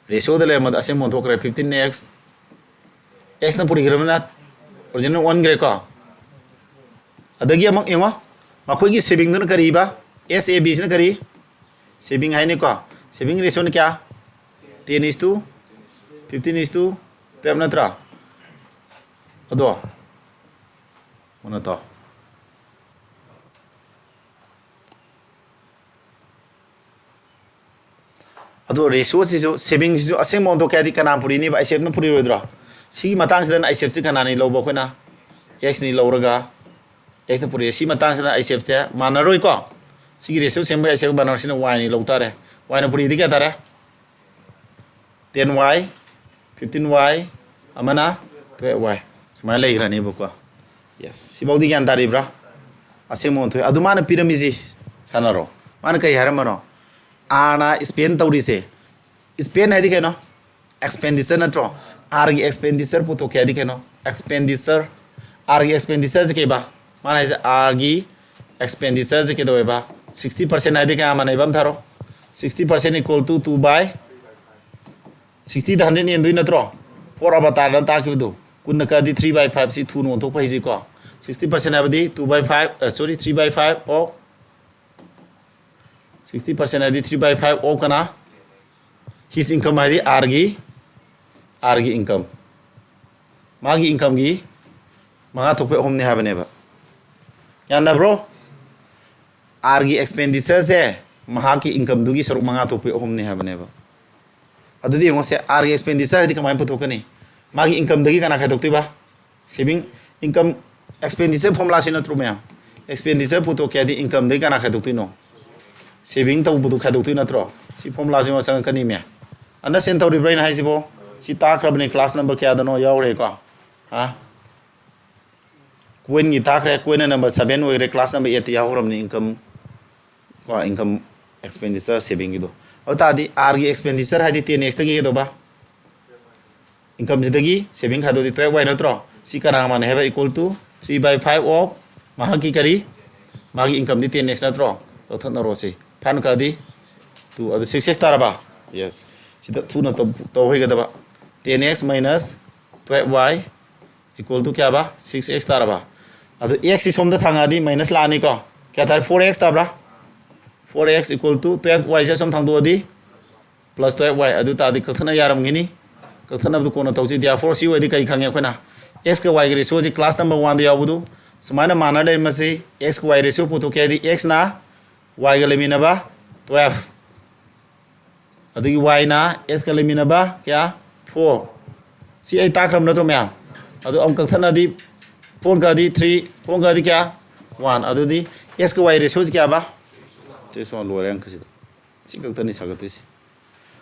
Ratio ꯗ ꯂꯩꯔꯝꯕꯗꯣ ꯑꯁꯦꯡꯕ ꯑꯣꯟꯊꯣꯛꯈ꯭ꯔꯦ, fifteen X꯫ X ꯅ ꯄꯨꯔꯤꯈ꯭ꯔꯕꯅꯤꯅ original ꯑꯣꯟꯈ꯭ꯔꯦꯀꯣ꯫ ꯑꯗꯒꯤ ꯑꯃꯨꯛ ꯌꯦꯡꯉꯣ, ꯃꯈꯣꯏꯒꯤ saving ꯗꯨꯅ ꯀꯔꯤꯕ? S A B ꯁꯤꯅ ꯀꯔꯤ? Saving ꯍꯥꯏꯅꯤꯀꯣ꯫ Saving ratio ꯅ ꯀꯌꯥ? Ten is to fifteen is to twelve ꯅꯠꯇ꯭ꯔꯥ? ꯑꯗꯣ ꯀꯩꯅꯣ ꯇꯧ꯫ ꯑꯗꯣ ratio ꯁꯤꯁꯨ, saving ꯁꯤꯁꯨ ꯑꯁꯦꯡꯕ ꯑꯣꯟꯊꯣꯛꯀꯦ ꯍꯥꯏꯗꯤ ꯀꯅꯥ ꯄꯨꯔꯤꯅꯤꯕ? H F ꯅ ꯄꯨꯔꯤꯔꯣꯏꯗ꯭ꯔꯣ? ꯁꯤꯒꯤ ꯃꯇꯥꯡꯁꯤꯗꯅ ꯑꯩ ꯁꯦꯞꯁꯤ ꯀꯅꯥꯅꯤ ꯂꯧꯕ? ꯑꯩꯈꯣꯏꯅ ꯑꯦꯛꯁꯅꯤ ꯂꯧꯔꯒ ꯑꯦꯛꯁꯅ ꯄꯨꯔꯛꯑꯦ꯫ ꯁꯤ ꯃꯇꯥꯡꯁꯤꯗ ꯑꯩ ꯁꯦꯞꯁꯦ ꯃꯥꯟꯅꯔꯣꯏꯀꯣ꯫ ꯁꯤꯒꯤ ꯔꯦꯁꯤꯑꯣ ꯁꯦꯝꯕꯒꯤ ꯑꯩ ꯁꯦꯞ ꯃꯥꯟꯅꯔꯣꯏ꯫ ꯁꯤꯅ ꯋꯥꯏꯅꯤ ꯂꯧ ꯇꯥꯔꯦ꯫ ꯋꯥꯏꯅ ꯄꯨꯔꯛꯏꯗꯤ ꯀꯌꯥ ꯇꯥꯔꯦ? ꯇꯦꯟ ꯋꯥꯏ, ꯐꯤꯐꯇꯤꯟ ꯋꯥꯏ, ꯑꯃꯅ ꯇꯨꯌꯦꯜꯞ ꯋꯥꯏ꯫ ꯁꯨꯃꯥꯏꯅ ꯂꯩꯈ꯭ꯔꯅꯦꯕꯀꯣ꯫ ꯌꯦꯁ, ꯁꯤꯐꯥꯎꯗꯤ ꯒ꯭ꯌꯥꯟ ꯇꯥꯔꯤꯕ꯭ꯔꯥ? ꯑꯁꯦꯡꯕ ꯑꯣꯟꯊꯣꯛꯑꯦ꯫ ꯑꯗꯨ ꯃꯥꯅ ꯄꯤꯔꯝꯃꯤꯁꯤ ꯁꯥꯟꯅꯔꯣ꯫ ꯃꯥꯅ ꯀꯔꯤ ꯍꯥꯏꯔꯝꯕꯅꯣ? ꯑꯥꯔꯅ ꯁ꯭ꯄꯦꯟ ꯇꯧꯔꯤꯁꯦ, ꯁ꯭ꯄꯦꯟ ꯍꯥꯏꯗꯤ ꯀꯩꯅꯣ? ꯑꯦꯛꯁꯄꯦꯟꯗꯤꯆꯔ ꯅꯠꯇ꯭ꯔꯣ? ꯑꯥꯔꯒꯤ ꯑꯦꯛꯁꯄꯦꯟꯗꯤꯆꯔ ꯄꯨꯊꯣꯛꯀꯦ ꯍꯥꯏꯗꯤ ꯀꯩꯅꯣ? ꯑꯦꯛꯁꯄꯦꯟꯗꯤꯆꯔ, ꯑꯥꯔꯒꯤ ꯑꯦꯛꯁꯄꯦꯟꯗꯤꯆꯔꯁꯦ ꯀꯩꯕ? ꯃꯥꯅ ꯍꯥꯏꯁꯦ ꯑꯥꯔꯒꯤ ꯑꯦꯛꯁꯄꯦꯟꯗꯤꯆꯔꯁꯦ ꯀꯩꯗꯧꯋꯦꯕ? ꯁꯤꯛꯁꯇꯤ ꯄꯥꯔꯁꯦꯟ ꯍꯥꯏꯗꯤ ꯀꯌꯥ? ꯃꯥꯟꯅꯩꯕ ꯑꯃ ꯊꯥꯔꯣ꯫ Sixty percent equal to two by sixty ꯗ ꯍꯟꯗ꯭ꯔꯦꯠ ꯌꯦꯟꯗꯣꯏ ꯅꯠꯇ꯭ꯔꯣ? ꯐꯣꯔ ꯑꯕ ꯇꯥꯔꯅ ꯇꯥꯛꯈꯤꯕꯗꯣ꯫ ꯀꯨꯟꯅ ꯀꯛꯑꯗꯤ three by five ꯁꯤ ꯊꯨꯅ ꯑꯣꯟꯊꯣꯛꯄ ꯍꯩꯁꯤꯀꯣ꯫ Sixty percent ꯍꯥꯏꯕꯗꯤ two by five, sorry, three by five of, sixty percent ꯍꯥꯏꯗꯤ three by five of ꯀꯅꯥ? His income ꯍꯥꯏꯗꯤ ꯑꯥꯔꯒꯤ, ꯑꯥꯔꯒꯤ income, ꯃꯥꯒꯤ incomeꯒꯤ ꯃꯉꯥ ꯊꯣꯛꯄꯩ ꯑꯍꯨꯝꯅꯤ ꯍꯥꯏꯕꯅꯦꯕ꯫ ꯌꯥꯅꯕ꯭ꯔꯣ? ꯑꯥꯔꯒꯤ ꯑꯦꯛꯁꯄꯦꯟꯗꯤꯆꯔꯁꯦ ꯃꯍꯥꯛꯀꯤ incomeꯗꯨꯒꯤ ꯁꯔꯨꯛ ꯃꯉꯥ ꯊꯣꯛꯄꯩ ꯑꯍꯨꯝꯅꯤ ꯍꯥꯏꯕꯅꯦꯕ꯫ ꯑꯗꯨꯗꯤ ꯌꯦꯡꯉꯣꯁꯦ, ꯑꯥꯔꯒꯤ ꯑꯦꯛꯁꯄꯦꯟꯗꯤꯆꯔ ꯍꯥꯏꯗꯤ ꯀꯃꯥꯏꯅ ꯄꯨꯊꯣꯛꯀꯅꯤ? ꯃꯥꯒꯤ incomeꯗꯒꯤ ꯀꯅꯥ ꯈꯥꯏꯗꯣꯛꯇꯣꯏꯕ? Saving, income, expenditure formulaꯁꯤ ꯅꯠꯇ꯭ꯔꯣ ꯃꯌꯥꯝ? Expenditure ꯄꯨꯊꯣꯛꯀꯦ ꯍꯥꯏꯗꯤ incomeꯗꯒꯤ ꯀꯅꯥ ꯈꯥꯏꯗꯣꯛꯇꯣꯏꯅꯣ? Saving ꯇꯧꯕꯗꯨ ꯈꯥꯏꯗꯣꯛꯇꯣꯏ ꯅꯠꯇ꯭ꯔꯣ? ꯁꯤ formulaꯁꯤꯃ ꯆꯪꯉꯛꯀꯅꯤ ꯃꯌꯥꯝ꯫ Understand ꯇꯧꯔꯤꯕ꯭ꯔꯥ ꯑꯩꯅ ꯍꯥꯏꯁꯤꯕꯣ? ꯁꯤ ꯇꯥꯛꯈ꯭ꯔꯕꯅꯤ, class number ꯀꯌꯥꯗꯅꯣ ꯌꯥꯎꯔꯦꯀꯣ? ꯍꯥ? Coinꯒꯤ ꯇꯥꯛꯈ꯭ꯔꯦ, coinꯅ number seven ꯑꯣꯏꯈ꯭ꯔꯦ, class number eightꯇ ꯌꯥꯎꯈ꯭ꯔꯕꯅꯤ income, ꯀꯣ, income, expenditure, savingꯒꯤꯗꯣ꯫ ꯑꯗꯨ ꯇꯥꯔꯗꯤ ꯑꯥꯔꯒꯤ expenditure ꯍꯥꯏꯗꯤ ten xꯇꯒꯤ ꯀꯩꯗꯧꯕ? Incomeꯁꯤꯗꯒꯤ saving ꯈꯥꯏꯗꯣꯛꯑꯗꯤ twelve y ꯅꯠꯇ꯭ꯔꯣ? ꯁꯤ ꯀꯅꯥ ꯃꯥꯟꯅꯩ ꯍꯥꯏꯕ? Equal to three by five of ꯃꯍꯥꯛꯀꯤ ꯀꯔꯤ? ꯃꯥꯒꯤ incomeꯗꯤ ten x ꯅꯠꯇ꯭ꯔꯣ? ꯀꯛꯊꯠꯅꯔꯣ ꯁꯤ꯫ Five ꯀꯛꯑꯗꯤ two, ꯑꯗꯨ six x ꯇꯥꯔꯕ? Yes꯫ ꯁꯤꯗ ꯊꯨꯅ ꯇꯧ-, ꯇꯧ ꯍꯩꯒꯗꯕ꯫ Ten x minus twelve y equal to ꯀꯌꯥꯕ? Six x ꯇꯥꯔꯕ? ꯑꯗꯨ xꯁꯤ ꯁꯣꯝꯗ ꯊꯥꯡꯉꯛꯑꯗꯤ minus ꯂꯥꯛꯑꯅꯤꯀꯣ꯫ ꯀꯌꯥ ꯇꯥꯔꯦ? Four x ꯇꯥꯕ꯭ꯔꯥ? Four x equal to twelve yꯁꯦ ꯁꯣꯝ ꯊꯥꯡꯗꯣꯛꯑꯗꯤ plus twelve y꯫ ꯑꯗꯨ ꯇꯥꯔꯗꯤ ꯀꯛꯊꯠꯅ ꯌꯥꯔꯝꯒꯅꯤ꯫ ꯀꯛꯊꯠꯅꯕꯗꯨ ꯀꯣꯟꯅ ꯇꯧꯁꯤ꯫ Therefore ꯁꯤ ꯑꯣꯏꯔꯗꯤ ꯀꯔꯤ ꯈꯪꯉꯦ ꯑꯩꯈꯣꯏꯅ? Xꯀ yꯒꯤ ratioꯁꯤ class number oneꯗ ꯌꯥꯎꯕꯗꯨ ꯁꯨꯃꯥꯏꯅ ꯃꯥꯟꯅ ꯂꯩꯔꯝꯕꯁꯤ, Xꯀ y ratio ꯄꯨꯊꯣꯛꯀꯦ ꯍꯥꯏꯗꯤ xꯅ yꯒ ꯂꯩꯃꯤꯟꯅꯕ twelve, ꯑꯗꯒꯤ yꯅ xꯀ ꯂꯩꯃꯤꯟꯅꯕ ꯀꯌꯥ? Four꯫ ꯁꯤ ꯑꯩ ꯇꯥꯛꯈ꯭ꯔꯕ ꯅꯠꯇ꯭ꯔꯣ ꯃꯌꯥꯝ? ꯑꯗꯨ ꯑꯃꯨꯛ ꯀꯛꯊꯠꯅꯗꯤ, ꯐꯣꯔ ꯑꯪꯀꯗꯤ ꯊ꯭ꯔꯤ, ꯐꯣꯔ ꯑꯪꯀꯗꯤ ꯀꯌꯥ? ꯋꯥꯟ꯫ ꯑꯗꯨꯗꯤ ꯑꯦꯛꯁꯀ ꯋꯥꯏ ꯔꯦꯁꯤꯌꯣꯁꯤ ꯀꯌꯥꯕ? ꯁꯤ ꯁꯨꯃꯥꯏꯅ ꯂꯣꯏꯔꯦ ꯑꯪꯀꯁꯤꯗ꯫ ꯁꯤ ꯈꯛꯇꯅꯤ ꯁꯥꯒꯠꯇꯣꯏꯁꯤ꯫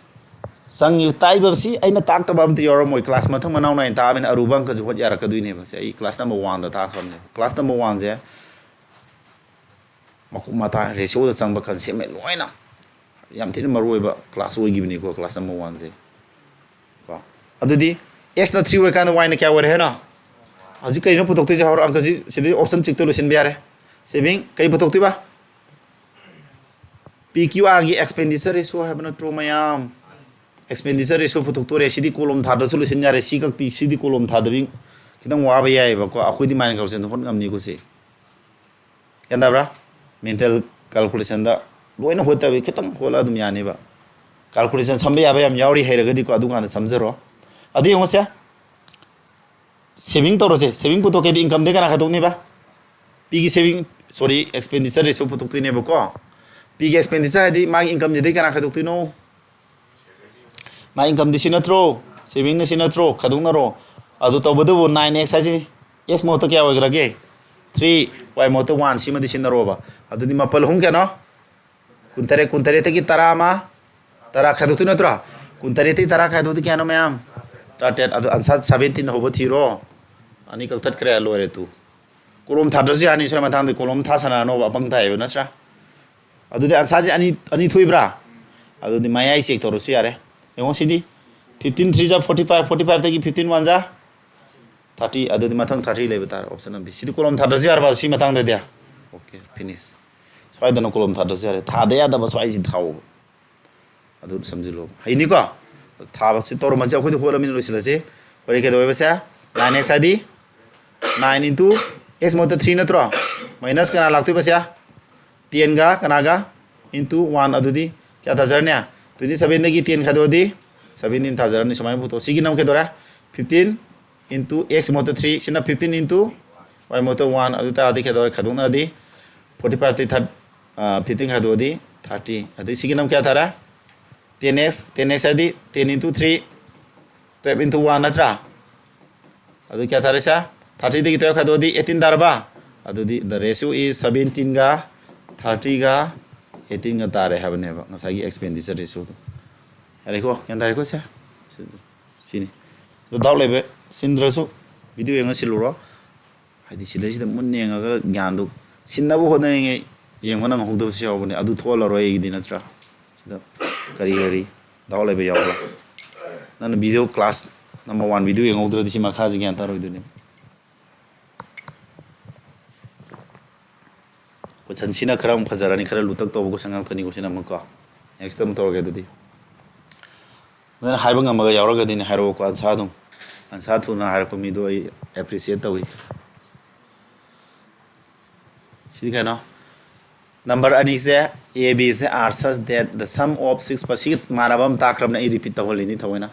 ꯆꯪꯉꯤ ꯇꯥꯛꯏꯕꯁꯤ ꯑꯩꯅ ꯇꯥꯛꯇꯕ ꯑꯝꯇ ꯌꯥꯎꯔꯝꯃꯣꯏ꯫ ꯀ꯭ꯂꯥꯁ ꯃꯊꯪ ꯃꯅꯥꯎ ꯅꯥꯏꯅ ꯇꯥꯛꯑꯕꯅꯤꯅ ꯑꯔꯨꯕ ꯑꯪꯀꯁꯨ ꯍꯣꯠ ꯌꯥꯔꯛꯀꯗꯣꯏꯅꯦꯕ꯫ ꯁꯤ ꯑꯩ ꯀ꯭ꯂꯥꯁ ꯅꯝꯕꯔ ꯋꯥꯟꯗ ꯇꯥꯛꯈ꯭ꯔꯕꯅꯦꯕ꯫ ꯀ꯭ꯂꯥꯁ ꯅꯝꯕꯔ ꯋꯥꯟꯁꯦ ꯃꯀꯨꯞ ꯃꯇꯥ ꯔꯦꯁꯤꯌꯣꯗ ꯆꯪꯕ ꯀꯟꯁꯦꯞꯉꯩ ꯂꯣꯏꯅ ꯌꯥꯝ ꯊꯤꯅ ꯃꯔꯨ ꯑꯣꯏꯕ ꯀ꯭ꯂꯥꯁ ꯑꯣꯏꯈꯤꯕꯅꯤꯀꯣ, ꯀ꯭ꯂꯥꯁ ꯅꯝꯕꯔ ꯋꯥꯟꯁꯦ꯫ ꯀꯣ꯫ ꯑꯗꯨꯗꯤ ꯑꯦꯛꯁꯅ ꯊ꯭ꯔꯤ ꯑꯣꯏꯀꯥꯟꯗ ꯋꯥꯏꯅ ꯀꯌꯥ ꯑꯣꯏꯔꯦ ꯍꯥꯏꯅꯣ? ꯍꯧꯖꯤꯛ ꯀꯩꯅꯣ ꯄꯨꯊꯣꯛꯇꯣꯏꯁꯦ? ꯍꯧꯔꯛ ꯑꯪꯀꯁꯤ ꯁꯤꯗꯤ ꯑꯣꯞꯁꯟ ꯆꯤꯛꯇ ꯂꯣꯏꯁꯤꯟꯕ ꯌꯥꯔꯦ꯫ ꯁꯦꯚꯤꯡ ꯀꯩ ꯄꯨꯊꯣꯛꯇꯣꯏꯕ? ꯄꯤ ꯀ꯭ꯌꯨ ꯑꯥꯔꯒꯤ ꯑꯦꯛꯁꯄꯦꯟꯗꯤꯆꯔ ꯔꯦꯁꯤꯌꯣ ꯍꯥꯏꯕ ꯅꯠꯇ꯭ꯔꯣ ꯃꯌꯥꯝ? Expenditure ratio ꯄꯨꯊꯣꯛꯇꯣꯔꯦ꯫ ꯁꯤꯗꯤ ꯀꯣꯂꯣꯝ ꯊꯥꯗ꯭ꯔꯁꯨ ꯂꯣꯏꯁꯤꯟ ꯌꯥꯔꯦ꯫ ꯁꯤ ꯈꯛꯇꯤ, ꯁꯤꯗꯤ ꯀꯣꯂꯣꯝ ꯊꯥꯗꯕꯤ ꯈꯤꯇꯪ ꯋꯥꯕ ꯌꯥꯏꯑꯕꯀꯣ꯫ ꯑꯩꯈꯣꯏꯗꯤ ꯃꯥꯏꯟ ꯀꯜꯀꯨꯂꯦꯁꯟꯗ ꯍꯣꯠ ꯉꯝꯅꯤꯀꯣ ꯁꯤ꯫ ꯒ꯭ꯌꯥꯟ ꯇꯥꯕ꯭ꯔꯥ? ꯃꯦꯟꯇꯦꯜ ꯀꯥꯜꯀꯨꯂꯦꯁꯟꯗ ꯂꯣꯏꯅ ꯍꯣꯠꯇꯕꯤ ꯈꯤꯇꯪ ꯍꯣꯠꯂ ꯑꯗꯨꯝ ꯌꯥꯅꯤꯕ꯫ ꯀꯥꯜꯀꯨꯂꯦꯁꯟ ꯁꯝꯕ ꯌꯥꯕ ꯌꯥꯝ ꯌꯥꯎꯔꯤ, ꯍꯩꯔꯒꯗꯤꯀꯣ, ꯑꯗꯨꯀꯥꯟꯗ ꯁꯝꯖꯔꯣ꯫ ꯑꯗꯨ ꯌꯦꯡꯉꯨꯁꯦ, ꯁꯦꯚꯤꯡ ꯇꯧꯔꯁꯦ꯫ ꯁꯦꯚꯤꯡ ꯄꯨꯊꯣꯛꯀꯦꯗꯤ ꯏꯟꯀꯝꯗꯩ ꯀꯅꯥ ꯈꯥꯏꯗꯣꯛꯅꯤꯕ? ꯄꯤꯒꯤ ꯁꯦꯚꯤꯡ, ꯁꯣꯔꯤ, ꯑꯦꯛꯁꯄꯦꯟꯗꯤꯆꯔ ꯔꯦꯁꯤꯌꯣ ꯄꯨꯊꯣꯛꯇꯣꯏꯅꯦꯕꯀꯣ꯫ ꯄꯤꯒꯤ ꯑꯦꯛꯁꯄꯦꯟꯗꯤꯆꯔ ꯍꯥꯏꯗꯤ ꯃꯥꯒꯤ ꯏꯟꯀꯝꯁꯤꯗꯩ ꯀꯅꯥ ꯈꯥꯏꯗꯣꯛꯇꯣꯏꯅꯣ? ꯃꯥꯏ ꯏꯟꯀꯝꯗꯤ ꯁꯤ ꯅꯠꯇ꯭ꯔꯣ? ꯁꯦꯚꯤꯡꯅ ꯁꯤ ꯅꯠꯇ꯭ꯔꯣ? ꯈꯥꯏꯗꯣꯛꯅꯔꯣ꯫ ꯑꯗꯨ ꯇꯧꯕꯗꯨꯕꯨ ꯅꯥꯏꯟ ꯑꯦꯛꯁ ꯍꯥꯏꯁꯤ ꯑꯦꯛꯁ ꯃꯍꯨꯠꯇ ꯀꯌꯥ ꯑꯣꯏꯈ꯭ꯔꯒꯦ? ꯊ꯭ꯔꯤ, ꯋꯥꯏ ꯃꯍꯨꯠꯇ ꯋꯥꯟ, ꯁꯤꯃꯗꯤ ꯁꯤꯟꯅꯔꯣꯕ꯫ ꯑꯗꯨꯗꯤ ꯃꯥꯄꯜ ꯑꯍꯨꯝ ꯀꯌꯥꯅꯣ? ꯀꯨꯟꯇꯔꯦꯠ, ꯀꯨꯟꯇꯔꯦꯠꯇꯒꯤ ꯇꯔꯥ ꯑꯃ, ꯇꯔꯥ ꯈꯥꯏꯗꯣꯛꯇꯣꯏ ꯅꯠꯇ꯭ꯔꯣ? ꯀꯨꯟꯇꯔꯦꯠꯇꯒꯤ ꯇꯔꯥ ꯈꯥꯏꯗꯣꯛꯇꯤ ꯀꯌꯥꯅꯣ ꯃꯌꯥꯝ? ꯇꯔꯥꯇꯔꯦꯠ꯫ ꯑꯗꯨ ꯑꯟꯁꯥꯔ ꯁꯚꯦꯟꯇꯤꯟ ꯍꯧꯕ ꯊꯤꯔꯣ꯫ ꯑꯅꯤ ꯀꯛꯊꯠꯈ꯭ꯔꯦ, ꯂꯣꯏꯔꯦ ꯇꯨ꯫ ꯀꯣꯂꯣꯝ ꯊꯥꯗ꯭ꯔꯁꯨ ꯌꯥꯅꯤ, ꯁ꯭ꯋꯥꯏ ꯃꯊꯪꯗ ꯀꯣꯂꯣꯝ ꯊꯥ ꯁꯥꯟꯅꯔꯅꯣꯕ, ꯑꯄꯪ ꯊꯥꯏꯑꯕ ꯅꯠꯇ꯭ꯔꯥ? ꯑꯗꯨꯗꯤ ꯑꯟꯁꯥꯔꯁꯦ ꯑꯅꯤ, ꯑꯅꯤ ꯊꯣꯛꯏꯕ꯭ꯔꯥ? ꯑꯗꯨꯗꯤ ꯃꯌꯥꯏ ꯆꯦꯛ ꯇꯧꯔꯁꯨ ꯌꯥꯔꯦ꯫ ꯌꯦꯡꯉꯣ ꯁꯤꯗꯤ, ꯐꯤꯐꯇꯤꯟ ꯊ꯭ꯔꯤ ꯖꯥ ꯐꯣꯔꯇꯤ ꯐꯥꯏꯚ, ꯐꯣꯔꯇꯤ ꯐꯥꯏꯚꯇꯒꯤ ꯐꯤꯐꯇꯤꯟ ꯋꯥꯟ ꯖꯥ ꯊꯥꯔꯇꯤ꯫ ꯑꯗꯨꯗꯤ ꯃꯊꯪ ꯊꯥꯔꯇꯤ ꯂꯩꯕ ꯇꯥꯔꯦ, ꯑꯣꯞꯁꯟ ꯑꯃꯗꯤ꯫ ꯁꯤꯗꯤ ꯀꯣꯂꯣꯝ ꯊꯥꯗ꯭ꯔꯁꯨ ꯌꯥꯔꯕ ꯁꯤ ꯃꯊꯪꯗꯗꯤ? Okay, finish. ꯁ꯭ꯋꯥꯏꯗꯅ ꯀꯣꯂꯣꯝ ꯊꯥꯗ꯭ꯔꯁꯨ ꯌꯥꯔꯦ, ꯊꯥꯗ ꯌꯥꯗꯕ ꯁ꯭ꯋꯥꯏꯁꯤ ꯊꯥꯎꯕ꯫ ꯑꯗꯨ ꯁꯝꯖꯤꯜꯂꯣ꯫ ꯍꯩꯅꯤꯀꯣ? ꯊꯥꯕꯁꯤ ꯇꯧꯔꯝꯃꯁꯦ, ꯑꯩꯈꯣꯏꯗꯤ ꯍꯣꯠꯂꯃꯤꯅ ꯂꯣꯏꯁꯤꯜꯂꯁꯤ꯫ ꯍꯣꯔꯦꯟ ꯀꯩꯗꯧꯋꯦꯕꯁꯦ? ꯅꯥꯏꯟ ꯑꯦꯛꯁ ꯍꯥꯏꯗꯤ ꯅꯥꯏꯟ ꯏꯟꯇꯨ ꯑꯦꯛꯁ ꯃꯍꯨꯠꯇ ꯊ꯭ꯔꯤ ꯅꯠꯇ꯭ꯔꯣ? ꯃꯥꯏꯅꯁ ꯀꯅꯥ ꯂꯥꯛꯇꯣꯏꯕꯁꯦ? ꯇꯦꯟꯒ ꯀꯅꯥꯒ? Into one. ꯑꯗꯨꯗꯤ ꯀꯌꯥ ꯊꯥꯖꯔꯅꯤ? ꯇ꯭ꯋꯦꯟꯇꯤ ꯁꯚꯦꯟꯗꯒꯤ ꯇꯦꯟ ꯈꯥꯏꯗꯣꯛꯑꯗꯤ ꯁꯚꯦꯟꯇꯤꯟ ꯊꯥꯖꯔꯅꯤ꯫ ꯁꯨꯃꯥꯏꯅ ꯄꯨꯊꯣꯛ꯫ ꯁꯤꯒꯤ ꯅꯝ ꯀꯩꯗꯧꯔꯦ? ꯐꯤꯐꯇꯤꯟ ꯏꯟꯇꯨ ꯑꯦꯛꯁ ꯃꯍꯨꯠꯇ ꯊ꯭ꯔꯤ, ꯁꯤꯅ ꯐꯤꯐꯇꯤꯟ ꯏꯟꯇꯨ ꯋꯥꯏ ꯃꯍꯨꯠꯇ ꯋꯥꯟ꯫ ꯑꯗꯨ ꯇꯥꯔꯗꯤ ꯀꯩꯗꯧꯔꯦ? ꯈꯥꯏꯗꯣꯛꯅꯔꯗꯤ ꯐꯣꯔꯇꯤ ꯐꯥꯏꯚꯇꯤ ꯊꯥꯔ-, ꯐꯤꯐꯇꯤꯟ ꯈꯥꯏꯗꯣꯛꯑꯗꯤ ꯊꯥꯔꯇꯤ꯫ ꯑꯗꯩ ꯁꯤꯒꯤ ꯅꯝ ꯀꯌꯥ ꯊꯥꯔꯦ? Ten x. ꯇꯦꯟ ꯑꯦꯛꯁ ꯍꯥꯏꯗꯤ ten into three, Twelve into one ꯅꯠꯇ꯭ꯔꯥ? ꯑꯗꯨ ꯀꯌꯥ ꯇꯥꯔꯦ ꯁꯦ? Thirty ꯗꯒꯤ twelve ꯈꯥꯏꯗꯣꯛꯑꯗꯤ eighteen ꯇꯥꯔꯕ? ꯑꯗꯨꯗꯤ the ratio is seventeen ꯒ thirty ꯒ eighteen ꯒ ꯇꯥꯔꯦ ꯍꯥꯏꯕꯅꯦꯕ ꯉꯁꯥꯏꯒꯤ expenditure ratio ꯗꯣ꯫ ꯌꯥꯔꯦꯀꯣ? ꯒ꯭ꯌꯥꯟ ꯇꯥꯔꯦꯀꯣ ꯁꯦ? ꯁꯤꯅꯤ꯫ ꯑꯗꯣ doubt ꯂꯩꯕ ꯁꯤꯟꯗ꯭ꯔꯁꯨ video ꯌꯦꯡꯉ ꯁꯤꯜꯂꯨꯔꯣ꯫ ꯍꯥꯏꯗꯤ ꯁꯤꯗꯩꯁꯤꯗ ꯃꯨꯟꯅ ꯌꯦꯡꯉꯒ ꯒ꯭ꯌꯥꯟꯗꯨ ꯁꯤꯟꯅꯕ ꯍꯣꯠꯅꯔꯤꯉꯩ ꯌꯦꯡꯕ ꯅꯪꯍꯧꯗꯕꯁꯨ ꯌꯥꯎꯕꯅꯦ꯫ ꯑꯗꯨ ꯊꯣꯛꯍꯜꯂꯔꯣꯏ ꯑꯩꯒꯤꯗꯤ, ꯅꯠꯇ꯭ꯔꯥ? ꯁꯤꯗ ꯀꯔꯤ ꯀꯔꯤ doubt ꯂꯩꯕ ꯌꯥꯎꯕ꯭ꯔꯥ? ꯅꯪꯅ video class number one video ꯌꯦꯡꯍꯧꯗ꯭ꯔꯗꯤ ꯁꯤ ꯃꯈꯥꯁꯤ ꯒ꯭ꯌꯥꯟ ꯇꯥꯔꯣꯏꯗꯣꯏꯅꯦ꯫ Question ꯁꯤꯅ ꯈꯔ ꯑꯃꯨꯛ ꯐꯖꯔꯅꯤ, ꯈꯔ ꯂꯨꯇꯛ ꯇꯧꯕ question ꯉꯥꯛꯇꯅꯤꯀꯣ ꯁꯤꯅ ꯑꯃꯨꯛꯀꯣ꯫ Next ꯑꯃꯨꯛ ꯇꯧꯔꯒꯦ ꯑꯗꯨꯗꯤ꯫ ꯅꯣꯏꯅ ꯍꯥꯏꯕ ꯉꯝꯃꯒ ꯌꯥꯎꯔꯒꯗꯤꯅꯦ ꯍꯥꯏꯔꯛꯑꯣꯀꯣ, answer ꯑꯗꯨꯝ꯫ Answer ꯊꯨꯅ ꯍꯥꯏꯔꯛꯄ ꯃꯤꯗꯣ ꯑꯩ appreciate ꯇꯧꯏ꯫ ꯁꯤꯗꯤ ꯀꯩꯅꯣ? Number ꯑꯅꯤꯁꯦ, A B say are such that the sum of six ꯁꯤꯒ ꯃꯥꯟꯅꯕ ꯑꯃ ꯇꯥꯛꯈ꯭ꯔꯕꯅꯦ, ꯑꯩ repeat ꯇꯧꯍꯜꯂꯤꯅꯤ ꯊꯑꯣꯏꯅ꯫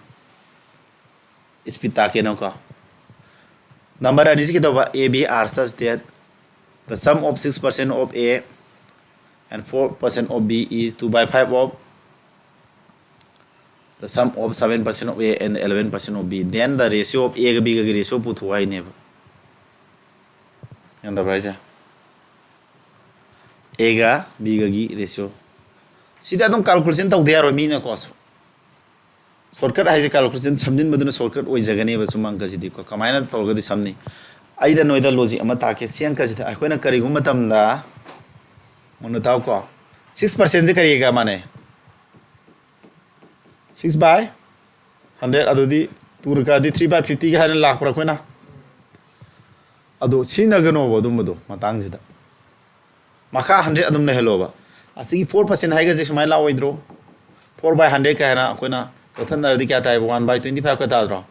Speed ꯇꯥꯛꯀꯦꯅꯀꯣ꯫ Number ꯑꯅꯤꯁꯤ ꯀꯩꯗꯧꯕ? A B are such that the sum of six percent of A and four percent of B is two by five of the sum of seven percent of A and eleven percent of B, then the ratio of A ꯒ B ꯒꯒꯤ ratio ꯄꯨꯊꯣꯛꯑꯣ ꯍꯥꯏꯅꯦꯕ꯫ ꯒ꯭ꯌꯥꯟ ꯇꯥꯕ꯭ꯔꯥ ꯍꯥꯏꯁꯦ? A ꯒ B ꯒꯒꯤ ratio꯫ ꯁꯤꯗꯤ ꯑꯗꯨꯝ calculation ꯇꯧꯗ ꯌꯥꯔꯣꯏ ꯃꯤꯅꯀꯣ꯫ Shortcut ꯍꯥꯏꯁꯦ calculation ꯁꯝꯖꯤꯟꯕꯗꯨꯅ shortcut ꯑꯣꯏꯖꯒꯅꯦꯕ ꯁꯨꯝ ꯑꯪꯀꯁꯤꯗꯤꯀꯣ꯫ ꯀꯃꯥꯏꯅ ꯇꯧꯔꯒꯗꯤ ꯁꯝꯅꯤ? ꯑꯩꯗ ꯅꯣꯏꯗ logic ꯑꯃ ꯇꯥꯛꯀꯦ꯫ ꯁꯤ ꯑꯪꯀꯁꯤꯗ ꯑꯩꯈꯣꯏꯅ ꯀꯔꯤꯒꯨꯝꯕ ꯃꯇꯝꯗ, ꯃꯨꯟꯅ ꯇꯥꯎꯀꯣ, six percent ꯁꯦ ꯀꯔꯤꯒ ꯃꯥꯟꯅꯩ? Six by hundred, ꯑꯗꯨꯗꯤ two ꯔ ꯀꯛꯑꯗꯤ three by fifty ꯒ ꯍꯥꯏꯅ ꯂꯥꯛꯄ꯭ꯔꯥ ꯑꯩꯈꯣꯏꯅ? ꯑꯗꯣ ꯁꯤꯖꯤꯟꯅꯒꯅꯣꯕ ꯑꯗꯨꯝꯕꯗꯣ ꯃꯇꯥꯡꯁꯤꯗ꯫ ꯃꯈꯥ hundred ꯑꯗꯨꯝ ꯂꯩꯍꯜꯂꯣꯕ꯫ ꯑꯁꯤꯒꯤ four percent ꯍꯥꯏꯒꯁꯦ ꯁꯨꯃꯥꯏꯅ ꯂꯥꯛꯑꯣꯏꯗ꯭ꯔꯣ? Four by hundred ꯀꯥꯏꯅ ꯑꯩꯈꯣꯏꯅ ꯀꯛꯊꯠꯅꯔꯗꯤ ꯀꯌꯥ ꯇꯥꯏꯕ? One by twenty five ꯀ ꯇꯥꯗ꯭ꯔꯣ?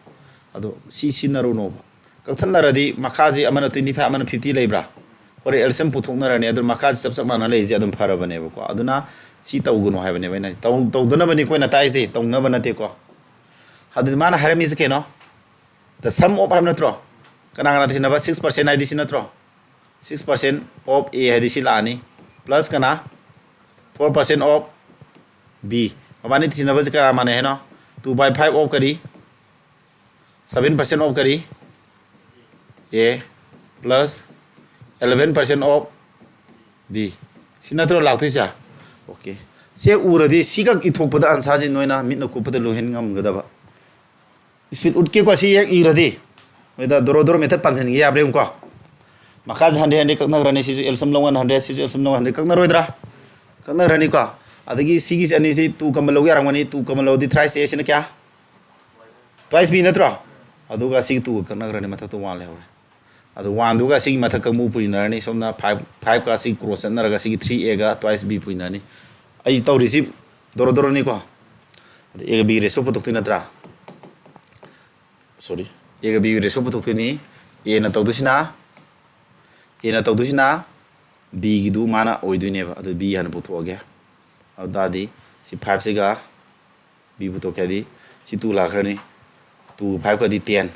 ꯑꯗꯣ ꯁꯤ ꯁꯤꯖꯤꯟꯅꯔꯨꯅꯣꯕ꯫ ꯀꯛꯊꯠꯅꯔꯗꯤ ꯃꯈꯥꯁꯤ ꯑꯃꯅ twenty five, ꯑꯃꯅ fifty ꯂꯩꯕ꯭ꯔꯥ? ꯍꯣꯔꯦꯟ L C M ꯄꯨꯊꯣꯛꯅꯔꯅꯤ, ꯑꯗꯨ ꯃꯈꯥꯁꯤ ꯆꯞ ꯆꯞ ꯃꯥꯟꯅ ꯂꯩꯔꯤꯁꯦ ꯑꯗꯨꯝ ꯐꯔꯕꯅꯦꯕꯀꯣ꯫ ꯑꯗꯨꯅ ꯁꯤ ꯇꯧꯒꯅꯨ ꯍꯥꯏꯕꯅꯦꯕ ꯑꯩꯅ꯫ ꯇꯧ-, ꯇꯧꯗꯅꯕꯅꯤ ꯑꯩꯈꯣꯏꯅ ꯇꯥꯛꯏꯁꯦ, ꯇꯧꯅꯕ ꯅꯠꯇꯦꯀꯣ꯫ ꯑꯗꯨꯗꯤ ꯃꯥꯅ ꯍꯥꯏꯔꯝꯃꯤꯁꯦ ꯀꯩꯅꯣ? The sum of ꯍꯥꯏꯕ ꯅꯠꯇ꯭ꯔꯣ? ꯀꯅꯥ ꯀꯅꯥ ꯇꯤꯟꯅꯕ? Six percent ꯍꯥꯏꯗꯤ ꯁꯤ ꯅꯠꯇ꯭ꯔꯣ? Six percent of A ꯍꯥꯏꯗꯤ ꯁꯤ ꯂꯥꯛꯑꯅꯤ, plus ꯀꯅꯥ? Four percent of B꯫ ꯃꯕꯥꯅꯤ ꯇꯤꯟꯅꯕꯁꯦ ꯀꯅꯥ ꯃꯥꯟꯅꯩ ꯍꯥꯏꯅꯣ? Two by five of ꯀꯔꯤ? seven percent of ꯀꯔꯤ? A plus eleven percent of B. ꯁꯤ ꯅꯠꯇ꯭ꯔꯣ ꯂꯥꯛꯇꯣꯏꯁꯦ? Okay, ꯁꯦ ꯎꯔꯗꯤ ꯁꯤꯈꯛ ꯏꯊꯣꯛꯄꯗ answerꯁꯤ ꯅꯣꯏꯅ ꯃꯤꯠꯅ ꯀꯨꯞꯄꯗ ꯂꯣꯏꯍꯟ ꯉꯝꯒꯗꯕ꯫ Speed ꯎꯠꯀꯦꯀꯣ, ꯁꯤ ꯍꯦꯛ ꯏꯔꯗꯤ꯫ ꯃꯣꯏꯗ ꯗꯣꯔꯣ ꯗꯣꯔꯣ method ꯄꯥꯟꯁꯤꯟꯒꯦ ꯌꯥꯕ꯭ꯔꯥ ꯌꯦꯡꯉꯨꯀꯣ꯫ ꯃꯈꯥꯁꯦ ꯍꯟꯗ꯭ꯔꯦ ꯍꯟꯗ꯭ꯔꯦ ꯀꯛꯅꯈ꯭ꯔꯅꯤ꯫ ꯁꯤꯁꯨ L ꯁꯝ ꯂꯧ ꯍꯟꯗ꯭ꯔꯦ, ꯁꯤꯁꯨ L ꯁꯝ ꯂꯧ ꯍꯟꯗ꯭ꯔꯦ, ꯀꯛꯅꯔꯣꯏꯗ꯭ꯔꯥ? ꯀꯛꯅꯈ꯭ꯔꯅꯤꯀꯣ꯫ ꯑꯗꯒꯤ ꯁꯤꯒꯤꯁꯦ ꯑꯅꯤꯁꯤ two common ꯂꯧ ꯌꯥꯔꯝꯒꯅꯤ꯫ Two common ꯂꯧꯗꯤ thrice A ꯁꯤꯅ ꯀꯌꯥ? Twice B ꯅꯠꯇ꯭ꯔꯣ? ꯑꯗꯨꯒ ꯁꯤꯒꯤ two ꯀꯛꯅꯈ꯭ꯔꯅꯤ, ꯃꯊꯛꯇ one ꯂꯩꯍꯧꯔꯦ꯫ ꯑꯗꯣ oneꯗꯨꯒ ꯁꯤꯒꯤ ꯃꯊꯛ ꯀꯥꯡꯕꯨ ꯄꯨꯔꯤꯅꯔꯅꯤ꯫ ꯁꯣꯝꯅ five, fiveꯀ ꯁꯤ cross ꯆꯠꯅꯔꯒ ꯁꯤꯒꯤ three Aꯒ twice B ꯄꯨꯔꯤꯅꯔꯅꯤ꯫ ꯑꯩ ꯇꯧꯔꯤꯁꯤ ꯗꯣꯔꯣ ꯗꯣꯔꯣꯅꯤꯀꯣ꯫ ꯑꯗ Aꯒ B ratio ꯄꯨꯊꯣꯛꯇꯣꯏ ꯅꯠꯇ꯭ꯔꯥ? Sorry, Aꯒ B ratio ꯄꯨꯊꯣꯛꯇꯣꯏꯅꯤ꯫ Aꯅ ꯇꯧꯗꯣꯏꯁꯤꯅ, Aꯅ ꯇꯧꯗꯣꯏꯁꯤꯅ Bꯒꯤꯗꯨ ꯃꯥꯅ ꯑꯣꯏꯗꯣꯏꯅꯦꯕ꯫ ꯑꯗꯨ B ꯍꯥꯟꯅ ꯄꯨꯊꯣꯛꯑꯒꯦ꯫ ꯑꯗꯨ ꯇꯥꯔꯗꯤ ꯁꯤ fiveꯁꯤꯒ B ꯄꯨꯊꯣꯛꯀꯦ ꯍꯥꯏꯗꯤ ꯁꯤ two ꯂꯥꯛꯈ꯭ꯔꯅꯤ꯫ Twoꯒ fiveꯀꯗꯤ ten꯫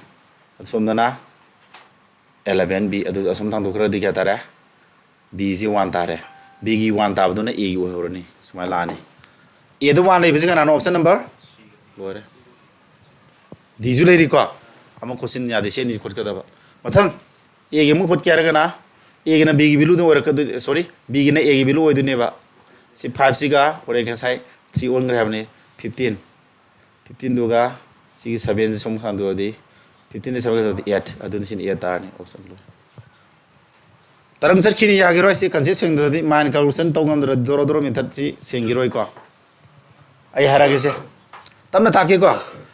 ꯑꯗꯨ ꯁꯣꯝꯗꯅ eleven B꯫ ꯑꯗꯨ ꯑꯁꯣꯝ ꯊꯥꯡꯗꯣꯛꯈ꯭ꯔꯗꯤ ꯀꯌꯥ ꯇꯥꯔꯦ? Bꯁꯤ one ꯇꯥꯔꯦ꯫ Bꯒꯤ one ꯇꯥꯕꯗꯨꯅ Aꯒꯤ ꯑꯣꯏꯍꯧꯔꯅꯤ꯫ ꯁꯨꯃꯥꯏꯅ ꯂꯥꯛꯑꯅꯤ꯫ Aꯗ one ꯂꯩꯕꯁꯤ ꯀꯅꯥꯅꯣ? Option number? ꯂꯣꯏꯔꯦ꯫ Dꯁꯨ ꯂꯩꯔꯤꯀꯣ꯫ ꯑꯃ ꯈꯣꯠꯆꯤꯟ ꯌꯥꯗꯦ꯫ ꯁꯤ ꯑꯅꯤꯁꯤ ꯈꯣꯠꯀꯗꯕ꯫ ꯃꯊꯪ Aꯒꯤ ꯑꯃꯨꯛ ꯈꯣꯠꯀꯦ ꯍꯥꯏꯔꯒꯅ Aꯒꯤꯅ Bꯒꯤ valueꯗ ꯑꯣꯏꯔꯛꯀꯗꯣꯏ, sorry, Bꯒꯤꯅ Aꯒꯤ value ꯑꯣꯏꯗꯣꯏꯅꯦꯕ꯫ ꯁꯤ fiveꯁꯤꯒ ꯍꯣꯔꯦꯟ ꯉꯁꯥꯏ three ꯑꯣꯟꯈ꯭ꯔꯦ ꯍꯥꯏꯕꯅꯤ꯫ Fifteen꯫ Fifteenꯗꯨꯒ ꯁꯤꯒꯤ sevenꯁꯤ ꯁꯨꯝ ꯁꯥꯟꯗꯣꯛꯑꯗꯤ fifteenꯗ seven ꯈꯛꯇꯗꯤ eight꯫ ꯑꯗꯨꯅ ꯁꯤꯅ eight ꯇꯥꯔꯅꯤ꯫ Option ꯂꯣꯏꯔꯦ꯫ ꯇꯔꯪ ꯆꯠꯈꯤꯅꯤ, ꯌꯥꯈꯤꯔꯣꯏ꯫ ꯁꯤ concept ꯁꯦꯡꯗ꯭ꯔꯗꯤ, mind calculation ꯇꯧ ꯉꯝꯗ꯭ꯔꯗꯤ ꯗꯣꯔꯣ ꯗꯣꯔꯣ methodꯁꯤ ꯁꯦꯡꯈꯤꯔꯣꯏꯀꯣ꯫ ꯑꯩ ꯍꯥꯏꯔꯛꯑꯒꯦꯁꯦ, ꯇꯞꯅ ꯇꯥꯛꯀꯦꯀꯣ꯫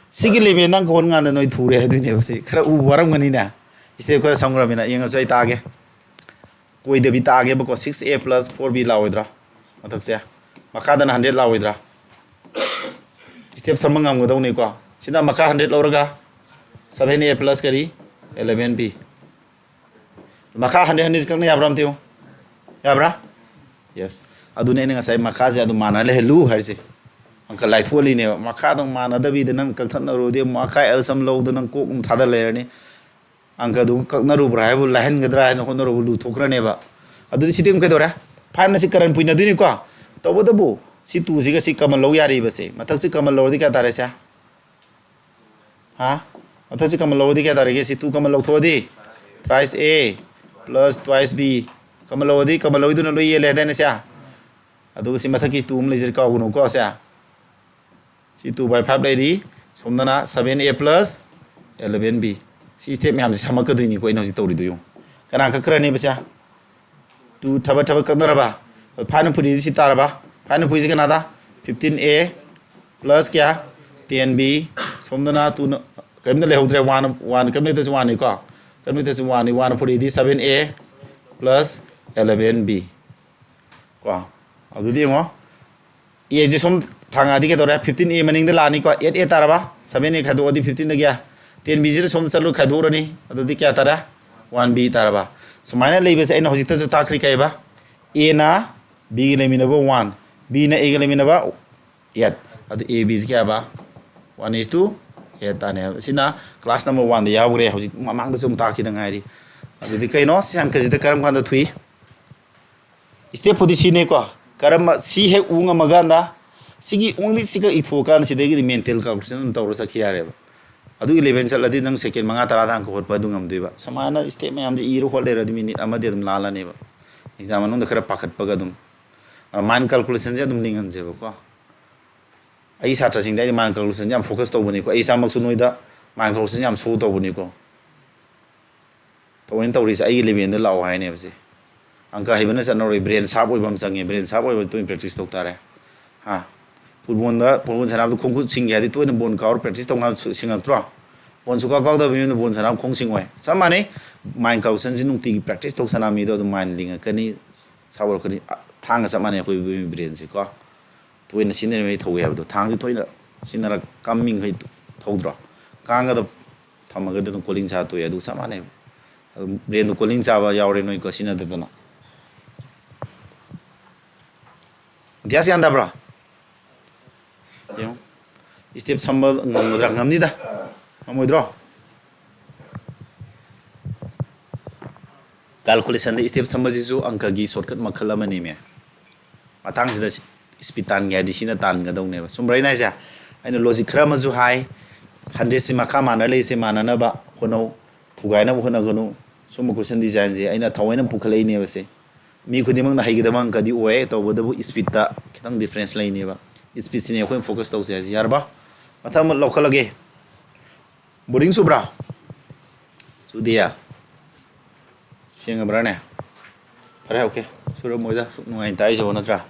ꯁꯤꯒꯤ level ꯅꯪ ꯀꯣꯟ ꯀꯥꯟꯗ ꯅꯣꯏ ꯊꯨꯔꯦ ꯍꯥꯏꯗꯣꯏꯅꯦꯕ꯫ ꯁꯤ ꯈꯔ ꯎꯕ ꯋꯥꯔꯝꯒꯅꯤꯅꯦ꯫ Step ꯈꯔ ꯁꯝꯈ꯭ꯔꯃꯤꯅ ꯌꯦꯡꯉꯁꯨ ꯑꯩ ꯇꯥꯛꯑꯒꯦ꯫ ꯀꯣꯏꯗꯕꯤ ꯇꯥꯛꯑꯒꯦꯕꯀꯣ꯫ Six A plus four B ꯂꯥꯛꯑꯣꯏꯗ꯭ꯔꯥ? ꯃꯊꯛꯁꯦ꯫ ꯃꯈꯥꯗꯅ hundred ꯂꯥꯛꯑꯣꯏꯗ꯭ꯔꯥ? Step ꯁꯝꯕ ꯉꯝꯒꯗꯧꯅꯤꯀꯣ꯫ ꯁꯤꯅ ꯃꯈꯥ hundred ꯂꯧꯔꯒ seven A plus ꯀꯔꯤ? Eleven B꯫ ꯃꯈꯥ hundred hundred ꯀꯛꯅ ꯌꯥꯕ꯭ꯔꯥ ꯑꯝꯇ ꯌꯦꯡꯉꯨ꯫ ꯌꯥꯕ꯭ꯔꯥ? Yes꯫ ꯑꯗꯨꯅꯦ ꯑꯩꯅ ꯉꯁꯥꯏ ꯃꯈꯥꯁꯦ ꯑꯗꯨꯝ ꯃꯥꯟꯅ ꯂꯩꯍꯜꯂꯨ ꯍꯥꯏꯔꯤꯁꯦ꯫ ꯑꯪꯀ ꯂꯥꯏꯊꯣꯛꯍꯜꯂꯤꯅꯦꯕ꯫ ꯃꯈꯥ ꯑꯗꯨꯝ ꯃꯥꯟꯅꯗꯕꯤꯗ ꯅꯪ ꯀꯛꯊꯠꯅꯔꯨꯔꯗꯤ ꯑꯃꯨꯛ ꯑꯀꯥꯏ ꯑꯜꯁꯝ ꯂꯧꯗꯅ ꯅꯪ ꯀꯣꯛ ꯑꯃꯨꯛ ꯊꯥꯗ ꯂꯩꯔꯅꯤ꯫ ꯑꯪꯀꯗꯨ ꯀꯛꯅꯔꯨꯕ꯭ꯔꯥ ꯍꯥꯏꯕꯨ ꯂꯥꯏꯍꯟꯒꯗ꯭ꯔꯥ ꯍꯥꯏꯅ ꯍꯣꯠꯅꯔꯨꯕ ꯂꯨꯊꯣꯛꯈ꯭ꯔꯅꯦꯕ꯫ ꯑꯗꯨꯗꯤ ꯁꯤꯗꯤ ꯑꯃꯨꯛ ꯀꯩꯗꯧꯔꯦ? Fiveꯅ ꯁꯤ current ꯄꯨꯏꯅꯗꯣꯏꯅꯤꯀꯣ꯫ ꯇꯧꯕꯇꯕꯨ ꯁꯤ twoꯁꯤꯒ ꯁꯤ common ꯂꯧ ꯌꯥꯔꯤꯕꯁꯦ꯫ ꯃꯊꯛꯁꯤ common ꯂꯧꯔꯗꯤ ꯀꯌꯥ ꯇꯥꯔꯦ ꯁꯦ? ꯍꯥ? ꯃꯊꯛꯁꯤ common ꯂꯧꯔꯗꯤ ꯀꯌꯥ ꯇꯥꯔꯒꯦ? ꯁꯤ two common ꯂꯧꯊꯣꯛꯑꯗꯤ thrice A plus twice B common ꯂꯧꯔꯗꯤ, common ꯂꯧꯔꯤꯗꯨꯅ ꯂꯣꯏ ꯌꯦꯜꯂꯦ ꯍꯥꯏꯗꯥꯏꯅꯦ ꯁꯦ? ꯑꯗꯨꯒ ꯁꯤ ꯃꯊꯛꯀꯤ two ꯑꯃ ꯂꯩꯖꯔꯤ, ꯀꯥꯎꯒꯅꯨꯀꯣ ꯁꯦ꯫ ꯁꯤ two by five ꯂꯩꯔꯤ, ꯁꯣꯝꯗꯅ seven A plus eleven B꯫ ꯁꯤ step ꯃꯌꯥꯝꯁꯦ ꯁꯝꯃꯛꯀꯗꯣꯏꯅꯤꯀꯣ ꯑꯩꯅ ꯍꯧꯖꯤꯛ ꯇꯧꯔꯤꯗꯣ ꯌꯦꯡꯉꯨ꯫ ꯀꯅꯥ ꯀꯛꯈ꯭ꯔꯅꯦꯕ ꯁꯦ? Two ꯊꯕꯛ ꯊꯕꯛ ꯀꯛꯅꯔꯕ? Five ꯅ ꯐꯨꯔꯤꯁꯤ ꯁꯤ ꯇꯥꯔꯕ? Five ꯅ ꯐꯨꯔꯤꯁꯤ ꯀꯅꯥꯗ? Fifteen A plus ꯀꯌꯥ? Ten B꯫ ꯁꯣꯝꯗꯅ two ꯅ ꯀꯔꯤꯝꯇ ꯂꯩꯍꯧꯗ꯭ꯔꯦ, one, one ꯀꯔꯤꯝ ꯂꯩꯇ꯭ꯔꯁꯨ one ꯅꯤꯀꯣ꯫ ꯀꯔꯤꯝ ꯂꯩꯇ꯭ꯔꯁꯨ one ꯅꯤ, one ꯅ ꯐꯨꯔꯤꯗꯤ seven A plus eleven B꯫ ꯀꯣ, ꯑꯗꯨꯗꯤ ꯌꯦꯡꯉꯣ, A ꯁꯦ ꯁꯣꯝ ꯊꯥꯡꯉꯛꯑꯗꯤ ꯀꯩꯗꯧꯔꯦ? Fifteen A ꯃꯅꯤꯡꯗ ꯂꯥꯛꯑꯅꯤꯀꯣ꯫ Eight A ꯇꯥꯔꯕ? Seven A ꯈꯥꯏꯗꯣꯛꯑꯗꯤ fifteen ꯗꯒꯤ ten B ꯁꯤꯅ ꯁꯣꯝꯗ ꯆꯠꯂꯨ, ꯈꯥꯏꯗꯣꯛꯎꯔꯅꯤ꯫ ꯑꯗꯨꯗꯤ ꯀꯌꯥ ꯇꯥꯔꯦ? One B ꯇꯥꯔꯕ? ꯁꯨꯃꯥꯏꯅ ꯂꯩꯕꯁꯦ ꯑꯩꯅ ꯍꯧꯖꯤꯛꯇꯁꯨ ꯇꯥꯛꯈ꯭ꯔꯤ ꯀꯩꯕ? A ꯅ B ꯒ ꯂꯩꯃꯤꯟꯅꯕ one, B ꯅ A ꯒ ꯂꯩꯃꯤꯟꯅꯕ eight꯫ ꯑꯗꯨ A B ꯁꯤ ꯀꯌꯥ ꯍꯥꯏꯕ? One is to eight ꯇꯥꯅꯤ ꯍꯥꯏꯕ꯫ ꯁꯤꯅ class number one ꯗ ꯌꯥꯎꯈ꯭ꯔꯦ꯫ ꯍꯧꯖꯤꯛ ꯃꯃꯥꯡꯗꯁꯨ ꯑꯃꯨꯛ ꯇꯥꯛꯈꯤꯗ ꯉꯥꯏꯔꯤ꯫ ꯑꯗꯨꯗꯤ ꯀꯩꯅꯣ? ꯁꯤ ꯑꯪꯀꯁꯤꯗ ꯀꯔꯝ ꯀꯥꯟꯗ ꯊꯨꯏ? Step ꯄꯨꯗꯤ ꯁꯤꯅꯦꯀꯣ꯫ ꯀꯔꯝꯕ, ꯁꯤ ꯍꯦꯛ ꯎ ꯉꯝꯃꯀꯥꯟꯗ, ꯁꯤꯒꯤ only ꯁꯤꯒ ꯏꯊꯣꯛꯑꯀꯥꯟꯗ, ꯁꯤꯗꯒꯤꯗꯤ mental calculation ꯑꯗꯨꯝ ꯇꯧꯔ ꯆꯠꯈꯤ ꯌꯥꯔꯦꯕ꯫ ꯑꯗꯨ eleven ꯆꯠꯂꯗꯤ ꯅꯪ second ꯃꯉꯥ ꯇꯔꯥꯗ ꯑꯪꯀ ꯍꯣꯠꯄ ꯑꯗꯨ ꯉꯝꯗꯣꯏꯕ꯫ ꯁꯨꯃꯥꯏꯅ step ꯃꯌꯥꯝꯁꯦ ꯏꯔ ꯍꯣꯠ ꯂꯩꯔꯗꯤ minute ꯑꯃꯗꯤ ꯑꯗꯨꯝ ꯂꯥꯜꯂꯅꯦꯕ꯫ Exam ꯃꯅꯨꯡꯗ ꯈꯔ ꯄꯥꯈꯠꯄꯒ ꯑꯗꯨꯝ꯫ ꯑ, mind calculation ꯁꯦ ꯑꯗꯨꯝ ꯂꯤꯡꯍꯟꯁꯦꯕꯀꯣ꯫ ꯑꯩ ꯁꯥꯇ꯭ꯔꯁꯤꯡꯗ ꯑꯩ mind calculation ꯁꯦ ꯌꯥꯝ focus ꯇꯧꯕꯅꯤꯀꯣ꯫ ꯑꯩ ꯏꯁꯥꯃꯛꯁꯨ ꯅꯣꯏꯗ mind calculation ꯌꯥꯝ show ꯇꯧꯕꯅꯤꯀꯣ꯫ ꯊꯑꯣꯏꯅ ꯇꯧꯔꯤꯁꯦ ꯑꯩꯒꯤ level ꯗ ꯂꯥꯛꯑꯣ ꯍꯥꯏꯅꯦꯕ ꯁꯦ꯫ ꯑꯪꯀ ꯍꯩꯕꯅ ꯆꯠꯅꯔꯣꯏ, brain sharp ꯑꯣꯏꯕ ꯑꯃ ꯆꯪꯉꯦ, brain sharp ꯑꯣꯏꯕ ꯇꯣꯏꯅ practice ꯇꯧ ꯇꯥꯔꯦ꯫ ꯍꯥ? Football ꯗ, football ꯁꯥꯟꯅꯕꯗ ꯈꯣꯡ ꯈꯨꯠ ꯁꯤꯡꯒꯦ ꯍꯥꯏꯗꯤ ꯇꯣꯏꯅ ball ꯀꯥꯎꯔ practice ꯇꯧ ꯀꯥꯟꯗ ꯁꯨ-, ꯁꯤꯡꯉꯛꯇ꯭ꯔꯣ? Ball ꯁꯨꯀꯥꯎ ꯀꯥꯎꯗꯕ ꯃꯤꯑꯣꯏꯅ ball ꯁꯥꯟꯅꯕ ꯈꯣꯡ ꯁꯤꯡꯉꯣꯏ꯫ ꯆꯞ ꯃꯥꯟꯅꯩ, mind calculation ꯁꯤ ꯅꯨꯡꯇꯤꯒꯤ practice ꯇꯧ ꯁꯥꯟꯅꯕ ꯃꯤꯗꯣ ꯑꯗꯨꯝ mind ꯂꯤꯡꯉꯛꯀꯅꯤ, sharp ꯑꯣꯏꯔꯛꯀꯅꯤ꯫ ꯑ, ꯊꯥꯡꯒ ꯆꯞ ꯃꯥꯟꯅꯩ ꯑꯩꯈꯣꯏ brain ꯁꯦ ꯀꯣ꯫ ꯇꯣꯏꯅ ꯁꯤꯖꯤꯟꯅꯔꯤꯉꯩ ꯊꯧꯋꯦ ꯍꯥꯏꯕꯗꯣ, ꯊꯥꯡꯁꯦ ꯇꯣꯏꯅ ꯁꯤꯖꯤꯟꯅꯔ ꯀꯝꯃꯤꯉꯩ ꯊꯧꯗ꯭ꯔꯣ? ꯀꯥꯡꯒꯗ ꯊꯝꯃꯒꯗꯤ ꯑꯗꯨꯝ ꯀꯣꯂꯤꯡ ꯆꯥ ꯇꯣꯛꯑꯦ, ꯑꯗꯨ ꯆꯞ ꯃꯥꯟꯅꯩꯕ꯫ ꯑꯗꯨꯝ brain ꯗꯣ ꯀꯣꯂꯤꯡ ꯆꯥꯕ ꯌꯥꯎꯔꯦ ꯅꯣꯏꯀꯣ ꯁꯤꯖꯤꯟꯅꯗꯗꯅ꯫ ꯒ꯭ꯌꯥꯁ ꯌꯥꯟꯗꯕ꯭ꯔꯣ? ꯌꯦꯡꯉꯣ, step ꯁꯝꯕ ꯉꯝꯒꯗ꯭ꯔꯥ? ꯉꯝꯅꯤꯗ, ꯉꯝꯃꯣꯏꯗ꯭ꯔꯣ? Calculation ꯗ step ꯁꯝꯕꯁꯤꯁꯨ ꯑꯪꯀꯒꯤ shortcut ꯃꯈꯜ ꯑꯃꯅꯤꯃꯦ꯫ ꯃꯇꯥꯡꯁꯤꯗ speed ꯇꯥꯟꯒꯦ ꯍꯥꯏꯗꯤ ꯁꯤꯅ ꯇꯥꯟꯒꯗꯧꯅꯦꯕ꯫ ꯆꯨꯝꯕ꯭ꯔꯥ ꯑꯩꯅ ꯍꯥꯏꯁꯦ? ꯑꯩꯅ logic ꯈꯔ ꯑꯃꯁꯨ ꯍꯥꯏ, ꯍꯟꯗ꯭ꯔꯦꯠꯁꯤ ꯃꯈꯥ ꯃꯥꯟꯅ ꯂꯩꯁꯦ ꯃꯥꯟꯅꯅꯕ ꯍꯣꯠꯅꯧ, ꯊꯨꯒꯥꯏꯅꯕ ꯍꯣꯠꯅꯒꯅꯨ꯫ ꯁꯨꯝꯕ question designꯁꯦ ꯑꯩꯅ ꯊꯑꯣꯏꯅ ꯄꯨꯈꯠꯂꯛꯏꯅꯦꯕꯁꯦ꯫ ꯃꯤ ꯈꯨꯗꯤꯡꯃꯛꯅ ꯍꯩꯒꯗꯕ ꯑꯪꯀꯗꯤ ꯑꯣꯏ, ꯇꯧꯕꯇꯕꯨ speedꯇ ꯈꯤꯇꯪ difference ꯂꯩꯅꯦꯕ꯫ Speedꯁꯤꯅꯦ ꯑꯩꯈꯣꯏꯅ focus ꯇꯧꯁꯦ ꯍꯥꯏꯁꯦ꯫ ꯌꯥꯔꯕ? ꯃꯊꯪ ꯑꯃ ꯂꯧꯈꯠꯂꯒꯦ꯫ Boring ꯆꯨꯕ꯭ꯔꯥ? ꯆꯨꯗꯦꯌꯦ? ꯁꯦꯡꯉꯕ꯭ꯔꯥꯅꯦ? ꯐꯔꯦ, okay꯫ ꯆꯨꯔꯝꯃꯣꯏꯗ, ꯁꯨꯛ ꯅꯨꯡꯉꯥꯏꯅ ꯇꯥꯛꯏꯁꯤꯕꯣ, ꯅꯠꯇ꯭ꯔꯥ?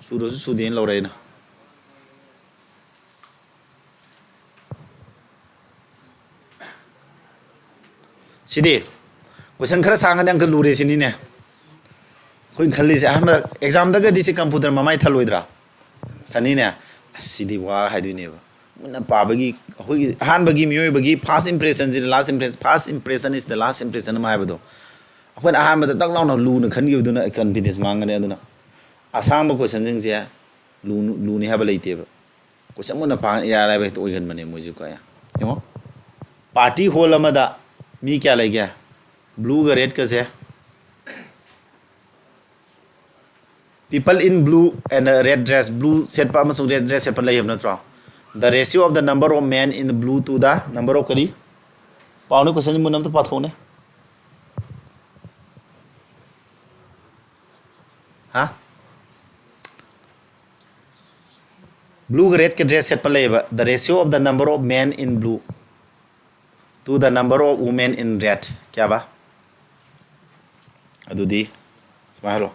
ꯆꯨꯔꯁꯨ ꯆꯨꯗꯦꯅ ꯂꯧꯔꯦ ꯑꯩꯅ꯫ ꯁꯤꯗꯤ question ꯈꯔ ꯁꯥꯡꯉꯗꯤ ꯑꯪꯀ ꯂꯨꯔꯦ ꯁꯤꯅꯤꯅꯦ꯫ ꯑꯩꯈꯣꯏꯅ ꯈꯜꯂꯤꯁꯦ ꯑꯍꯥꯟꯕ examꯗꯒꯗꯤ ꯁꯤ computer ꯃꯃꯥꯏ ꯊꯜꯂꯣꯏꯗ꯭ꯔꯥ? ꯊꯅꯤꯅꯦ꯫ ꯑꯁ, ꯁꯤꯗꯤ ꯋꯥ ꯍꯥꯏꯗꯣꯏꯅꯦꯕ꯫ ꯃꯨꯟꯅ ꯄꯥꯕꯒꯤ, ꯑꯩꯈꯣꯏꯒꯤ ꯑꯍꯥꯟꯕꯒꯤ ꯃꯤꯑꯣꯏꯕꯒꯤ first impressionꯁꯤꯅ last impression, first impression is the last impression ꯑꯃ ꯍꯥꯏꯕꯗꯣ꯫ ꯑꯩꯈꯣꯏꯅ ꯑꯍꯥꯟꯕꯗ ꯇꯛ ꯂꯥꯎꯅ ꯂꯨꯅ ꯈꯟꯈꯤꯕꯗꯨꯅ confidence ꯃꯥꯡꯒꯅꯤ꯫ ꯑꯗꯨꯅ ꯑꯁꯥꯡꯕ questionꯁꯤꯡꯁꯦ ꯂꯨ-, ꯂꯨꯅꯤ ꯍꯥꯏꯕ ꯂꯩꯇꯦꯕ꯫ Question ꯃꯨꯟꯅ ꯄꯥ ꯏꯔꯥꯏ ꯂꯥꯏꯕ ꯍꯦꯛꯇ ꯑꯣꯏꯒꯟꯕꯅꯦ ꯃꯣꯏꯁꯦ ꯀꯣ꯫ ꯌꯦꯡꯉꯣ, party hall ꯑꯃꯗ ꯃꯤ ꯀꯌꯥ ꯂꯩꯒꯦ? Blueꯒ redꯀꯁꯦ, people in blue and red dress, blue ꯁꯦꯠꯄ ꯑꯃꯁꯨꯡ red dress ꯁꯦꯠꯄ ꯂꯩꯌꯦꯕ ꯅꯠꯇ꯭ꯔꯣ? The ratio of the number of men in blue to the number of ꯀꯔꯤ? ꯄꯥꯎꯅꯦ, question ꯃꯨꯟꯅ ꯑꯝꯇ ꯄꯥꯊꯣꯛꯎꯅꯦ꯫ ꯍꯥ? Blueꯒ redꯀ dress ꯁꯦꯠꯄ ꯂꯩꯌꯦꯕ, the ratio of the number of men in blue to the number of women in red ꯀꯌꯥꯕ? ꯑꯗꯨꯗꯤ ꯁꯨꯃꯥꯏꯅ ꯍꯥꯏꯔꯣ꯫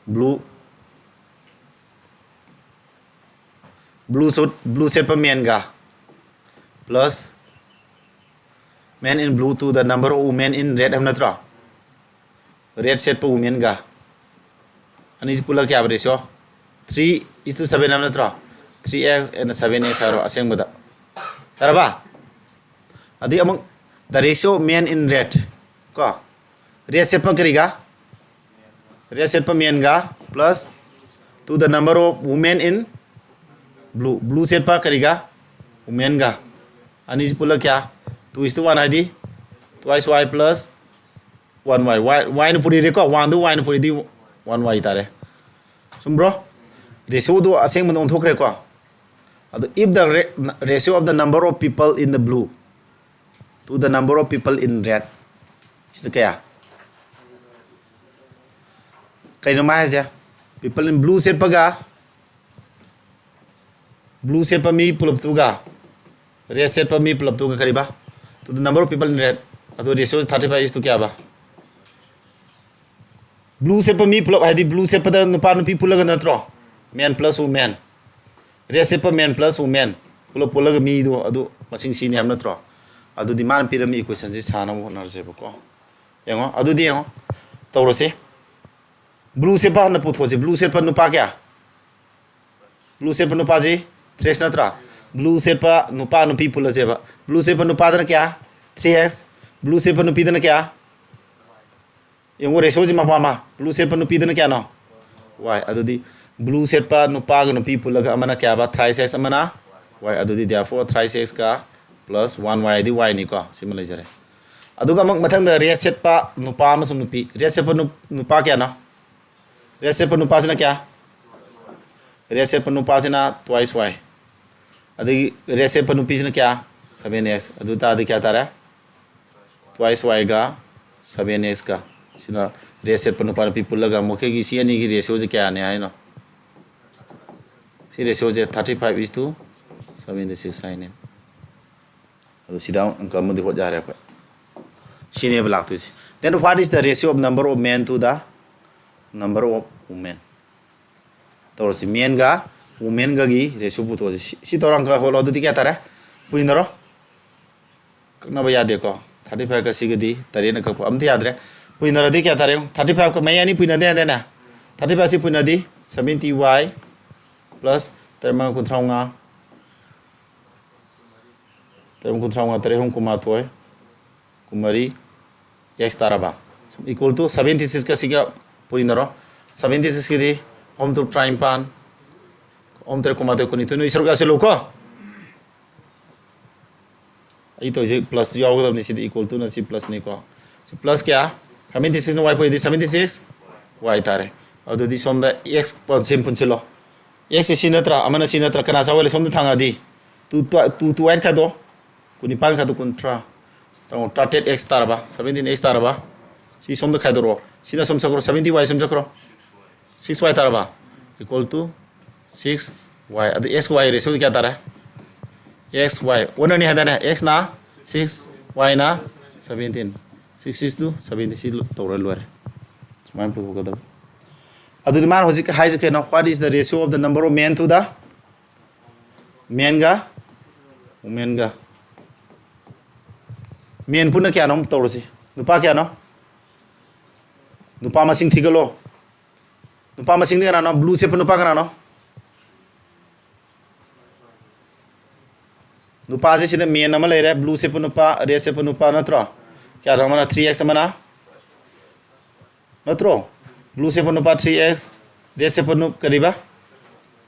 Blue, blue suit, blue ꯁꯦꯠꯄ menꯒ plus men in blue to the number of women in red ꯍꯥꯏꯕ ꯅꯠꯇ꯭ꯔꯣ? Red ꯁꯦꯠꯄ womenꯒ ꯑꯅꯤꯁꯤ ꯄꯨꯜꯂ ꯀꯌꯥꯕ ratio? Three is to seven ꯍꯥꯏꯕ ꯅꯠꯇ꯭ꯔꯣ? Three x and seven x ꯍꯥꯏꯔꯣ ꯑꯁꯦꯡꯕꯗ꯫ ꯌꯥꯔꯕ? ꯑꯗꯩ ꯑꯃꯨꯛ the ratio men in red ꯀꯣ, red ꯁꯦꯠꯄ ꯀꯔꯤꯒ? Red ꯁꯦꯠꯄ menꯒ plus to the number of women in blue, blue ꯁꯦꯠꯄ ꯀꯔꯤꯒ? Womenꯒ꯫ ꯑꯅꯤꯁꯤ ꯄꯨꯜꯂ ꯀꯌꯥ? Two is to one ꯍꯥꯏꯗꯤ twice y plus one y꯫ Y, yꯅ ꯄꯨꯔꯤꯔꯦꯀꯣ, oneꯗꯨ yꯅ ꯄꯨꯔꯤꯗꯤ one y ꯇꯥꯔꯦ꯫ ꯆꯨꯝꯕ꯭ꯔꯣ? Ratio ꯗꯨ ꯑꯁꯦꯡꯕꯗ ꯑꯣꯟꯊꯣꯛꯈ꯭ꯔꯦꯀꯣ꯫ ꯑꯗꯣ if the ra-, ratio of the number of people in the blue to the number of people in red, ꯁꯤꯗ ꯀꯌꯥ? ꯀꯩꯅꯣ ꯃꯥ ꯍꯥꯏꯁꯦ? People in blue ꯁꯦꯠꯄꯒ, blue ꯁꯦꯠꯄ ꯃꯤ ꯄꯨꯂꯞꯇꯨꯒ red ꯁꯦꯠꯄ ꯃꯤ ꯄꯨꯂꯞꯇꯨꯒ ꯀꯔꯤꯕ? To the number of people in red. ꯑꯗꯣ ratio thirty five is to ꯀꯌꯥꯕ? Blue ꯁꯦꯠꯄ ꯃꯤ ꯄꯨꯂꯞ ꯍꯥꯏꯗꯤ blue ꯁꯦꯠꯄꯗ ꯅꯨꯄꯥ ꯅꯨꯄꯤ ꯄꯨꯜꯂꯒ ꯅꯠꯇ꯭ꯔꯣ? Men plus women. Red ꯁꯦꯠꯄ men plus women ꯄꯨꯂꯞ ꯄꯨꯜꯂꯒ ꯃꯤꯗꯣ ꯑꯗꯨ ꯃꯁꯤꯡ ꯁꯤꯅꯤ ꯍꯥꯏꯕ ꯅꯠꯇ꯭ꯔꯣ? ꯑꯗꯨꯗꯤ ꯃꯥꯅ ꯄꯤꯔꯝꯃꯤ equation ꯁꯤ ꯁꯥꯅꯕ ꯍꯣꯠꯅꯔꯁꯦꯕꯀꯣ꯫ ꯌꯦꯡꯉꯣ, ꯑꯗꯨꯗꯤ ꯌꯦꯡꯉꯣ, ꯇꯧꯔꯁꯤ꯫ Blue ꯁꯦꯠꯄ ꯍꯥꯟꯅ ꯄꯨꯊꯣꯛꯁꯤ꯫ Blue ꯁꯦꯠꯄ ꯅꯨꯄꯥ ꯀꯌꯥ? Blue ꯁꯦꯠꯄ ꯅꯨꯄꯥꯁꯤ three X ꯅꯠꯇ꯭ꯔꯥ? Blue ꯁꯦꯠꯄ ꯅꯨꯄꯥ ꯅꯨꯄꯤ ꯄꯨꯜꯂꯁꯦꯕ꯫ Blue ꯁꯦꯠꯄ ꯅꯨꯄꯥꯗꯅ ꯀꯌꯥ? Three X꯫ Blue ꯁꯦꯠꯄ ꯅꯨꯄꯤꯗꯅ ꯀꯌꯥ? ꯌꯦꯡꯉꯨ, ratio ꯁꯤ ꯃꯄꯥ ꯃ꯫ Blue ꯁꯦꯠꯄ ꯅꯨꯄꯤꯗꯅ ꯀꯌꯥꯅꯣ? Y꯫ ꯑꯗꯨꯗꯤ blue ꯁꯦꯠꯄ ꯅꯨꯄꯥꯒ ꯅꯨꯄꯤ ꯄꯨꯜꯂꯒ ꯑꯃꯅ ꯀꯌꯥꯕ? Thrice X, ꯑꯃꯅ Y꯫ ꯑꯗꯨꯗꯤ therefore thrice X ꯀ plus one Y ꯗꯤ Y ꯅꯤꯀꯣ꯫ ꯁꯤꯃ ꯂꯩꯖꯔꯦ꯫ ꯑꯗꯨꯒ ꯑꯃꯨꯛ ꯃꯊꯪꯗ red ꯁꯦꯠꯄ ꯅꯨꯄꯥ ꯑꯃꯁꯨꯡ ꯅꯨꯄꯤ꯫ Red ꯁꯦꯠꯄ ꯅꯨ-, ꯅꯨꯄꯥ ꯀꯌꯥꯅꯣ? Red ꯁꯦꯠꯄ ꯅꯨꯄꯥꯁꯤꯅ ꯀꯌꯥ? Red ꯁꯦꯠꯄ ꯅꯨꯄꯥꯁꯤꯅ twice Y꯫ ꯑꯗꯒꯤ red ꯁꯦꯠꯄ ꯅꯨꯄꯤꯁꯤꯅ ꯀꯌꯥ? Seven X꯫ ꯑꯗꯨ ꯇꯥꯔꯗꯤ ꯀꯌꯥ ꯇꯥꯔꯦ? Twice Y ꯒ seven X ꯀ꯫ ꯁꯤꯅ red ꯁꯦꯠꯄ ꯅꯨꯄꯥ ꯅꯨꯄꯤ ꯄꯨꯜꯂꯒ ꯃꯈꯣꯏꯒꯤ ꯁꯤ ꯑꯅꯤꯒꯤ ratio ꯁꯦ ꯀꯌꯥꯅꯤ ꯍꯥꯏꯅꯣ? ꯁꯤ ratio say thirty five is to seventy six ꯍꯥꯏꯅꯦ꯫ ꯑꯗꯨ ꯁꯤꯗ ꯑꯃꯨꯛ ꯑꯪꯀ ꯑꯃꯗꯤ ꯍꯣꯠ ꯌꯥꯔꯦ ꯑꯩꯈꯣꯏ꯫ ꯁꯤꯅꯦꯕ ꯂꯥꯛꯇꯣꯏꯁꯦ꯫ Then what is the ratio of number of men to the number of women? ꯇꯧꯔꯁꯤ, men ꯒ women ꯒꯒꯤ ratio ꯄꯨꯊꯣꯛꯑꯁꯤ꯫ ꯁꯤ, ꯁꯤ ꯇꯧꯔ ꯑꯪꯀ ꯍꯣꯠꯂꯣ꯫ ꯑꯗꯨꯗꯤ ꯀꯌꯥ ꯇꯥꯔꯦ? ꯄꯨꯏꯅꯔꯣ? ꯀꯛꯅꯕ ꯌꯥꯗꯦꯀꯣ꯫ Thirty five ꯀ ꯁꯤꯒꯗꯤ ꯇꯔꯦꯠꯅ ꯀꯛꯄ ꯑꯝꯇ ꯌꯥꯗ꯭ꯔꯦ꯫ ꯄꯨꯏꯅꯔꯗꯤ ꯀꯌꯥ ꯇꯥꯔꯦ? Thirty five ꯀ ꯃꯌꯥꯏ ꯑꯅꯤ ꯄꯨꯏꯅꯗꯦ ꯍꯥꯏꯗꯥꯏꯅꯦ? Thirty five ꯁꯤ ꯄꯨꯏꯅꯗꯤ seventy Y plus ꯇꯔꯦꯠ ꯃꯉꯥ ꯀꯨꯟꯊ꯭ꯔꯥ ꯃꯉꯥ, ꯇꯔꯦꯠ ꯀꯨꯟꯊ꯭ꯔꯥ ꯃꯉꯥ, ꯇꯔꯦꯠ ꯑꯍꯨꯝ ꯀꯨꯟꯃꯥꯊꯣꯏ, ꯀꯨꯟꯃꯔꯤ, X ꯇꯥꯔꯕ? Equal to seventy six ꯀ ꯁꯤꯒ ꯄꯨꯔꯤꯅꯔꯣ꯫ Seventy six ꯀꯤꯗꯤ ꯑꯍꯨꯝ ꯇꯔꯨꯛ ꯇꯔꯥꯅꯤꯄꯥꯟ, ꯑꯍꯨꯝ ꯇꯔꯦꯠ ꯀꯨꯟꯃꯥꯊꯣꯏ, ꯀꯨꯟꯅꯤꯊꯣꯏ, ꯅꯣꯏ ꯁꯔꯨꯛ ꯌꯥꯁꯤꯜꯂꯨꯀꯣ꯫ ꯑꯩ ꯇꯧꯔꯤꯁꯦ plus ꯌꯥꯎꯒꯗꯕꯅꯤ, ꯁꯤꯗꯤ equal to ꯅ ꯁꯤ plus ꯅꯤꯀꯣ꯫ ꯁꯤ plus ꯀꯌꯥ? Seventy six ꯅ Y ꯄꯨꯔꯤꯗꯤ seventy six Y ꯇꯥꯔꯦ꯫ ꯑꯗꯨꯗꯤ ꯁꯣꯝꯗ X ꯄꯨꯟꯁꯤꯟ ꯄꯨꯟꯁꯤꯜꯂꯣ꯫ X ꯁꯤ ꯁꯤ ꯅꯠꯇ꯭ꯔꯥ? ꯑꯃꯅ ꯁꯤ ꯅꯠꯇ꯭ꯔꯥ? ꯀꯅꯥ ꯆꯥꯎꯍꯜꯂꯦ? ꯁꯣꯝꯗ ꯊꯥꯡꯉꯛꯑꯗꯤ two, two, two eight ꯈꯥꯏꯗꯣ꯫ ꯀꯨꯟꯅꯤꯄꯥꯟ ꯈꯥꯏꯗꯣ ꯀꯨꯟꯊ꯭ꯔꯥ꯫ ꯇꯔꯥꯃꯉꯥ, ꯇꯔꯥꯇꯔꯦꯠ X ꯇꯥꯔꯕ? Seventeen X ꯇꯥꯔꯕ? ꯁꯤ ꯁꯣꯝꯗ ꯈꯥꯏꯗꯣꯔꯛꯑꯣ꯫ ꯁꯤꯅ ꯁꯣꯝ ꯆꯠꯈ꯭ꯔꯣ, seventy Y ꯁꯣꯝ ꯆꯠꯈ꯭ꯔꯣ꯫ Six Y ꯇꯥꯔꯕ? Equal to six Y꯫ ꯑꯗꯨ X Y ratio ꯗꯤ ꯀꯌꯥ ꯇꯥꯔꯦ? X Y ꯑꯣꯟꯅꯅꯤ ꯍꯥꯏꯗꯥꯏꯅꯦ? X ꯅ six, Y ꯅ seventeen꯫ Six six to seventeen, ꯁꯤ ꯇꯧꯔ ꯂꯣꯏꯔꯦ꯫ ꯁꯨꯃꯥꯏꯅ ꯄꯨꯊꯣꯛꯀꯗꯕ꯫ ꯑꯗꯨꯗꯤ ꯃꯥꯅ ꯍꯧꯖꯤꯛ ꯍꯥꯏꯁꯦ ꯀꯩꯅꯣ? What is the ratio of the number of men to the, menꯒ womenꯒ꯫ Men ꯄꯨꯟꯅ ꯀꯌꯥꯅꯣ ꯑꯃꯨꯛ ꯇꯧꯔꯁꯤ꯫ ꯅꯨꯄꯥ ꯀꯌꯥꯅꯣ? ꯅꯨꯄꯥ ꯃꯁꯤꯡ ꯊꯤꯒꯠꯂꯣ꯫ ꯅꯨꯄꯥ ꯃꯁꯤꯡꯗꯤ ꯀꯅꯥꯅꯣ? Blue ꯁꯦꯠꯄ ꯅꯨꯄꯥ ꯀꯅꯥꯅꯣ? ꯅꯨꯄꯥꯁꯦ ꯁꯤꯗ men ꯑꯃ ꯂꯩꯔꯦ, blue ꯁꯦꯠꯄ ꯅꯨꯄꯥ, red ꯁꯦꯠꯄ ꯅꯨꯄꯥ ꯅꯠꯇ꯭ꯔꯣ? ꯀꯌꯥꯅꯣ? ꯑꯃꯅ three X, ꯑꯃꯅ, ꯅꯠꯇ꯭ꯔꯣ? Blue ꯁꯦꯠꯄ ꯅꯨꯄꯥ three X, red ꯁꯦꯠꯄ ꯅꯨ-, ꯀꯔꯤꯕ?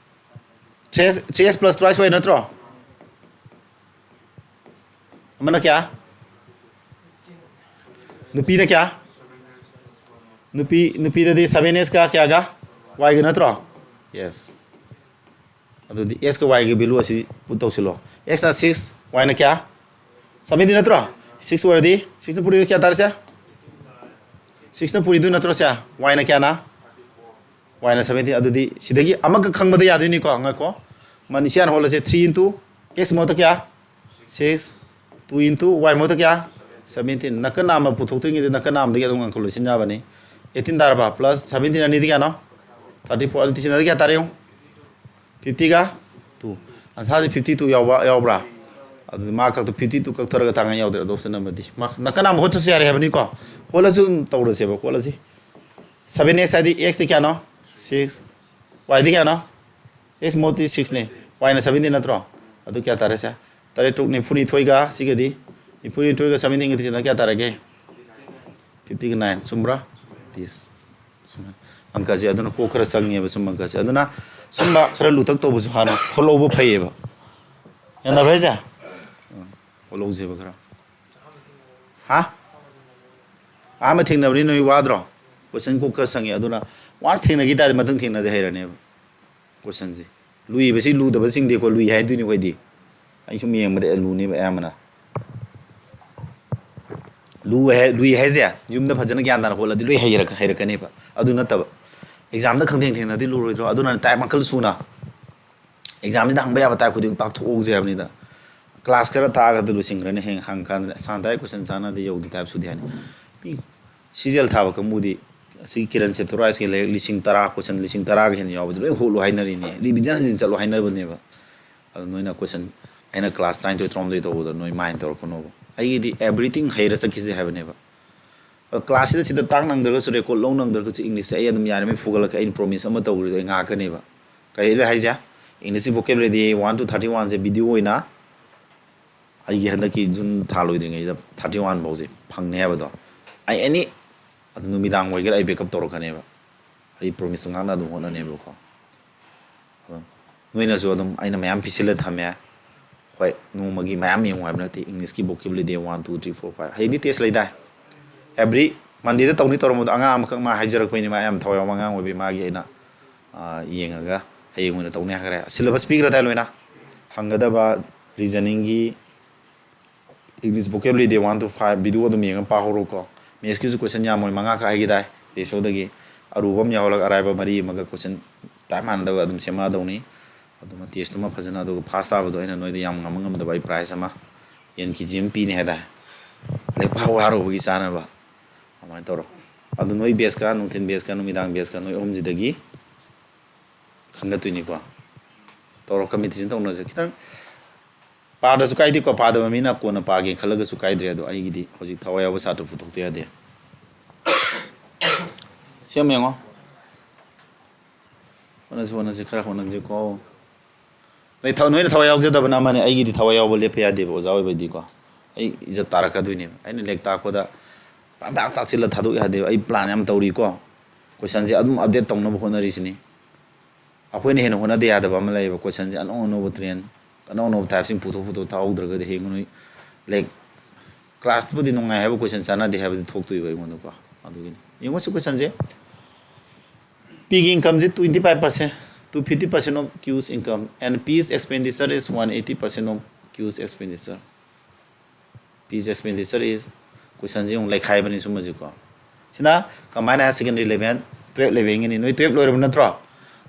Three X, three X plus twice Y ꯅꯠꯇ꯭ꯔꯣ? ꯑꯃꯅ ꯀꯌꯥ? ꯅꯨꯄꯤꯅ ꯀꯌꯥ? ꯅꯨꯄꯤ, ꯅꯨꯄꯤꯗꯗꯤ seven X ꯀ ꯀꯌꯥꯒ? Y ꯒ ꯅꯠꯇ꯭ꯔꯣ? Yes꯫ ꯑꯗꯨꯗꯤ X ꯀ Y ꯒꯤ value ꯑꯁꯤ put ꯇꯧꯁꯤꯜꯂꯣ꯫ X ꯅ six, Y ꯅ ꯀꯌꯥ? Seventeen ꯅꯠꯇ꯭ꯔꯣ? Six ꯑꯣꯏꯔꯗꯤ, six ꯅ ꯄꯨꯔꯤꯗꯨ ꯀꯌꯥ ꯇꯥꯔꯦ ꯁꯦ? Six ꯅ ꯄꯨꯔꯤꯗꯨ ꯅꯠꯇ꯭ꯔꯣ ꯁꯦ? Y ꯅ ꯀꯌꯥꯅ? Y ꯅ seventeen꯫ ꯑꯗꯨꯗꯤ ꯁꯤꯗꯒꯤ ꯑꯃꯈꯛ ꯈꯪꯕꯗ ꯌꯥꯗꯣꯏꯅꯤꯀꯣ꯫ ꯉꯥꯏꯈꯣ꯫ ꯃꯅꯤ ꯁꯤ ꯍꯥꯟꯅ ꯍꯣꯠꯂꯁꯦ꯫ Three into X ꯃꯍꯨꯠꯇ ꯀꯌꯥ? Six꯫ Two into Y ꯃꯍꯨꯠꯇ ꯀꯌꯥ? Seventeen꯫ ꯅꯥꯀꯟ ꯅꯥꯝꯃ ꯄꯨꯊꯣꯛꯇ꯭ꯔꯤꯉꯩꯗ ꯅꯥꯀꯟ ꯅꯥꯝꯃꯗꯒꯤ ꯑꯗꯨꯝ ꯉꯥꯡꯈꯠꯂꯣ, ꯁꯤꯟ ꯌꯥꯕꯅꯤ꯫ Eighteen ꯇꯥꯔꯕ? Plus seventeen ꯑꯅꯤꯗꯤ ꯀꯌꯥꯅꯣ? Thirty four꯫ ꯑꯗꯨꯗꯤ ꯁꯤꯟꯅꯗꯤ ꯀꯌꯥ ꯇꯥꯔꯦ ꯌꯦꯡꯉꯨ? Fifty ꯒ two꯫ Answer ꯁꯦ fifty two ꯌꯥꯎꯕ, ꯌꯥꯎꯕ꯭ꯔꯥ? ꯑꯗꯨꯗꯤ ꯃꯥ ꯈꯛꯇ fifty two ꯀꯛꯊꯔꯒ ꯊꯥꯡꯉꯩ ꯌꯥꯎꯗ꯭ꯔꯦ꯫ ꯑꯗꯨ option number D꯫ ꯃꯥ ꯅꯥꯀꯟ ꯅꯥꯝꯃ ꯍꯣꯠꯇ꯭ꯔꯁꯨ ꯌꯥꯔꯦ ꯍꯥꯏꯕꯅꯤꯀꯣ꯫ ꯍꯣꯠꯂꯁꯨ ꯑꯗꯨꯝ ꯇꯧꯔꯁꯦꯕ, ꯍꯣꯠꯂꯁꯤ꯫ Seven X ꯍꯥꯏꯗꯤ X ꯇꯤ ꯀꯌꯥꯅꯣ? Six꯫ Y ꯗꯤ ꯀꯌꯥꯅꯣ? X ꯃꯍꯨꯠꯇꯤ six ꯅꯦ꯫ Y ꯅ seventeen ꯅꯠꯇ꯭ꯔꯣ? ꯑꯗꯨ ꯀꯌꯥ ꯇꯥꯔꯦ ꯁꯦ? ꯇꯔꯦꯠ ꯇꯔꯨꯛ ꯅꯤꯐꯨꯅꯤꯊꯣꯏꯒ ꯁꯤꯒꯗꯤ, ꯅꯤꯐꯨꯅꯤꯊꯣꯏꯒ seventeen ꯒ ꯁꯤꯅ ꯀꯌꯥ ꯇꯥꯔꯒꯦ? Fifty nine꯫ ꯆꯨꯝꯕ꯭ꯔꯥ? This꯫ ꯁꯨꯃꯥꯏꯅ꯫ ꯑꯪꯀꯁꯦ ꯑꯗꯨꯅ ꯀꯣꯛ ꯈꯔ ꯆꯪꯉꯦꯕ ꯁꯨꯝ ꯑꯪꯀꯁꯦ꯫ ꯑꯗꯨꯅ ꯁꯨꯝꯕ ꯈꯔ ꯂꯨꯊꯛ ꯇꯧꯕꯁꯨ ꯍꯥꯟꯅ ꯍꯣꯠꯍꯧꯕ ꯐꯩꯌꯦꯕ꯫ ꯒ꯭ꯌꯥꯟ ꯇꯥꯕ꯭ꯔꯥ ꯍꯥꯏꯁꯦ? ꯎꯝ, ꯍꯣꯠꯍꯧꯁꯦꯕ ꯈꯔ꯫ ꯍꯥ? ꯑꯍꯥꯟꯕ ꯊꯦꯡꯅꯕꯅꯤ ꯅꯣꯏ ꯋꯥꯗ꯭ꯔꯣ? Question ꯀꯣꯛ ꯈꯔ ꯆꯪꯉꯦ꯫ ꯑꯗꯨꯅ once ꯊꯦꯡꯅꯈꯤ ꯇꯥꯔꯗꯤ ꯃꯊꯪ ꯊꯦꯡꯅꯗꯤ ꯍꯩꯔꯅꯦꯕ꯫ ꯀꯣꯏꯁꯟꯁꯦ꯫ ꯂꯨꯏꯕꯁꯤ ꯂꯨꯗꯕ ꯆꯤꯡꯗꯦꯀꯣ, ꯂꯨꯏ ꯍꯥꯏꯗꯣꯏꯅꯤꯀꯣ ꯑꯩꯗꯤ꯫ ꯑꯩ ꯁꯨꯝ ꯌꯦꯡꯕꯗ ꯂꯨꯅꯦꯕ ꯑꯌꯥꯝꯕꯅ꯫ ꯂꯨ ꯍꯥꯏ-, ꯂꯨꯏ ꯍꯥꯏꯁꯦ ꯌꯨꯝꯗ ꯐꯖꯅ ꯒ꯭ꯌꯥꯟ ꯇꯥꯅ ꯍꯣꯠꯂꯗꯤ ꯂꯣꯏ ꯍꯩꯔꯛ-, ꯍꯩꯔꯛꯀꯅꯦꯕ꯫ ꯑꯗꯨ ꯅꯠꯇꯕ ꯑꯦꯛꯖꯥꯝꯗ ꯈꯪꯊꯦꯡ ꯊꯦꯡꯅꯗꯤ ꯂꯨꯔꯣꯏꯗ꯭ꯔꯣ? ꯑꯗꯨꯅ ꯇꯥꯏꯞ ꯃꯈꯜ ꯁꯨꯅ ꯑꯦꯛꯖꯥꯝꯁꯤꯗ ꯍꯪꯕ ꯌꯥꯕ ꯇꯥꯏꯞ ꯈꯨꯗꯤꯡꯃꯛ ꯇꯥꯛꯊꯣꯛꯍꯧꯁꯦ ꯍꯥꯏꯕꯅꯤꯗ꯫ ꯀ꯭ꯂꯥꯁ ꯈꯔ ꯇꯥꯛꯑꯒꯗꯤ ꯂꯣꯏꯁꯤꯟꯈ꯭ꯔꯅꯤ, ꯍꯌꯦꯡ ꯍꯪꯀꯥꯟꯗ ꯁꯥꯟ ꯇꯥꯏ ꯀꯣꯏꯁꯟ ꯆꯥꯟꯅꯗꯤ ꯌꯧꯗꯦ ꯇꯥꯏꯞ ꯁꯨꯗꯦ ꯍꯥꯏꯅꯤ꯫ ꯃꯤ ꯁꯤ ꯖꯤ ꯑꯦꯜ ꯊꯥꯕ ꯀꯥꯡꯕꯨꯗꯤ ꯑꯁꯤꯒꯤ ꯀꯤꯔꯟ ꯁꯦꯞꯇꯣꯔꯥꯏꯁꯀꯤ ꯂꯥꯏꯔꯤꯛ ꯂꯤꯁꯤꯡ ꯇꯔꯥ, ꯀꯣꯏꯁꯟ ꯂꯤꯁꯤꯡ ꯇꯔꯥꯒ ꯍꯦꯟꯅ ꯌꯥꯎꯕꯗꯤ ꯂꯣꯏ ꯍꯣꯠꯂꯨ ꯍꯥꯏꯅꯔꯤꯅꯦ, ꯔꯤꯚꯤꯖꯟ ꯍꯟꯖꯤꯟ ꯆꯠꯂꯨ ꯍꯥꯏꯅꯕꯅꯦꯕ꯫ ꯑꯗꯣ ꯅꯣꯏꯅ ꯀꯣꯏꯁꯟ, ꯑꯩꯅ ꯀ꯭ꯂꯥꯁ ꯇꯔꯥꯅꯤꯊꯣꯏ ꯇꯔꯥꯍꯨꯝꯗꯣꯏ ꯇꯧꯕꯗ ꯅꯣꯏ ꯃꯥꯏꯟ ꯇꯧꯔꯛꯀꯅꯣꯕ꯫ ꯑꯩꯒꯤꯗꯤ everything ꯍꯩꯔ ꯆꯠꯈꯤꯁꯦ ꯍꯥꯏꯕꯅꯦꯕ꯫ ꯑꯗꯣ ꯀ꯭ꯂꯥꯁꯁꯤꯗ ꯁꯤꯗ ꯇꯥꯛ ꯅꯪꯗ꯭ꯔꯒꯁꯨ, ꯔꯦꯀꯣꯔꯠ ꯂꯧ ꯅꯪꯗ꯭ꯔꯒꯁꯨ, ꯏꯪꯂꯤꯁꯁꯦ ꯑꯩ ꯑꯗꯨꯝ ꯌꯥꯔꯤꯉꯩ ꯐꯨꯒꯠꯂꯛꯀꯦ꯫ ꯑꯩꯅ ꯄ꯭ꯔꯣꯃꯤꯁ ꯑꯃ ꯇꯧꯈ꯭ꯔꯤꯗꯣ ꯑꯩ ꯉꯥꯛꯀꯅꯦꯕ꯫ ꯀꯩ ꯍꯥꯏꯁꯦ? ꯏꯪꯂꯤꯁꯀꯤ vocabulary one to thirty one say video ꯑꯣꯏꯅ ꯑꯩꯒꯤ ꯍꯟꯗꯛꯀꯤ ꯖꯨꯟ ꯊꯥ ꯂꯣꯏꯗ꯭ꯔꯤꯉꯩꯗ ꯊꯥꯔꯇꯤ ꯋꯥꯟ ꯐꯥꯎꯁꯦ ꯐꯪꯅꯤ ꯍꯥꯏꯕꯗꯣ, ꯑꯩ ꯑꯦꯅꯤ, ꯑꯗꯨ ꯅꯨꯃꯤꯗꯥꯡ ꯑꯣꯏꯒꯦꯔꯥ ꯑꯩ ꯕꯦꯛꯑꯞ ꯇꯧꯔꯛꯀꯅꯦꯕ꯫ ꯑꯩ ꯄ꯭ꯔꯣꯃꯤꯁ ꯉꯥꯛꯅ ꯑꯗꯨꯝ ꯍꯣꯠꯅꯅꯦꯕꯀꯣ꯫ ꯑꯗꯣ ꯅꯣꯏꯅꯁꯨ ꯑꯗꯨꯝ ꯑꯩꯅ ꯃꯌꯥꯝ ꯄꯤꯁꯤꯜꯂ ꯊꯝꯃꯦ꯫ ꯍꯣꯏ, ꯅꯣꯡꯃꯒꯤ ꯃꯌꯥꯝ ꯌꯦꯡꯉꯨ ꯍꯥꯏꯕ ꯅꯠꯇꯦ, ꯏꯪꯂꯤꯁꯀꯤ vocabulary day one, two, three, four, five꯫ ꯍꯌꯦꯡꯗꯤ ꯇꯦꯁ ꯂꯩꯗꯥꯏ? Every Mondayꯗ ꯇꯧꯅꯤ ꯇꯧꯔꯝꯕꯗꯣ ꯑꯉꯥꯡ ꯑꯃꯈꯛ ꯃꯥ ꯍꯥꯏꯖꯔꯛꯄꯩꯅꯤ, ꯃꯥ ꯌꯥꯝ ꯊꯋꯥꯏ ꯌꯥꯎꯕ ꯑꯉꯥꯡ ꯑꯣꯏꯕꯩ ꯃꯥꯒꯤ ꯑꯩꯅ, ꯑꯥ, ꯌꯦꯡꯉꯒ ꯍꯌꯦꯡ ꯑꯣꯏꯅ ꯇꯧꯅꯤ ꯍꯥꯏꯈ꯭ꯔꯦ꯫ ꯁꯤꯂꯦꯕꯁ ꯄꯤꯈ꯭ꯔꯗꯥꯏ ꯂꯣꯏꯅ? ꯍꯪꯒꯗꯕ ꯔꯤꯖꯅꯤꯡꯒꯤ, English vocabulary day one to five video ꯑꯗꯨꯝ ꯌꯦꯡꯉ ꯄꯥꯍꯧꯔꯣꯀꯣ꯫ ꯃꯦꯠꯁꯀꯤꯁꯨ ꯀꯣꯏꯁꯟ ꯌꯥꯝꯃꯣꯏ, ꯃꯉꯥꯈꯛ ꯍꯥꯏꯒꯦ ꯇꯥꯏ꯫ ꯔꯦꯁꯤꯑꯣꯗꯒꯤ ꯑꯔꯨꯕ ꯑꯃ ꯌꯥꯎꯍꯜꯂꯒ ꯑꯔꯥꯏꯕ ꯃꯔꯤ ꯑꯃꯒ ꯀꯣꯏꯁꯟ ꯇꯥꯏꯞ ꯃꯥꯟꯅꯗꯕ ꯑꯗꯨꯝ ꯁꯦꯝꯃꯛꯑꯗꯧꯅꯤ꯫ ꯑꯗꯨꯃ ꯇꯦꯁꯇꯨꯃ ꯐꯖꯅ, ꯑꯗꯨꯒ ꯐꯥꯁ ꯇꯥꯕꯗꯣ ꯑꯩꯅ ꯅꯣꯏꯗ ꯌꯥꯝ ꯉꯝꯕ ꯉꯝꯗꯕ ꯑꯩ ꯄ꯭ꯔꯥꯏꯖ ꯑꯃ, ꯌꯦꯟ ꯀꯦ ꯖꯤ ꯑꯃ ꯄꯤꯅꯤ ꯍꯥꯏ ꯇꯥꯏ꯫ ꯂꯥꯏꯔꯤꯛ ꯄꯥꯕ ꯋꯥꯔꯨꯕꯒꯤ ꯆꯥꯅꯕ꯫ ꯑꯗꯨꯃꯥꯏꯅ ꯇꯧꯔꯣ꯫ ꯑꯗꯨ ꯅꯣꯏ ꯕꯦꯁꯀ, ꯅꯨꯡꯊꯤꯟ ꯕꯦꯁꯀ, ꯅꯨꯃꯤꯗꯥꯡ ꯕꯦꯁꯀ, ꯅꯣꯏ ꯑꯍꯨꯝꯁꯤꯗꯒꯤ ꯈꯟꯒꯠꯇꯣꯏꯅꯤꯀꯣ꯫ ꯇꯧꯔꯣ, ꯀꯝꯄꯤꯇꯤꯁꯟ ꯇꯧꯅꯁꯦ꯫ ꯈꯤꯇꯪ ꯄꯥꯗ꯭ꯔꯁꯨ ꯀꯥꯏꯗꯦꯀꯣ, ꯄꯥꯗꯕ ꯃꯤꯅ ꯀꯣꯟꯅ ꯄꯥꯒꯦ ꯈꯜꯂꯒꯁꯨ ꯀꯥꯏꯗ꯭ꯔꯦ, ꯑꯗꯣ ꯑꯩꯒꯤꯗꯤ ꯍꯧꯖꯤꯛ ꯊꯋꯥꯏ ꯌꯥꯎꯕ ꯁꯥꯇ꯭ꯔ ꯄꯨꯊꯣꯛꯇ ꯌꯥꯗꯦ꯫ ꯁꯤ ꯑꯃ ꯌꯦꯡꯉꯣ꯫ ꯍꯣꯠꯅꯁꯤ, ꯍꯣꯠꯅꯁꯤ, ꯈꯔ ꯍꯣꯠꯅꯁꯤꯀꯣ꯫ ꯅꯣꯏ ꯊ-, ꯅꯣꯏꯅ ꯊꯋꯥꯏ ꯌꯥꯎꯖꯗꯕꯅ ꯑꯃꯅꯦ, ꯑꯩꯒꯤꯗꯤ ꯊꯋꯥꯏ ꯌꯥꯎꯕ ꯂꯦꯞꯄ ꯌꯥꯗꯦꯕ, ꯑꯣꯖꯥ ꯑꯣꯏꯕꯩꯗꯤꯀꯣ꯫ ꯑꯩ ꯏꯖꯠ ꯇꯥꯔꯛꯀꯗꯣꯏꯅꯦꯕ꯫ ꯑꯩꯅ ꯂꯥꯏꯔꯤꯛ ꯇꯥꯛꯄꯗ ꯄꯪꯇꯥꯛ ꯇꯥꯛꯆꯤꯜꯂ ꯊꯥꯗꯣꯛ ꯌꯥꯗꯦꯕ꯫ ꯑꯩ ꯄ꯭ꯂꯥꯟ ꯌꯥꯝ ꯇꯧꯔꯤꯀꯣ꯫ ꯀꯣꯏꯁꯟꯁꯦ ꯑꯗꯨꯝ ꯑꯞꯗꯦꯠ ꯇꯧꯅꯕ ꯍꯣꯠꯅꯔꯤꯁꯤꯅꯤ꯫ ꯑꯩꯈꯣꯏꯅ ꯍꯦꯟꯅ ꯍꯣꯠꯅꯗ ꯌꯥꯗꯕ ꯑꯃ ꯂꯩꯌꯦꯕ, ꯀꯣꯏꯁꯟꯁꯦ ꯑꯅꯧ ꯑꯅꯧꯕ ꯇ꯭ꯔꯦꯟ, ꯑꯅꯧ ꯑꯅꯧꯕ ꯇꯥꯏꯞꯁꯤꯡ ꯄꯨꯊꯣꯛ ꯄꯨꯊꯣꯛ ꯊꯥꯍꯧꯗ꯭ꯔꯒꯗꯤ ꯍꯌꯦꯡ ꯅꯣꯏ, ꯂꯥꯏꯛ, ꯀ꯭ꯂꯥꯁꯇꯨꯕꯨꯗꯤ ꯅꯨꯡꯉꯥꯏ ꯍꯥꯏꯕ, ꯀꯣꯏꯁꯟ ꯆꯥꯟꯅꯗꯦ ꯍꯥꯏꯕꯗꯤ ꯊꯣꯛꯇꯣꯏꯕ ꯑꯩꯉꯣꯟꯗꯀꯣ꯫ ꯑꯗꯨꯒꯤꯅꯤ꯫ ꯌꯦꯡꯉꯨꯁꯤ ꯀꯣꯏꯁꯟꯁꯦ꯫ ꯄꯤꯒꯤ ꯏꯟꯀꯝꯁꯦ twenty five percent꯫ two fifty percent of Q's income and P's expenditure is one eighty percent of Q's expenditure. P's expenditure is, ꯀꯣꯏꯁꯟꯁꯤ ꯑꯃꯨꯛ ꯂꯩꯈꯥꯏꯕꯅꯤ ꯁꯨꯝꯕꯁꯤꯀꯣ꯫ ꯁꯤꯅ combined higher secondary level, twelve levelꯒꯤꯅꯤ꯫ ꯅꯣꯏ twelve ꯂꯣꯏꯔꯕ ꯅꯠꯇ꯭ꯔꯣ?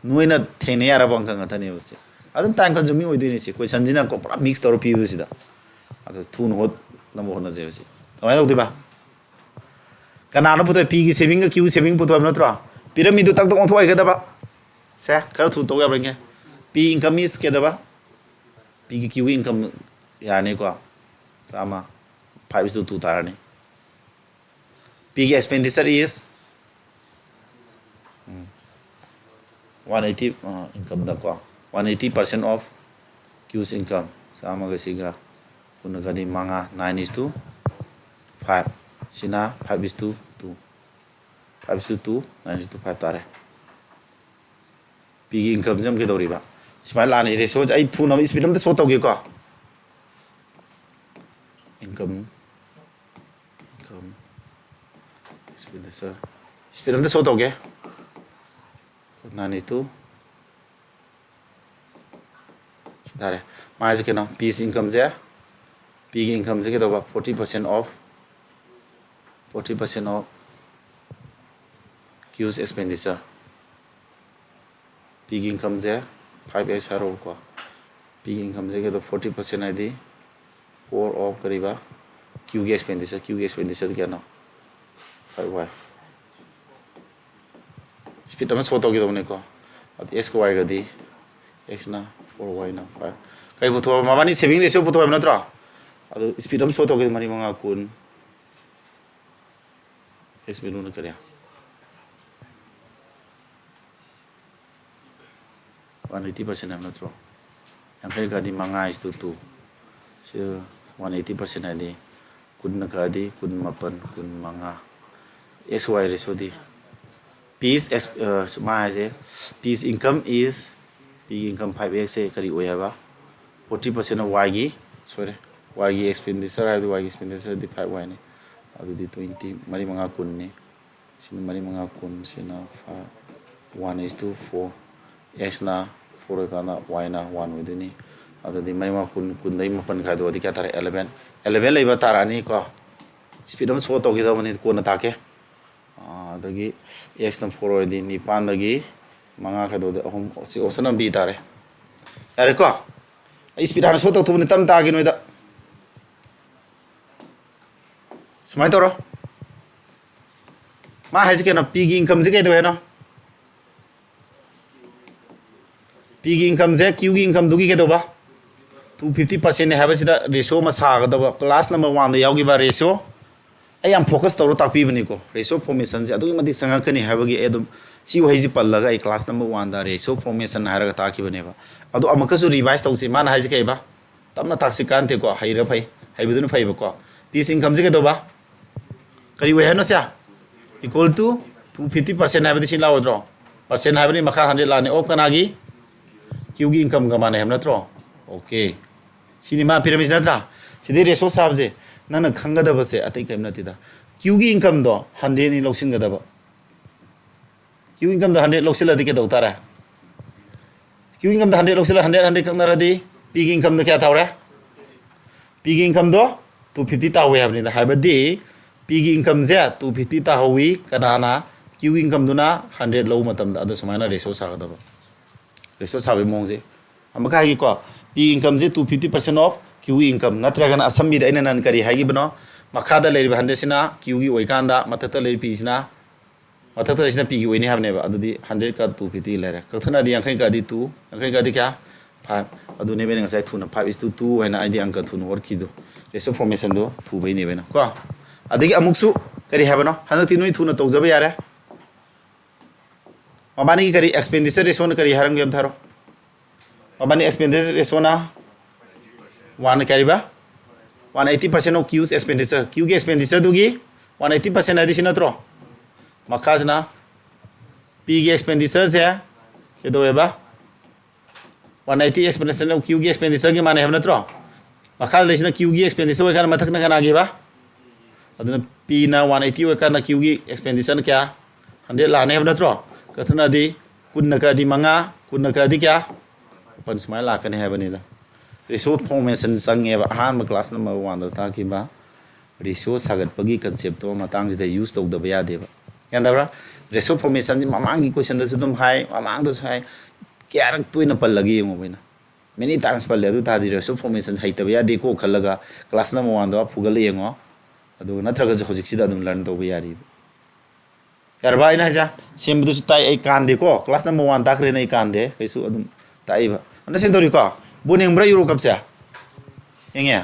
ꯅꯣꯏꯅ ꯊꯦꯡꯅ ꯌꯥꯔꯕ ꯑꯪꯀ ꯉꯥꯛꯇꯅꯦꯕ ꯁꯤ꯫ ꯑꯗꯨꯝ time consuming ꯑꯣꯏꯗꯣꯏꯅꯤ ꯁꯤ, ꯀꯣꯏꯁꯟꯁꯤꯅ ꯀꯣ ꯄꯨꯔꯥ mix ꯇꯧꯔ ꯄꯤꯕꯁꯤꯗ꯫ ꯑꯗꯣ ꯊꯨꯅ ꯍꯣꯠꯅꯕ ꯍꯣꯠꯅꯖꯩꯕ ꯁꯤ꯫ ꯀꯃꯥꯏꯅ ꯇꯧꯗꯣꯏꯕ? ꯀꯅꯥꯅꯣ ꯄꯨꯊꯣꯛꯑꯦ? Pꯒꯤ savingꯒ Q saving ꯄꯨꯊꯣꯛꯑꯦꯕ ꯅꯠꯇ꯭ꯔꯣ? ꯄꯤꯔꯝꯃꯤꯗꯨ ꯇꯛ ꯇꯛ ꯑꯣꯟꯊꯣꯛꯑꯣꯏꯒꯗꯕ꯫ ꯁꯦ, ꯈꯔ ꯊꯨ ꯇꯧ ꯌꯥꯕ꯭ꯔꯥ ꯌꯦꯡꯒꯦ꯫ P income is ꯀꯩꯗꯕ? Pꯒꯤ Qꯒꯤ income ꯌꯥꯔꯅꯤꯀꯣ꯫ ꯆꯥꯝꯃ, five is to two ꯇꯥꯔꯅꯤ꯫ Pꯒꯤ expenditure is, um, one eighty, ꯑ, incomeꯗꯀꯣ, one eighty percent of Q's income, ꯆꯥꯝꯃꯒ ꯁꯤꯒ ꯀꯨꯟꯒꯗꯤ ꯃꯉꯥ, nine is to five, ꯁꯤꯅ five is to two, five is to two, nine is to five ꯇꯥꯔꯦ꯫ Pꯒꯤ incomeꯁꯦ ꯑꯃꯨꯛ ꯀꯩꯗꯧꯔꯤꯕ? ꯁꯨꯃꯥꯏꯅ ꯂꯥꯛꯑꯅꯤ꯫ Ratioꯁꯦ ꯑꯩ ꯊꯨꯅꯕ speed ꯑꯝꯇ show ꯇꯧꯒꯦꯀꯣ꯫ Income, income, expenditure, speed ꯑꯝꯇ show ꯇꯧꯒꯦ꯫ Nine is to, ꯁꯤ ꯇꯥꯔꯦ꯫ ꯃꯥꯁꯦ ꯀꯩꯅꯣ, P's incomeꯁꯦ, Pꯒꯤ incomeꯁꯦ ꯀꯩꯗꯧꯕ? Forty percent of, forty percent of Q's expenditure꯫ Pꯒꯤ incomeꯁꯦ five X ꯍꯥꯏꯔꯣꯕꯀꯣ꯫ Pꯒꯤ incomeꯁꯦ ꯀꯩꯗꯧ? Forty percent ꯍꯥꯏꯗꯤ four of ꯀꯔꯤꯕ? Qꯒꯤ expenditure, Qꯒꯤ expenditure ꯀꯌꯥꯅꯣ? Five Y꯫ Speed ꯑꯃ show ꯇꯧꯒꯦ ꯇꯧꯕꯅꯤꯀꯣ꯫ ꯑꯗꯨ X ꯀ Y ꯒꯗꯤ, Xꯅ four, Yꯅ five꯫ ꯀꯩ ꯄꯨꯊꯣꯛꯑꯕ? ꯃꯕꯥꯅꯤ saving ratio ꯄꯨꯊꯣꯛꯑꯕ ꯅꯠꯇ꯭ꯔꯣ? ꯑꯗꯨ speed ꯑꯃ show ꯇꯧꯒꯦ, ꯃꯔꯤ ꯃꯉꯥ ꯀꯨꯟ꯫ X value ꯅ ꯀꯔꯤ? One eighty percent ꯍꯥꯏꯕ ꯅꯠꯇ꯭ꯔꯣ? ꯌꯥꯡꯈꯩ ꯀꯥꯗꯤ ꯃꯉꯥ is to two꯫ ꯁꯤ one eighty percent ꯍꯥꯏꯗꯤ ꯀꯨꯟꯅ ꯀꯥꯗꯤ ꯀꯨꯟ ꯃꯥꯄꯟ, ꯀꯨꯟ ꯃꯉꯥ꯫ X Y ratio ꯗꯤ, P's, ꯑ, ꯃꯥ ꯍꯥꯏꯁꯦ, P's income is, Pꯒꯤ income five X ꯁꯦ ꯀꯔꯤ ꯑꯣꯏ ꯍꯥꯏꯕ? Forty percent of Yꯒꯤ, sorry, Yꯒꯤ expenditure ꯍꯥꯏꯕꯗꯤ, Yꯒꯤ expenditure ꯗꯤ five Yꯅꯤ꯫ ꯑꯗꯨꯗꯤ twenty, ꯃꯔꯤ ꯃꯉꯥ ꯀꯨꯟꯅꯤ꯫ ꯁꯤꯅ ꯃꯔꯤ ꯃꯉꯥ ꯀꯨꯟ, ꯁꯤꯅ five, one is to four, X ꯅ four ꯑꯣꯏꯀꯥꯟꯗ Y ꯅ one ꯑꯣꯏꯗꯣꯏꯅꯤ꯫ ꯑꯗꯨꯗꯤ ꯃꯩ ꯃꯉꯥ ꯀꯨꯟ, ꯀꯨꯟꯗꯒꯤ ꯃꯥꯄꯟ ꯈꯥꯏꯗꯣꯛꯑꯗꯤ ꯀꯌꯥ ꯇꯥꯔꯦ? Eleven꯫ Eleven ꯂꯩꯕ ꯇꯥꯔꯛꯑꯅꯤ ꯀꯣ꯫ Speed ꯑꯃ show ꯇꯧꯈꯤꯗꯕꯅꯤ, ꯀꯣꯟꯅ ꯇꯥꯛꯀꯦ꯫ ꯑꯥ, ꯑꯗꯒꯤ X ꯅ four ꯑꯣꯏꯔꯗꯤ ꯅꯤꯄꯥꯟꯗꯒꯤ ꯃꯉꯥ ꯈꯥꯏꯗꯣꯛꯑꯗꯤ ꯑꯍꯨꯝ, ꯁꯤ option ꯑꯃ B ꯇꯥꯔꯦ꯫ ꯌꯥꯔꯦꯀꯣ? ꯑꯩ speed ꯍꯥꯟꯅ show ꯇꯧꯊꯣꯛꯄꯅꯤ, ꯇꯞꯅ ꯇꯥꯒꯦ ꯅꯣꯏꯗ꯫ ꯁꯨꯃꯥꯏꯅ ꯇꯧꯔꯣ꯫ ꯃꯥ ꯍꯥꯏꯁꯦ ꯀꯩꯅꯣ? P ꯒꯤ income ꯁꯦ ꯀꯩꯗꯧꯋꯦ ꯍꯥꯏꯅꯣ? P ꯒꯤ income ꯁꯦ Q ꯒꯤ income ꯗꯨꯒꯤ ꯀꯩꯗꯧꯕ? Two fifty percent ꯅꯦ ꯍꯥꯏꯕꯁꯤꯗ ratio ꯑꯃ ꯁꯥꯒꯗꯕ, class number one ꯗ ꯌꯥꯎꯈꯤꯕ ratio꯫ ꯑꯩ ꯌꯥꯝ focus ꯇꯧꯔ ꯇꯥꯛꯄꯤꯕꯅꯤꯀꯣ꯫ Ratio formation ꯁꯦ ꯑꯗꯨꯛꯀꯤ ꯃꯇꯤꯛ ꯆꯪꯉꯛꯀꯅꯤ ꯍꯥꯏꯕꯒꯤ ꯑꯩ ꯑꯗꯨꯝ ꯁꯤ ꯋꯥꯍꯩꯁꯤ ꯄꯜꯂꯒ ꯑꯩ class number one ꯗ ratio formation ꯍꯥꯏꯔꯒ ꯇꯥꯛꯈꯤꯕꯅꯦꯕ꯫ ꯑꯗꯣ ꯑꯃꯨꯛꯀꯁꯨ revise ꯇꯧꯁꯤ꯫ ꯃꯥꯅ ꯍꯥꯏꯁꯦ ꯀꯩꯕ? ꯇꯞꯅ ꯇꯥꯛꯁꯤ ꯀꯥꯟꯗꯦꯀꯣ, ꯍꯩꯔ ꯐꯩ, ꯍꯩꯕꯗꯨꯅ ꯐꯩꯕꯀꯣ꯫ P ꯁꯤ income ꯁꯦ ꯀꯩꯗꯧꯕ? ꯀꯔꯤ ꯑꯣꯏ ꯍꯥꯏꯅꯣ ꯁꯦ? Equal to two fifty percent ꯍꯥꯏꯕꯗꯤ ꯁꯤ ꯂꯥꯛꯑꯣꯏꯗ꯭ꯔꯣ? Percent ꯍꯥꯏꯕꯅꯤ, ꯃꯈꯥ hundred ꯂꯥꯛꯑꯅꯤ꯫ Of ꯀꯅꯥꯒꯤ? Q ꯒꯤ income ꯒ ꯃꯥꯟꯅꯩ ꯍꯥꯏꯕ ꯅꯠꯇ꯭ꯔꯣ? Okay꯫ ꯁꯤꯅꯤ ꯃꯥ ꯄꯤꯔꯝꯃꯤꯁꯤ ꯅꯠꯇ꯭ꯔꯥ? ꯁꯤꯗꯤ ratio ꯁꯥꯕꯁꯦ ꯅꯪꯅ ꯈꯪꯒꯗꯕꯁꯦ ꯑꯇꯩ ꯀꯔꯤꯝ ꯅꯠꯇꯦꯗ꯫ Q ꯒꯤ income ꯗꯣ hundred ꯅꯤ ꯂꯧꯁꯤꯟꯒꯗꯕ꯫ Q income ꯗ hundred ꯂꯧꯁꯤꯜꯂꯗꯤ ꯀꯩꯗꯧ ꯇꯥꯔꯦ? Q income ꯗ hundred ꯂꯧꯁꯤꯜꯂ hundred, hundred ꯀꯛꯅꯔꯗꯤ P ꯒꯤ income ꯗ ꯀꯌꯥ ꯇꯥꯍꯧꯔꯦ? P ꯒꯤ income ꯗꯣ two fifty ꯇꯥꯍꯧꯋꯦ ꯍꯥꯏꯕꯅꯤꯗ꯫ ꯍꯥꯏꯕꯗꯤ P ꯒꯤ income ꯁꯦ two fifty ꯇꯥꯍꯧꯋꯤ꯫ ꯀꯅꯥꯅ? Q ꯒꯤ income ꯗꯨꯅ hundred ꯂꯧꯕ ꯃꯇꯝꯗ꯫ ꯑꯗꯨ ꯁꯨꯃꯥꯏꯅ ratio ꯁꯥꯒꯗꯕ꯫ Ratio ꯁꯥꯕꯒꯤ ꯃꯑꯣꯡꯁꯦ ꯑꯃꯨꯛꯀ ꯍꯥꯏꯒꯦꯀꯣ꯫ P income say two fifty percent of Q income, ꯅꯠꯇ꯭ꯔꯒꯅ ꯑꯁꯝꯕꯤꯗ ꯑꯩꯅ ꯅꯍꯥꯟ ꯀꯔꯤ ꯍꯥꯏꯈꯤꯕꯅꯣ? ꯃꯈꯥꯗ ꯂꯩꯔꯤꯕ hundred ꯁꯤꯅ Q ꯒꯤ ꯑꯣꯏꯀꯥꯟꯗ, ꯃꯊꯛꯇ ꯂꯩꯔꯤꯕ P ꯁꯤꯅ, ꯃꯊꯛꯇ ꯂꯩꯔꯤꯁꯤꯅ P ꯒꯤ ꯑꯣꯏꯅꯤ ꯍꯥꯏꯕꯅꯦꯕ꯫ ꯑꯗꯨꯗꯤ hundred ꯀ two fifty ꯂꯩꯔꯦ꯫ ꯀꯛꯊꯠꯅꯗꯤ ꯌꯥꯡꯈꯩ ꯀꯛꯑꯗꯤ two, ꯌꯥꯡꯈꯩ ꯀꯛꯑꯗꯤ ꯀꯌꯥ? Five꯫ ꯑꯗꯨꯅꯦꯕ ꯑꯩꯅ ꯉꯁꯥꯏ ꯊꯨꯅ five is to two ꯍꯥꯏꯅ ꯑꯩꯗꯤ ꯑꯪꯀ ꯊꯨꯅ ꯍꯣꯠꯈꯤꯗꯣ꯫ Ratio formation ꯗꯣ ꯊꯨꯕꯩꯅꯦꯕ ꯑꯩꯅ ꯀꯣ꯫ ꯑꯗꯒꯤ ꯑꯃꯨꯛꯁꯨ ꯀꯔꯤ ꯍꯥꯏꯕꯅꯣ? ꯍꯟꯗꯛꯇꯤ ꯅꯣꯏ ꯊꯨꯅ ꯇꯧꯖꯕ ꯌꯥꯔꯦ꯫ ꯃꯕꯥꯅꯤꯒꯤ ꯀꯔꯤ expenditure ratio ꯅ ꯀꯔꯤ ꯍꯥꯏꯔꯝꯒꯦ ꯑꯝꯇ ꯍꯥꯏꯔꯣ꯫ ꯃꯕꯥꯅꯤ expenditure ratio ꯅ one ꯀꯔꯤꯕ? One eighty percent of Q's expenditure꯫ Q ꯒꯤ expenditure ꯗꯨꯒꯤ one eighty percent ꯍꯥꯏꯗꯤ ꯁꯤ ꯅꯠꯇ꯭ꯔꯣ? ꯃꯈꯥꯁꯤꯅ P ꯒꯤ expenditure ꯁꯦ ꯀꯩꯗꯧꯋꯦꯕ? One eighty expenditure of Q ꯒꯤ expenditure ꯒꯤ ꯃꯥꯟꯅꯩ ꯍꯥꯏꯕ ꯅꯠꯇ꯭ꯔꯣ? ꯃꯈꯥꯗ ꯂꯩꯁꯤꯅ Q ꯒꯤ expenditure ꯑꯣꯏꯀꯥꯟꯗ ꯃꯊꯛꯅ ꯀꯅꯥꯒꯤꯕ? ꯑꯗꯨꯅ P ꯅ one eighty ꯑꯣꯏꯀꯥꯟꯗ Q ꯒꯤ expenditure ꯅ ꯀꯌꯥ? Hundred ꯂꯥꯛꯑꯅꯤ ꯍꯥꯏꯕ ꯅꯠꯇ꯭ꯔꯣ? ꯀꯛꯊꯠꯅꯗꯤ ꯀꯨꯟꯅ ꯀꯛꯑꯗꯤ ꯃꯉꯥ, ꯀꯨꯟꯅ ꯀꯛꯑꯗꯤ ꯀꯌꯥ? ꯃꯥꯄꯟ ꯁꯨꯃꯥꯏꯅ ꯂꯥꯛꯀꯅꯤ ꯍꯥꯏꯕꯅꯤꯗ꯫ Ratio formation ꯆꯪꯉꯦꯕ, ꯑꯍꯥꯟꯕ class number one ꯗ ꯇꯥꯛꯈꯤꯕ ratio ꯁꯥꯒꯠꯄꯒꯤ concept ꯇꯣ ꯃꯇꯥꯡꯁꯤꯗ use ꯇꯧꯗꯕ ꯌꯥꯗꯦꯕ꯫ ꯒ꯭ꯌꯥꯟ ꯇꯥꯕ꯭ꯔꯥ? Ratio formation ꯁꯤ ꯃꯃꯥꯡꯒꯤ question ꯗꯁꯨ ꯑꯗꯨꯝ ꯍꯥꯏ, ꯃꯃꯥꯡꯗꯁꯨ ꯍꯥꯏ, ꯀꯌꯥꯔꯛ ꯇꯣꯏꯅ ꯄꯜꯂꯒꯦ ꯌꯦꯡꯉꯣꯕ ꯑꯩꯅ꯫ Many times ꯄꯜꯂꯦ꯫ ꯑꯗꯨ ꯇꯥꯔꯗꯤ ratio formation ꯍꯩꯇꯕ ꯌꯥꯗꯦꯀꯣ ꯈꯜꯂꯒ class number one ꯗꯣ ꯐꯨꯒꯠꯂ ꯌꯦꯡꯉꯣ꯫ ꯑꯗꯨꯒ ꯅꯠꯇ꯭ꯔꯒꯁꯨ ꯍꯧꯖꯤꯛꯁꯤꯗ ꯑꯗꯨꯝ learn ꯇꯧꯕ ꯌꯥꯔꯤꯕ꯫ ꯌꯥꯔꯕ ꯑꯩꯅ ꯍꯥꯏꯁꯦ? ꯁꯦꯝꯕꯗꯨꯁꯨ ꯇꯥꯏ, ꯑꯩ ꯀꯥꯟꯗꯦꯀꯣ꯫ Class number one ꯇꯥꯛꯈ꯭ꯔꯦꯅ ꯑꯩ ꯀꯥꯟꯗꯦ꯫ ꯀꯩꯁꯨ ꯑꯗꯨꯝ ꯇꯥꯛꯏꯕ꯫ Understand ꯇꯧꯔꯤꯀꯣ? Ball ꯌꯦꯡꯕ꯭ꯔꯥ Euro Cup ꯁꯦ? ꯌꯦꯡꯉꯦ?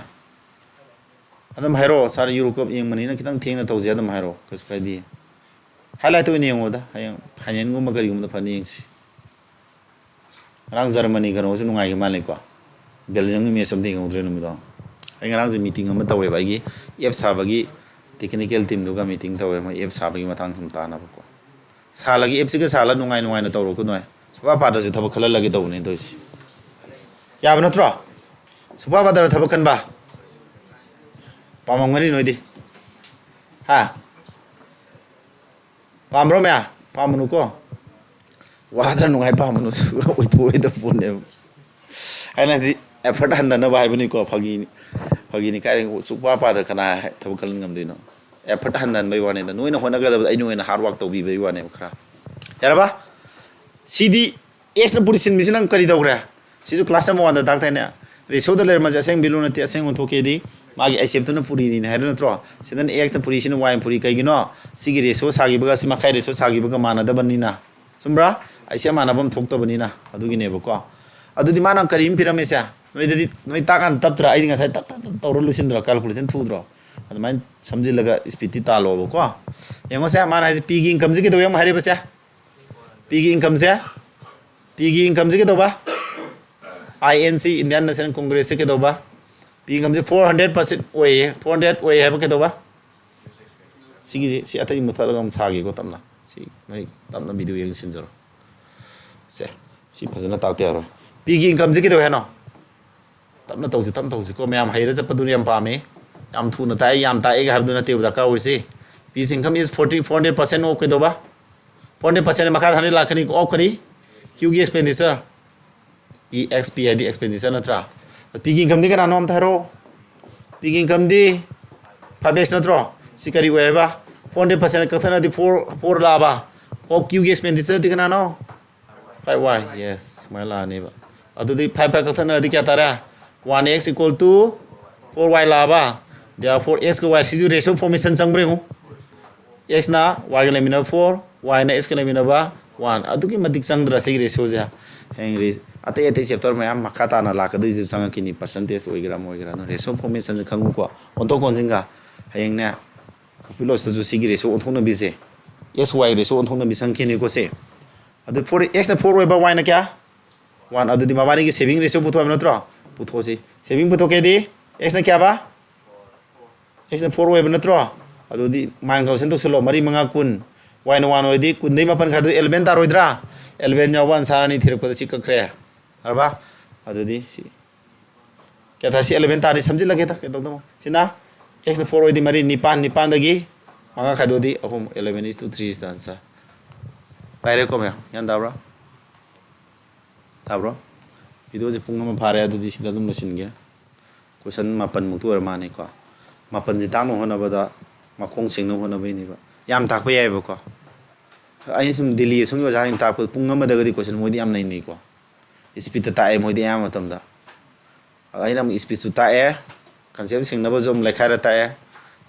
ꯑꯗꯨꯝ ꯍꯥꯏꯔꯛꯑꯣ꯫ Sir, Euro Cup ꯌꯦꯡꯕꯅꯤꯅ ꯈꯤꯇꯪ ꯊꯦꯡꯅ ꯇꯧꯁꯦ, ꯑꯗꯨꯝ ꯍꯥꯏꯔꯛꯑꯣ꯫ ꯀꯩꯁꯨ ꯀꯥꯏꯗꯦ꯫ Highlight ꯇ ꯑꯣꯏꯅ ꯌꯦꯡꯉꯣꯗ꯫ ꯍꯌꯦꯡ final ꯒꯨꯝꯕ ꯀꯔꯤꯒꯨꯝꯕꯗ ꯐꯖꯅ ꯌꯦꯡꯁꯤ꯫ ꯉꯔꯥꯡ Germany ꯀꯩꯅꯣꯁꯨ ꯅꯨꯡꯉꯥꯏꯈꯤ ꯃꯥꯜꯂꯦꯀꯣ꯫ Belgium ꯒꯤ match ꯑꯝꯇ ꯌꯦꯡꯍꯧꯗ꯭ꯔꯦ ꯅꯨꯃꯤꯗꯥꯡ꯫ ꯑꯩ ꯉꯔꯥꯡꯁꯦ meeting ꯑꯃ ꯇꯧꯋꯦꯕ꯫ ꯑꯩꯒꯤ app ꯁꯥꯕꯒꯤ technical team ꯗꯨꯒ meeting ꯇꯧꯋꯦ꯫ ꯃꯣꯏ app ꯁꯥꯕꯒꯤ ꯃꯇꯥꯡ ꯁꯨꯝ ꯇꯥꯟꯅꯕꯀꯣ꯫ ꯁꯥꯜꯂꯒ app ꯁꯤꯒ ꯁꯥꯜꯂ ꯅꯨꯡꯉꯥꯏ ꯅꯨꯡꯉꯥꯏꯅ ꯇꯧꯔꯣꯀꯣ ꯅꯣꯏ꯫ ꯁꯨꯄꯥ ꯄꯥꯗ꯭ꯔꯁꯨ ꯊꯕꯛ ꯈꯜꯍꯜꯂꯒꯦ ꯇꯧꯕꯅꯦ ꯇꯧꯔꯤꯁꯦ꯫ ꯌꯥꯕ ꯅꯠꯇ꯭ꯔꯣ? ꯁꯨꯄꯥ ꯄꯥꯗ꯭ꯔ ꯊꯕꯛ ꯈꯟꯕ? ꯄꯥꯝꯃꯝꯒꯅꯤ ꯅꯣꯏꯗꯤ꯫ ꯍꯥ? ꯄꯥꯝꯕ꯭ꯔꯣ ꯃꯌꯥꯝ? ꯄꯥꯝꯕꯅꯨꯀꯣ꯫ ꯋꯥꯗꯅ ꯅꯨꯡꯉꯥꯏ ꯄꯥꯝꯕꯅꯨ꯫ ꯑꯣꯏꯊꯣꯛꯑꯣꯏꯗꯕ ꯄꯣꯠꯅꯦꯕ꯫ ꯑꯩꯅ ꯍꯥꯏꯗꯤ effort ꯍꯟꯊꯅꯕ ꯍꯥꯏꯕꯅꯤꯀꯣ꯫ ꯐꯥꯒꯤꯅꯤ꯫ ꯐꯥꯒꯤꯅꯤ꯫ ꯀꯥꯏꯗꯒꯤ ꯁꯨꯛꯄꯥ ꯄꯥꯗ ꯀꯅꯥ ꯊꯕꯛ ꯈꯜꯍꯟ ꯉꯝꯗꯣꯏꯅꯣ? Effort ꯍꯟꯊꯍꯟꯕꯩ ꯋꯥꯅꯤꯗ꯫ ꯅꯣꯏꯅ ꯍꯣꯠꯅꯒꯗꯕꯗ ꯑꯩꯅ ꯑꯣꯏꯅ hard work ꯇꯧꯕꯤꯕꯩ ꯋꯥꯅꯦꯕ ꯈꯔ꯫ ꯌꯥꯔꯕ? ꯁꯤꯗꯤ X ꯅ ꯄꯨꯔꯤꯁꯤꯟꯕꯤꯁꯤ ꯅꯪ ꯀꯔꯤ ꯇꯧꯈ꯭ꯔꯦ? ꯁꯤꯁꯨ class number one ꯗ ꯇꯥꯛꯇꯥꯏꯅꯦ꯫ Ratio ꯗ ꯂꯩꯔꯝꯃꯁꯦ ꯑꯁꯦꯡꯕ value ꯅꯠꯇꯦ, ꯑꯁꯦꯡꯕ ꯑꯣꯟꯊꯣꯛꯀꯦꯗꯤ ꯃꯥꯒꯤ ꯑꯁꯦꯞꯇꯨꯅ ꯄꯨꯔꯤꯅꯤꯅ ꯍꯥꯏꯔ ꯅꯠꯇ꯭ꯔꯣ? ꯁꯤꯗꯅ X ꯅ ꯄꯨꯔꯤꯁꯤꯅ Y ꯅ ꯄꯨꯔꯤ꯫ ꯀꯩꯒꯤꯅꯣ? ꯁꯤꯒꯤ ratio ꯁꯥꯈꯤꯕꯒ ꯁꯤ ꯃꯈꯥꯏ ratio ꯁꯥꯈꯤꯕꯒ ꯃꯥꯟꯅꯗꯕꯅꯤꯅ꯫ ꯆꯨꯝꯕ꯭ꯔꯥ? ꯑꯩꯁꯦ ꯃꯥꯟꯅꯕ ꯑꯃ ꯊꯣꯛꯇꯕꯅꯤꯅ꯫ ꯑꯗꯨꯒꯤꯅꯦꯕꯀꯣ꯫ ꯑꯗꯨꯗꯤ ꯃꯥꯅ ꯀꯔꯤ ꯑꯃ ꯄꯤꯔꯝꯃꯤꯁꯦ? ꯅꯣꯏꯗꯗꯤ, ꯅꯣꯏ ꯇꯥꯛꯀꯥꯟꯗ ꯇꯞꯇ꯭ꯔꯥ? ꯑꯩꯗꯤ ꯉꯁꯥꯏ ꯇꯞ ꯇꯞ ꯇꯞ ꯇꯧꯔ ꯂꯣꯏꯁꯤꯟꯗ꯭ꯔꯣ? Calculation ꯊꯨꯗ꯭ꯔꯣ? ꯑꯗꯨꯃꯥꯏꯅ ꯁꯝꯖꯤꯜꯂꯒ speed ꯇꯤ ꯇꯥꯜꯂꯣꯕꯀꯣ꯫ ꯌꯦꯡꯉꯣꯁꯦ, ꯃꯥꯅ ꯍꯥꯏꯁꯦ P ꯒꯤ income ꯁꯦ ꯀꯩꯗꯧꯋꯦ ꯑꯃꯨꯛ ꯍꯥꯏꯔꯤꯕꯁꯦ? P ꯒꯤ income ꯁꯦ, P ꯒꯤ income ꯁꯦ ꯀꯩꯗꯧꯕ? I N C, Indian National Congress ꯁꯦ ꯀꯩꯗꯧꯕ? P income ꯁꯦ four hundred percent ꯑꯣꯏꯌꯦ, four hundred ꯑꯣꯏꯌꯦ ꯍꯥꯏꯕ ꯀꯩꯗꯧꯕ? ꯁꯤꯒꯤꯁꯦ, ꯁꯤ ꯑꯇꯩ ꯃꯨꯊꯠꯂꯒ ꯑꯃꯨꯛ ꯁꯥꯒꯦꯀꯣ ꯇꯞꯅ꯫ ꯁꯤ ꯅꯣꯏ ꯇꯞꯅ video ꯌꯦꯡꯁꯤꯟꯖꯔꯣ꯫ ꯁꯦ, ꯁꯤ ꯐꯖꯅ ꯇꯥꯛꯇ ꯌꯥꯔꯣꯏ꯫ P ꯒꯤ income ꯁꯦ ꯀꯩꯗꯧꯋꯦ ꯍꯥꯏꯅꯣ? ꯇꯞꯅ ꯇꯧꯁꯤ, ꯇꯞꯅ ꯇꯧꯁꯤꯀꯣ꯫ ꯃꯌꯥꯝ ꯍꯩꯔ ꯆꯠꯄꯗꯨꯅ ꯌꯥꯝ ꯄꯥꯝꯃꯤ꯫ ꯌꯥꯝ ꯊꯨꯅ ꯇꯥꯛꯑꯦ, ꯌꯥꯝ ꯇꯥꯛꯑꯦꯒ ꯍꯥꯏꯕꯗꯨ ꯅꯠꯇꯦꯕ ꯗꯔꯀꯥꯔ ꯑꯣꯏꯔꯤꯁꯤ꯫ P ꯒꯤ income is forty, four hundred percent of ꯀꯩꯗꯧꯕ? Four hundred percent ꯃꯈꯥ ꯊꯥꯅ ꯂꯥꯛꯀꯅꯤ, ꯑꯣꯐ ꯀꯔꯤ? Q ꯒꯤ expenditure꯫ E X P ꯍꯥꯏꯗꯤ expenditure ꯅꯠꯇ꯭ꯔꯥ? P ꯒꯤ incomeꯗꯤ ꯀꯅꯥꯅꯣ ꯑꯝꯇ ꯍꯥꯏꯔꯛꯑꯣ꯫ P ꯒꯤ incomeꯗꯤ five X ꯅꯠꯇ꯭ꯔꯣ? ꯁꯤ ꯀꯔꯤ ꯑꯣꯏ ꯍꯥꯏꯕ? Four hundred percent ꯀꯛꯊꯠꯅꯗꯤ four, four ꯂꯥꯛꯑꯕ? Of Q ꯒꯤ expenditureꯗꯤ ꯀꯅꯥꯅꯣ? Five Y, yes, ꯁꯨꯃꯥꯏꯅ ꯂꯥꯛꯑꯅꯦꯕ꯫ ꯑꯗꯨꯗꯤ five five ꯀꯛꯊꯠꯅꯔꯗꯤ ꯀꯌꯥ ꯇꯥꯔꯦ? One X equal to four Y ꯂꯥꯛꯑꯕ? Therefore X ꯀ Y ꯁꯤꯁꯨ ratio formation ꯆꯪꯕ꯭ꯔꯥ ꯌꯦꯡꯉꯨ꯫ X ꯅ Y ꯒ ꯂꯩꯃꯤꯟꯅꯕ four, Y ꯅ X ꯀ ꯂꯩꯃꯤꯟꯅꯕ one꯫ ꯑꯗꯨꯛꯀꯤ ꯃꯇꯤꯛ ꯆꯪꯗ꯭ꯔꯥ ꯁꯤꯒꯤ ratioꯁꯦ? ꯍꯌꯦꯡ ꯔꯤ-, ꯑꯇꯩ ꯑꯇꯩ chapter ꯃꯌꯥꯝ ꯃꯈꯥ ꯇꯥꯅ ꯂꯥꯛꯀꯗꯣꯏꯁꯦ ꯆꯪꯉꯛꯈꯤꯅꯤ, percentage ꯑꯣꯏꯒꯦꯔꯥ ꯑꯃ ꯑꯣꯏꯒꯦꯔꯥ꯫ ꯑꯗꯨꯅ ratio formationꯁꯦ ꯈꯪꯉꯨꯀꯣ, ꯑꯣꯟꯊꯣꯛ ꯑꯣꯟꯁꯤꯟꯒ꯫ ꯍꯌꯦꯡꯅꯦ profit lossꯇꯁꯨ ꯁꯤꯒꯤ ratio ꯑꯣꯟꯊꯣꯛꯅꯕꯤꯁꯦ, X Y ratio ꯑꯣꯟꯊꯣꯛꯅꯕꯤ ꯆꯪꯈꯤꯅꯤꯀꯣ ꯁꯦ꯫ ꯑꯗꯨ four, X ꯅ four ꯑꯣꯏꯕ, Y ꯅ ꯀꯌꯥ? One꯫ ꯑꯗꯨꯗꯤ ꯃꯕꯥꯅꯤꯒꯤ saving ratio ꯄꯨꯊꯣꯛꯑꯕ ꯅꯠꯇ꯭ꯔꯣ? ꯄꯨꯊꯣꯛꯑꯁꯤ꯫ Saving ꯄꯨꯊꯣꯛꯀꯦꯗꯤ X ꯅ ꯀꯌꯥꯕ? X ꯅ four ꯑꯣꯏꯕ ꯅꯠꯇ꯭ꯔꯣ? ꯑꯗꯨꯗꯤ minus ꯀꯥꯎꯟꯁꯟ ꯇꯧꯁꯜꯂꯣ, ꯃꯔꯤ ꯃꯉꯥ ꯀꯨꯟ, Y ꯅ one ꯑꯣꯏꯗꯤ ꯀꯨꯟꯗꯩ ꯃꯥꯄꯟ ꯈꯥꯏꯗꯣꯛ eleven ꯇꯥꯔꯣꯏꯗ꯭ꯔꯥ? Eleven ꯌꯥꯎꯕ answer ꯑꯅꯤ ꯊꯤꯔꯛꯄꯗ ꯁꯤ ꯀꯛꯈ꯭ꯔꯦ꯫ ꯌꯥꯔꯕ? ꯑꯗꯨꯗꯤ ꯁꯤ ꯀꯌꯥ ꯇꯥꯔꯦ? ꯁꯤ eleven ꯇꯥꯔꯗꯤ ꯁꯝꯖꯤꯜꯂꯒꯦꯗ, ꯀꯩꯗꯧꯗꯧꯕ? ꯁꯤꯅ X ꯅ four ꯑꯣꯏꯗꯤ ꯃꯔꯤ, ꯅꯤꯄꯥꯟ, ꯅꯤꯄꯥꯟꯗꯒꯤ ꯃꯉꯥ ꯈꯥꯏꯗꯣꯛꯑꯗꯤ ꯑꯍꯨꯝ, eleven is to three is the answer꯫ ꯂꯥꯏꯔꯦꯀꯣ ꯃꯌꯥꯝ? ꯒ꯭ꯌꯥꯟ ꯇꯥꯕ꯭ꯔꯣ? ꯇꯥꯕ꯭ꯔꯣ? Videoꯁꯦ ꯄꯨꯡ ꯑꯃ ꯐꯥꯔꯦ, ꯑꯗꯨꯗꯤ ꯁꯤꯗ ꯑꯗꯨꯝ ꯂꯣꯏꯁꯤꯟꯒꯦ꯫ Question ꯃꯥꯄꯟꯃꯨꯛꯇ ꯑꯣꯏꯔ ꯃꯥꯜꯂꯦꯀꯣ꯫ ꯃꯥꯄꯟꯁꯦ ꯇꯥꯛꯅꯕ ꯍꯣꯠꯅꯕꯗ ꯃꯈꯣꯡ ꯁꯦꯡꯅꯕ ꯍꯣꯠꯅꯕꯩꯅꯦꯕ꯫ ꯌꯥꯝ ꯇꯥꯛꯄ ꯌꯥꯏꯑꯕꯀꯣ꯫ ꯑꯩꯅ ꯁꯨꯝ ꯗꯤꯜꯂꯤ ꯑꯁꯣꯝꯒꯤ ꯑꯣꯖꯥꯁꯤꯡ ꯇꯥꯛꯄꯗ ꯄꯨꯡ ꯑꯃꯗꯒꯗꯤ question ꯃꯣꯏꯗꯤ ꯌꯥꯝ ꯅꯩꯅꯩꯀꯣ꯫ Speedꯇ ꯇꯥꯛꯑꯦ ꯃꯣꯏꯗꯤ ꯑꯌꯥꯝꯕ ꯃꯇꯝꯗ꯫ ꯑꯗ ꯑꯩꯅ ꯑꯃꯨꯛ speedꯁꯨ ꯇꯥꯛꯑꯦ, concept ꯁꯤꯡꯅꯕꯁꯨ ꯑꯃꯨꯛ ꯂꯩꯈꯥꯏꯔ ꯇꯥꯛꯑꯦ꯫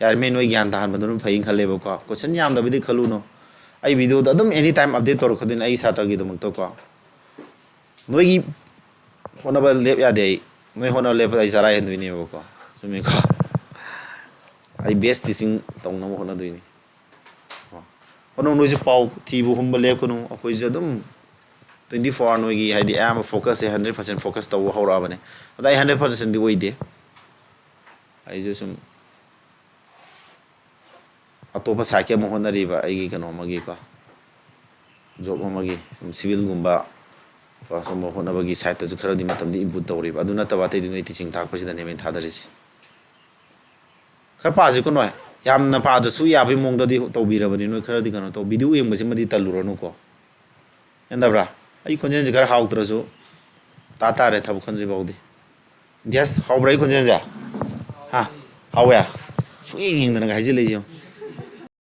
ꯌꯥꯔꯤꯉꯩ ꯅꯣꯏ ꯒ꯭ꯌꯥꯟ ꯇꯥꯍꯟꯕꯗꯨꯅ ꯐꯩꯅ ꯈꯜꯂꯦꯕꯀꯣ꯫ Question ꯌꯥꯝꯗꯕꯗꯤ ꯈꯜꯂꯨꯅꯨ꯫ ꯑꯩ videoꯗ ꯑꯗꯨꯝ any time update ꯇꯧꯔꯛꯀꯗꯣꯏꯅꯤ ꯑꯩꯒꯤ ꯁꯥꯇ꯭ꯔꯒꯤꯗꯃꯛꯇꯀꯣ꯫ ꯅꯣꯏꯒꯤ ꯍꯣꯠꯅꯕ ꯂꯦꯞ ꯌꯥꯗꯦ ꯑꯩ꯫ ꯅꯣꯏ ꯍꯣꯠꯅꯕ ꯂꯦꯞꯄꯗ ꯑꯩ ꯆꯔꯥ ꯍꯦꯟꯗꯣꯏꯅꯦꯕꯀꯣ꯫ ꯆꯨꯝꯃꯦꯀꯣ? ꯑꯩ best teaching ꯇꯧꯅꯕ ꯍꯣꯠꯅꯗꯣꯏꯅꯤ꯫ ꯀꯣ꯫ ꯍꯣꯠꯅꯧ, ꯅꯣꯏꯁꯨ ꯄꯥꯎ ꯊꯤꯕ ꯍꯨꯝꯕ ꯂꯦꯞꯀꯅꯨ꯫ ꯑꯩꯈꯣꯏꯁꯨ ꯑꯗꯨꯝ twenty four hour ꯅꯣꯏꯒꯤ ꯍꯥꯏꯗꯤ ꯑꯌꯥꯝꯕ focusꯁꯦ hundred percent focus ꯇꯧꯕ ꯍꯧꯔꯛꯑꯕꯅꯦ꯫ ꯑꯗ ꯑꯩ hundred percentꯗꯤ ꯑꯣꯏꯗꯦ꯫ ꯑꯩꯁꯨ ꯁꯨꯝ ꯑꯇꯣꯞꯄ sideꯀꯤ ꯑꯃ ꯍꯣꯠꯅꯔꯤꯕ ꯑꯩꯒꯤ ꯀꯩꯅꯣ ꯑꯃꯒꯤꯀꯣ, job ꯑꯃꯒꯤ ꯁꯨꯝ civilꯒꯨꯝꯕ ꯀꯣ, ꯁꯨꯝꯕ ꯍꯣꯠꯅꯕꯒꯤ sideꯇꯁꯨ ꯈꯔꯗꯤ ꯃꯇꯝꯗꯤ input ꯇꯧꯔꯤꯕ꯫ ꯑꯗꯨ ꯅꯠꯇꯕ ꯑꯇꯩꯗꯤ ꯅꯣꯏ teaching ꯇꯥꯛꯄꯁꯤꯗꯅꯦꯕ ꯑꯩꯅ ꯊꯥꯗꯔꯤꯁꯤ꯫ ꯈꯔ ꯄꯥꯁꯤꯀꯣ ꯅꯣꯏ꯫ ꯌꯥꯝꯅ ꯄꯥꯗ꯭ꯔꯁꯨ ꯌꯥꯕꯒꯤ ꯃꯑꯣꯡꯗꯗꯤ ꯇꯧꯕꯤꯔꯕꯅꯤ꯫ ꯅꯣꯏ ꯈꯔꯗꯤ ꯀꯩꯅꯣ ꯇꯧ, ꯚꯤꯗꯤꯑꯣ ꯌꯦꯡꯕꯁꯤꯃꯗꯤ ꯇꯜꯂꯨꯔꯅꯨꯀꯣ꯫ ꯌꯥꯟꯗꯕ꯭ꯔꯥ? ꯑꯩ ꯈꯣꯟꯖꯦꯜꯁꯦ ꯈꯔ ꯍꯥꯎꯇ꯭ꯔꯁꯨ ꯇꯥ ꯇꯥꯔꯦ ꯊꯕꯛ ꯈꯟꯗ꯭ꯔꯤ ꯐꯥꯎꯗꯤ꯫ ꯏꯟꯗꯤꯌꯥꯁ, ꯍꯥꯎꯕ꯭ꯔꯥ ꯑꯩ ꯈꯣꯟꯖꯦꯜꯁꯦ? ꯍꯥ? ꯍꯥꯎꯋꯦ? ꯁꯨꯡꯌꯦꯡ ꯌꯦꯡꯗꯅꯒ ꯍꯥꯏꯖꯤꯜꯂꯛꯏꯁꯦ ꯌꯦꯡꯉꯨ꯫